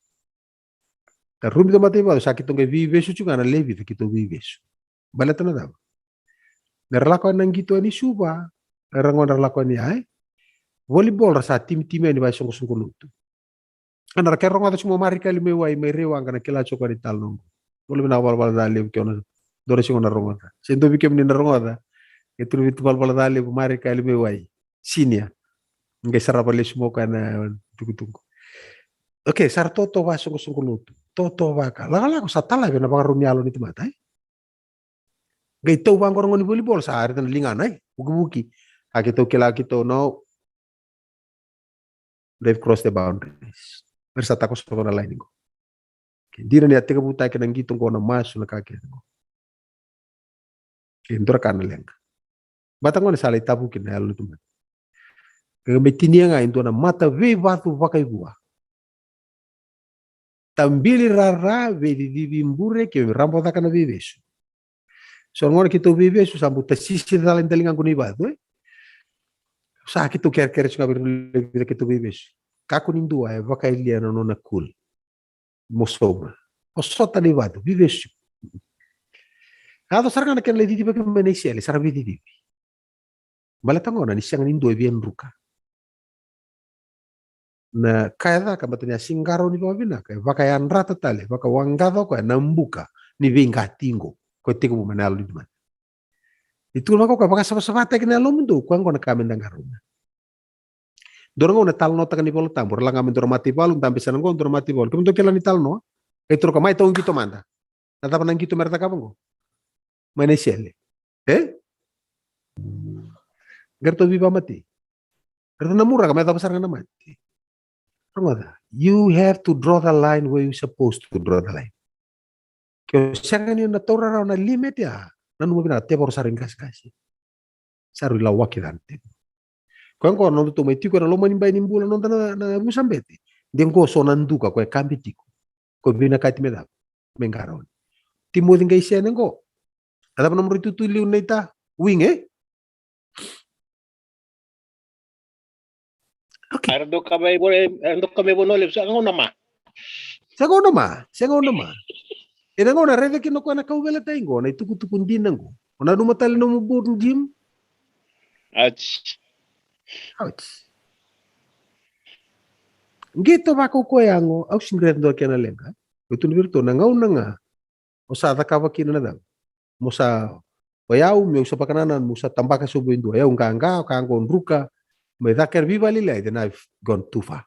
Carubi dua mata veivacu, sa keitou qai veivesu tiko ga na lewe vica keitou veivesu. Baleta na cava? Me ra lako yani na qito yani Suva, era gona ra lako yani ya, e? Volleyball ra sa timitimi yani vaisoqosoqo lotu. Ana ra ke rogoca tiko mo Marika Yali mai Wai, mai Raiwaqa na kila tiko ni talanoa qo. Bula vinaka Valavala Ca Levu, ke o na dua na siga o na rogoca. Se dua vei kemuni na rogoca, e tu na vitu Valavala Ca Levu, Marika Yali mai Wai. Senior. Qai sarava lesu mo koya na tukutuku. Okay, sa ra toto vaisoqosoqo lotu. Toto vaka. Lakolako sa talavi na vakarau ni yalo ni tamata, e? Qai tau vaqo na gone volleyball, sa raica na ligana, e? Vukivuki. A keitou kila keitou, no. They've crossed the boundaries. Era sa takoso na laini qo. Ke dina ni a tekivutaki na qito qo, na masu, na ka kece qo. Ke dua na ka na leqa. Vata gone sa lai tavuki na yalo ni tamata. Ke me tinia ga e dua na mata veivacu vakaivua. Tabili rara, veicicivi bure, ke me rabo caka na veivesu. So na gone keitou veivesu, sa bau tasisi cala ni daligaqu ni vacu, e? Sa keitou kerekere tiko ga vei ira na lewe vica keitou veivesu. Kakua ni dua e vakayalia na nona cool. Mo sauma. O sota ni vacu, veivesu. Yaco sara ga na kena lai cicivaki mai na isele, sa ra veicicivi. Baleta gona ni sega ni dua e via druka. Na ka e caka, baleta ni a sega ni qarauni vakavinaka, e vakayadrata tale, vakawaqaca o koya na buka ni veiqati qo, ko e tekivu mai na yalo ni tamata. Ni tukuna vaka o koya, vakasavasavataki na yalomudou, koya qo na ka me da qarauna. Dua na gauna e talanoataka na iVola Tabu, ra laga mai dua na mataivalu, dabe sa na qo, dua na mataivalu. Kemudou kila na italanoa? E toro ka mai tau qito mada. Na cava na qito me ra cakava qo? Mai na isele. E? Qai ratou veivakamatei. Ratou na muraka me cava sara ga na mate. Rogoca. You have to draw the line where you supposed to draw the line. Ke o sega ni na taura rawa na limit ya, nanuma vinaka, tevoro sa rui qaseqase. Sa rui lawaki ca na tevoro. Koya qo na nodatou mai tiko ena loma ni bai ni bula, noda na, na vusa bete. De qo so na duka ko e kabi tiko. Ko vinakati me cava? Me qarauni. Timoci qai sene qo. A cava nomudrau itutu liu na ita? Wing, e? Okay. Era dau ka mai vo-, era dau ka mai vanua levu, sa gauna ma. Sa gauna ma, sa gauna ma. Ena gauna raica kina o koya na kauveilatai qo, na itukutuku dina qo. O nanuma tale nomu boot gym. Ouch. Ouch. Qito vaka o koya yago, au sega ni raica dua kena leqa. Au tukuna vei iratou na gauna ga o sa cakava kina na cava? Mo sa, o yau, meu sa vakanananu, meu sa tabaka sobu e dua. Yau qaqa, o ka qo druka, mai caka era veivakalialiai, then I've gone too far.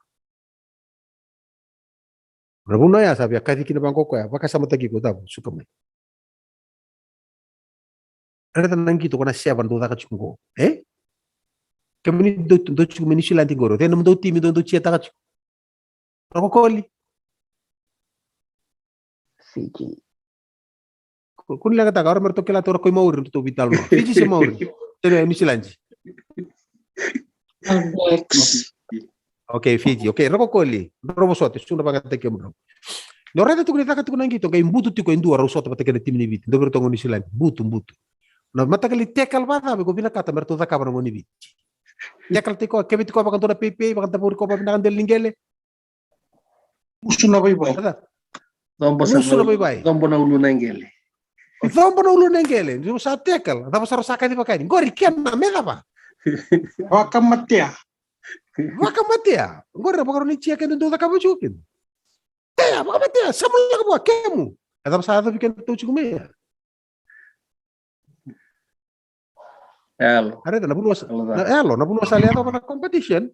Na vuna ya sa via kaci kina vaqo o koya, vakasamataki iko, cava, suka mai. Raica na qito ko na seva dou caka tiko qo, e? Kemuni dou, dou tiko mai Niusiladi qori, o cei nomudou timi dou, dou ciataka tiko? Roko Koli. Fiji. Ko, ko ni leqataka, ora me ratou kila tu ora koi Maori, ratou veitalanoa. Fiji se Maori? Se Niusiladi? All Blacks. Okay, Fiji. Okay, Roko Koli. Drau vosota, sega ni vakayagataki kemudrau. Ni o raica tiko ni caka tiko na qito, qai butu tiko e dua rau sota vata kei na timi ni Viti. Dou vei iratou ga o Niusiladi, butu, butu. Na mataqali tackle vacava iko vinakata me ratou cakava na gone ni Viti? Tackle tiko, keve tiko vakadua na peipei, vakadavori ko vavinaka dela ni qele. Musu na vaivai. Cobo sa musu na vaivai. Cobo na ulu na qele. Cobo na ulu na qele. Ni sa tackle, cava sa rau sa kaci vakani? Qori kena me cava? Vakamatea. Vakamatea. Qori na vakarau ni tia keda dau cakava tiko kina. Tea, vakamatea, sa mulaka vua kemu. E cava sa yacovi keda tau tiko mai? Yalo. A raica na vanua sa, yalo, na vanua sa lai yacova na competition.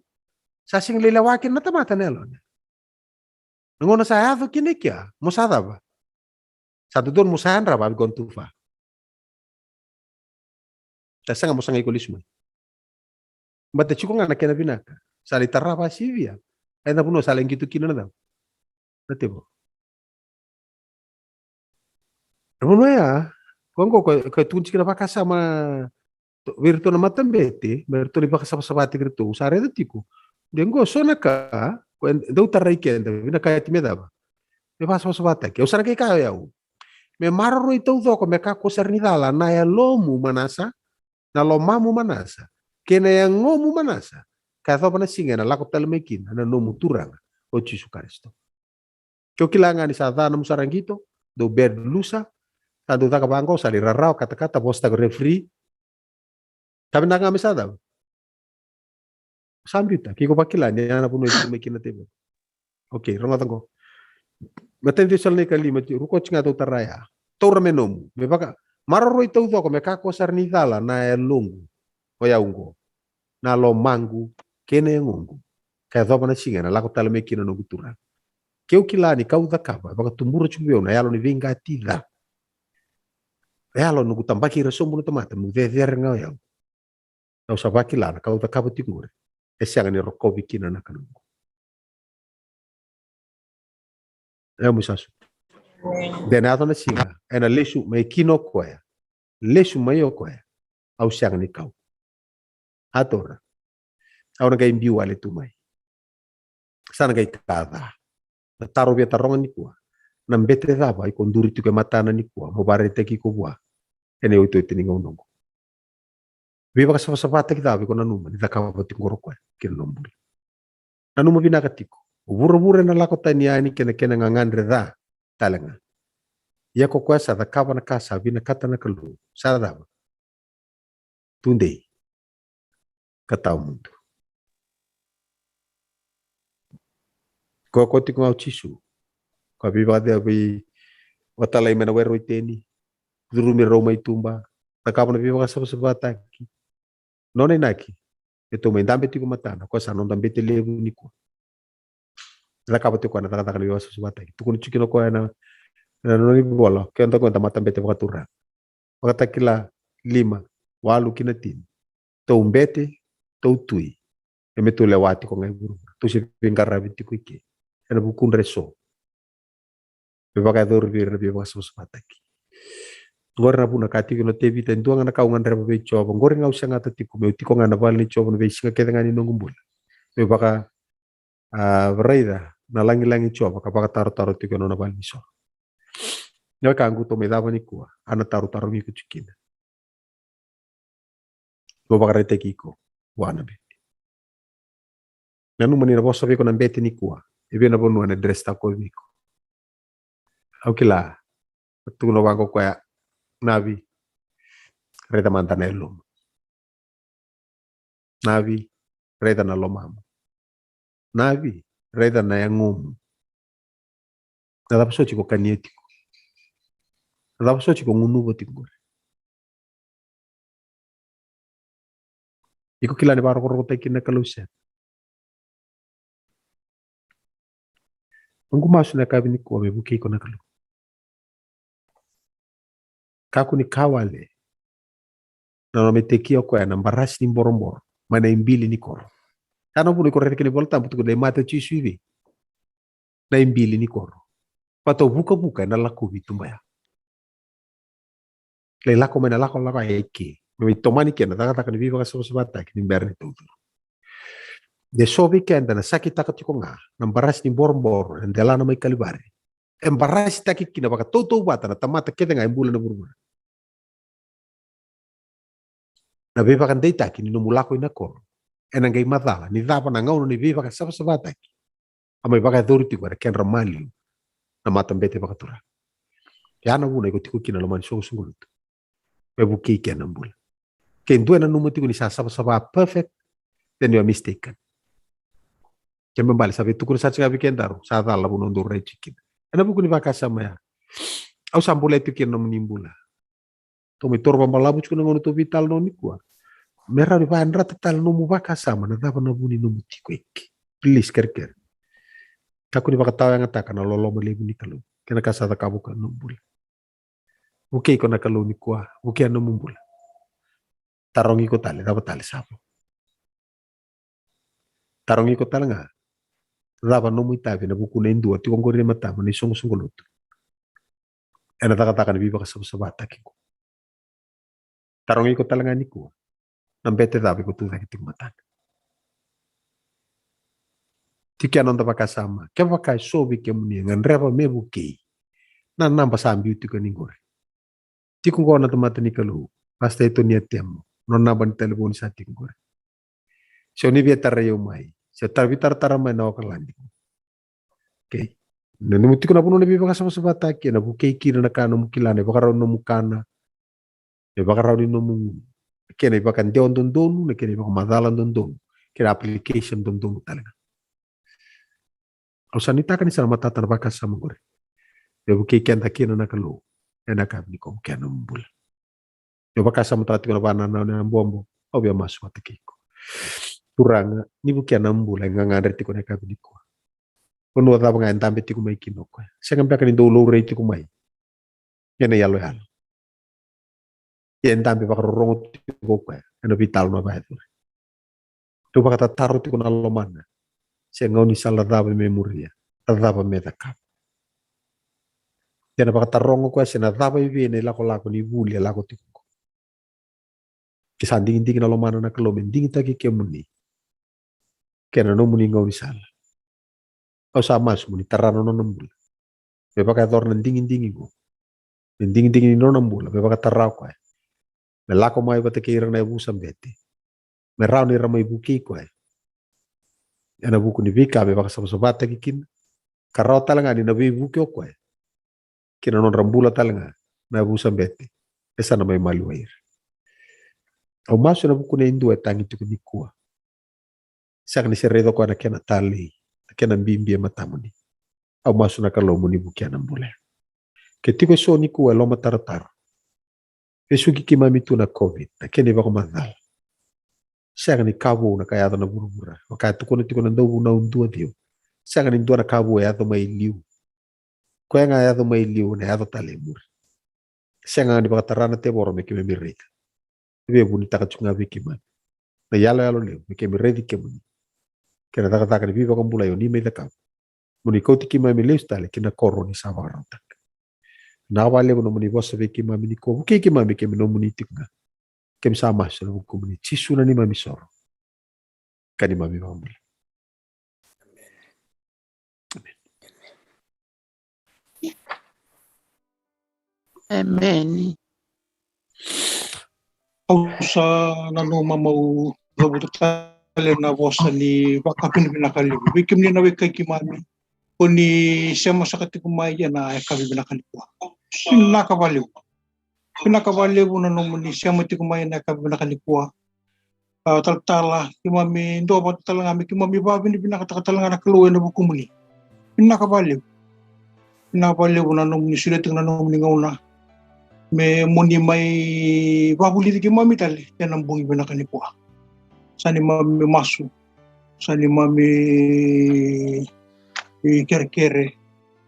Sa sega ni lai lewa kina na tamata na yalo. Na gauna sa yaco kina i kea, mo sa cava? Sa dodonu mo sa yadrava, have gone too far. Sa sega mo sa qai iko lesu mai. Baleta tiko ga na kena vinaka. Sa lai tarava sivia. E na vanua sa lai qito kina na cava? Na tevoro. Na vanua ya, ko qo, ko, ko tukuni tiko na vakasama vei iratou na matabete, me ratou ni vakasavasavataki iratou, sa raica tiko. De qo so na ka, ko e dau tarai keda, vinakati me cava? Me vakasavasavataki. Au sa na qai kaya o yau. Me maroroi taucoko, me kakua sara ni cala, na yalomu manasa, na lomamu manasa, kei na yagomu manasa, ka yacova na siga ena lako tale mai kina na nomu Turaga o Jisu Karisito. Ke o kila ga ni sa ca nomu sara qito, dou bad lusa, sa dou caka vaqo, sa lai rarawa, katakata, vosataka o referee. Ka vinaka ga me sa cava? Sa biuta, ke iko vakila ni ya na vanua e tiko mai kina na tevoro. Okay, rogoca qo. Matai ni Cesalonaika lima, ruku oti ga dou tara ya. Taura me nomu, me vaka, maroroi taucoko, me kakua sara ni cala na yaloqu, o yau qo, na lomaqu, kei na yagoqu, ka yacova na siga ena lako tale mai kina na noqu Turaga. Ke o kila ni kau cakava, e vakatubura tiko vei au na yalo ni veiqati ca. Yalo noqu tabaki ira sobu na tamata, meu cecere ga o yau. Au sa vakila na kau cakava tiko qori, e sega ni rokovi kina na Kalou. E au meu sa sucu. De na yaco na siga ena lesu mai kina o koya. Lesu mai o koya. Au sega ni kau. A taura. Au na qai biu wale tu mai. Sa na qai ka ca. Na taro via taroga nikua. Na bete cava iko duri tiko e matana nikua, mo vakaraitaki iko vua ena iotioti ni gauna oqo? Veivakasavasavataki cava iko nanuma ni cakava tiko qori o koya kina nomu bula? Nanuma vinaka tiko, o vuravura ena lako tani yani kei na kena gagadre ca tale ga. Ia ko koya sa cakava na ka sa vinakata na Kalou sa cava? Tudei ka tawamudu. Ko koya tiko ga o Jisu, ko a veivakacevei, vatalai mai na were o Iteni, curumi rau mai tuba, cakava na veivakasavasavataki. Nona inaki, e tou mai dabe tiko matana, ko sa noda bete levu nikua. Cakava tiko na cakacaka ni veivakasavasavataki. Tukuna tiko kina o koya na, na nona ivola, keda qo eda matabete vakaturaga. Vakatakila lima, walu ki na tini. Tou bete, tou tui. E me tou lewa tiko ga i vuravura. Tou se veiqaravi tiko i ke. Ena vukudra eso. Me vakayacori vei ira na veivakasavasavataki. Qori na vuna ka tiko na Tevita, e dua ga na ka au gadreva vei Jiova, qori ga au segata tiko, meu tiko ga na vale ni Jiova na veisiga kece ga ni noqu bula. Meu vaka, a, raica na lagilagi Jiova ka vakatarotaro tiko ena nona vale ni soro. Na wekaqu, tou mai cava nikua, a na tarotarogi iko tiko kina. Mo vakaraitaki iko vua na bete. Nanuma ni na vosa vei iko na bete nikua, e vei na vanua ena dress tako vei iko? Au kila, tukuna vaqo o koya, Navi, raica mada na yalomu. Navi, raica na lomamu. Navi, raica na yagomu. Na cava soti ko kania tiko? Na cava soti ko gunuva tiko qori? Iko kila ni vakarokorokotaki kina na Kalou se? Noqu masu na yakavi nikua me vukei iko na Kalou. Kakua ni ka wale na nona me tekia o koya na barasi ni boroboro mai na ibili ni koro. Sa na vuna iko raica kina iVolatabu tukuna na mata o Jisu i vei? Na ibili ni koro. Vata o vukavuka ena lakovi tuba ya. Lai lako mai na lakolako ya i ke, me mai tomani kina na cakacaka ni veivakasavasavataki ni bera ni taucuru. De so vei keda na sakitaka tiko ga na barasi ni boroboro ena delana mai Kalivari. embarrassitaki kina vakatautauvata na tamata kece ga e bula na vuravura. Na veivakadeitaki ni nomu lako i na koro ena qai macala ni cava na gauna ni veivakasavasavataki a mai vakayacori tiko ena kedra maliu na matabete vakaturaga. Ya na vuna iko tiko kina loma ni soqosoqo lotu, me vukei kea na bula. Ke dua e nanuma tiko ni sa savasava perfect, then you are mistaken. Ke me bale sa veitukuna sa tiko vei kedaru, sa cala na vuna dou rai tiko kina. Ena vuku ni vakasama ya, au sa bula tiko kina nomuni bula. Tou mai toro vabalavu tiko na gauna tou veitalanoa nikua. Me rawa ni vayadrata tale nomu vakasama na cava na vu ni nomu tiko iki. Please, kerekere. Kakua ni vakatawayagataka na loloma levu ni Kalou kei na ka sa cakava iko ena nomu bula. Vukei iko na Kalou nikua, vukea nomu bula. Tarogi iko tale, cava tale sa vo. Tarogi iko tale ga, cava nomu itavi ena vukuna e dua tiko oqori e matamu na isoqosoqo lotu ena cakacaka ni veivakasavasavataki qo. Tarogi iko tale ga nikua, na bete cava iko tucake tiko matana. Tiko ya na noda vakasama, kevaka e so vei kemuni e gadreva me vukei, na naba sa biu tiko yani qori. Tiko qo na tamata ni Kalou, Pastor Etonia Temo, nona naba ni talevoni sa tiko qori. Se o ni via tarai au mai, se tara, veitaratara mai na Okaladi. Okay. Na nomu tiko na vanua na veivakasavasavataki, ena vukei kina na ka nomu kila, na ivakarau ni nomu kana, na ivakarau ni nomu, na kena ivakadewa dodonu, na kena ivakamacala dodonu, kena application dodonu tale ga. Au sa nuitaka ni sa na matata na vakasama qori. Me vukei keda kina na Kalou ena yakavi nikua, vukea nomu bula. Meu vakasamataka tiko na vakanananu ena bobo, au via masu vata kei iko. Turaga, ni vukea na bula e gagadre tiko ena yakavi nikua. Vanua cava ga e dabe tiko mai kina o koya, sega beka ni dau laurai tiko mai ena iyaloyalo. Ia e dabe vakarorogo tiko o koya ena veitalanoa vakayacori. Dau vakatataro tiko na lomana se gaunisala cava me muria, na cava me cakava. Ia na vakataroga o koya se na cava e vei na ilakolako ni vuli e lako tiko qo. Ke sa digidigi na lomana na Kalou me digitaki kemuni kei na nomuni gaunisala. Au sa masu mo ni tara na nona bula. Me vakayacora na digidigi qo. Me digidigi ni nona bula me vakatara o koya. Me lako mai vata kei ira na yavusa bete. Me rawa ni ra mai vukei koya ena vuku ni veika me vakasavasavataki kina, ka rawa tale ga ni na veivuke o koya kei na nodra bula tale ga na yavusa bete e sa na mai maliwai ira. Au masu ena vukuna e dua e tagi tiko nikua. Sega ni se raica o koya na kena talei, na kena bibi e matamuni. Au masu na Kalou mo ni vukea na bula ya. Ke tiko e so nikua e lomatarotaro, vesuki keimami tu na COVID, na kena ivakamacala. Sega ni ka vou na ka e yaco na vuravura, vaka e tukuna tiko na Dauvunau dua ciwa. Sega ni dua na ka vou e yaco mai liu. Koya ga e yaco mai liu ena yaco tale e muri. Sega ni vakatara na tevoro me keimami raica. E via vunitaka tiko ga vei keimami na iyaloyalo levu me keimami raici kemuni kei na cakacaka ni veivakabulai o ni mai cakava, mo ni kauti keimami lesu tale ki na koro ni sa vakarautaka. Vinaka vakalevu nomuni vosa vei keimami nikua, vukei keimami, keimami nomuni tiko ga. Keimami sa masu ena vukumuni, Jisu na neimami soro ka neimami vakabula. Amen. Au sa nanuma meu cavuta tale na vosa ni vakavinavinaka levu vei kemuni na wekai keimami, ko ni sema saka tiko mai ena yakavi vinaka nikua. Vinaka vakalevu. Vinaka vakalevu na nomuni sema tiko mai ena yakavi vinaka nikua. A, talatala, keimami duavata tale ga me keimami vakavinavinakataka tale ga na Kalou ena vukumuni. Vinaka vakalevu. Vinaka vakalevu na nomuni solia tiko na nomuni gauna me moni mai vakavulici keimami tale ena bogi vinaka nikua. Sa neimami masu, sa neimami kerekere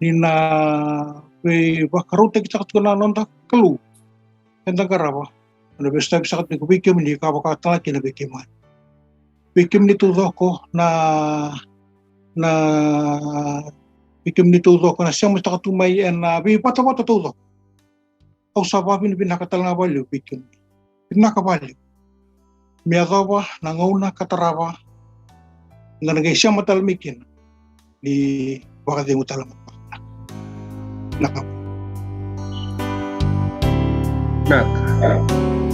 ni na veivakarautaki saka tiko na noda Kalou. Eda qarava ena veisotavi saka tiko vei kemuni ka vaka tale kina vei keimami. Vei kemuni taucoko na, na, vei kemuni taucoko na sema saka tu mai ena veivatavata taucoko. Au sa vakavinavinaka tale ga vakalevu vei kemuni. Vinaka vakalevu. Me yacova na gauna ka tarava, da na qai sema tale mai kina ni vakacegu tale mai. Na. Na.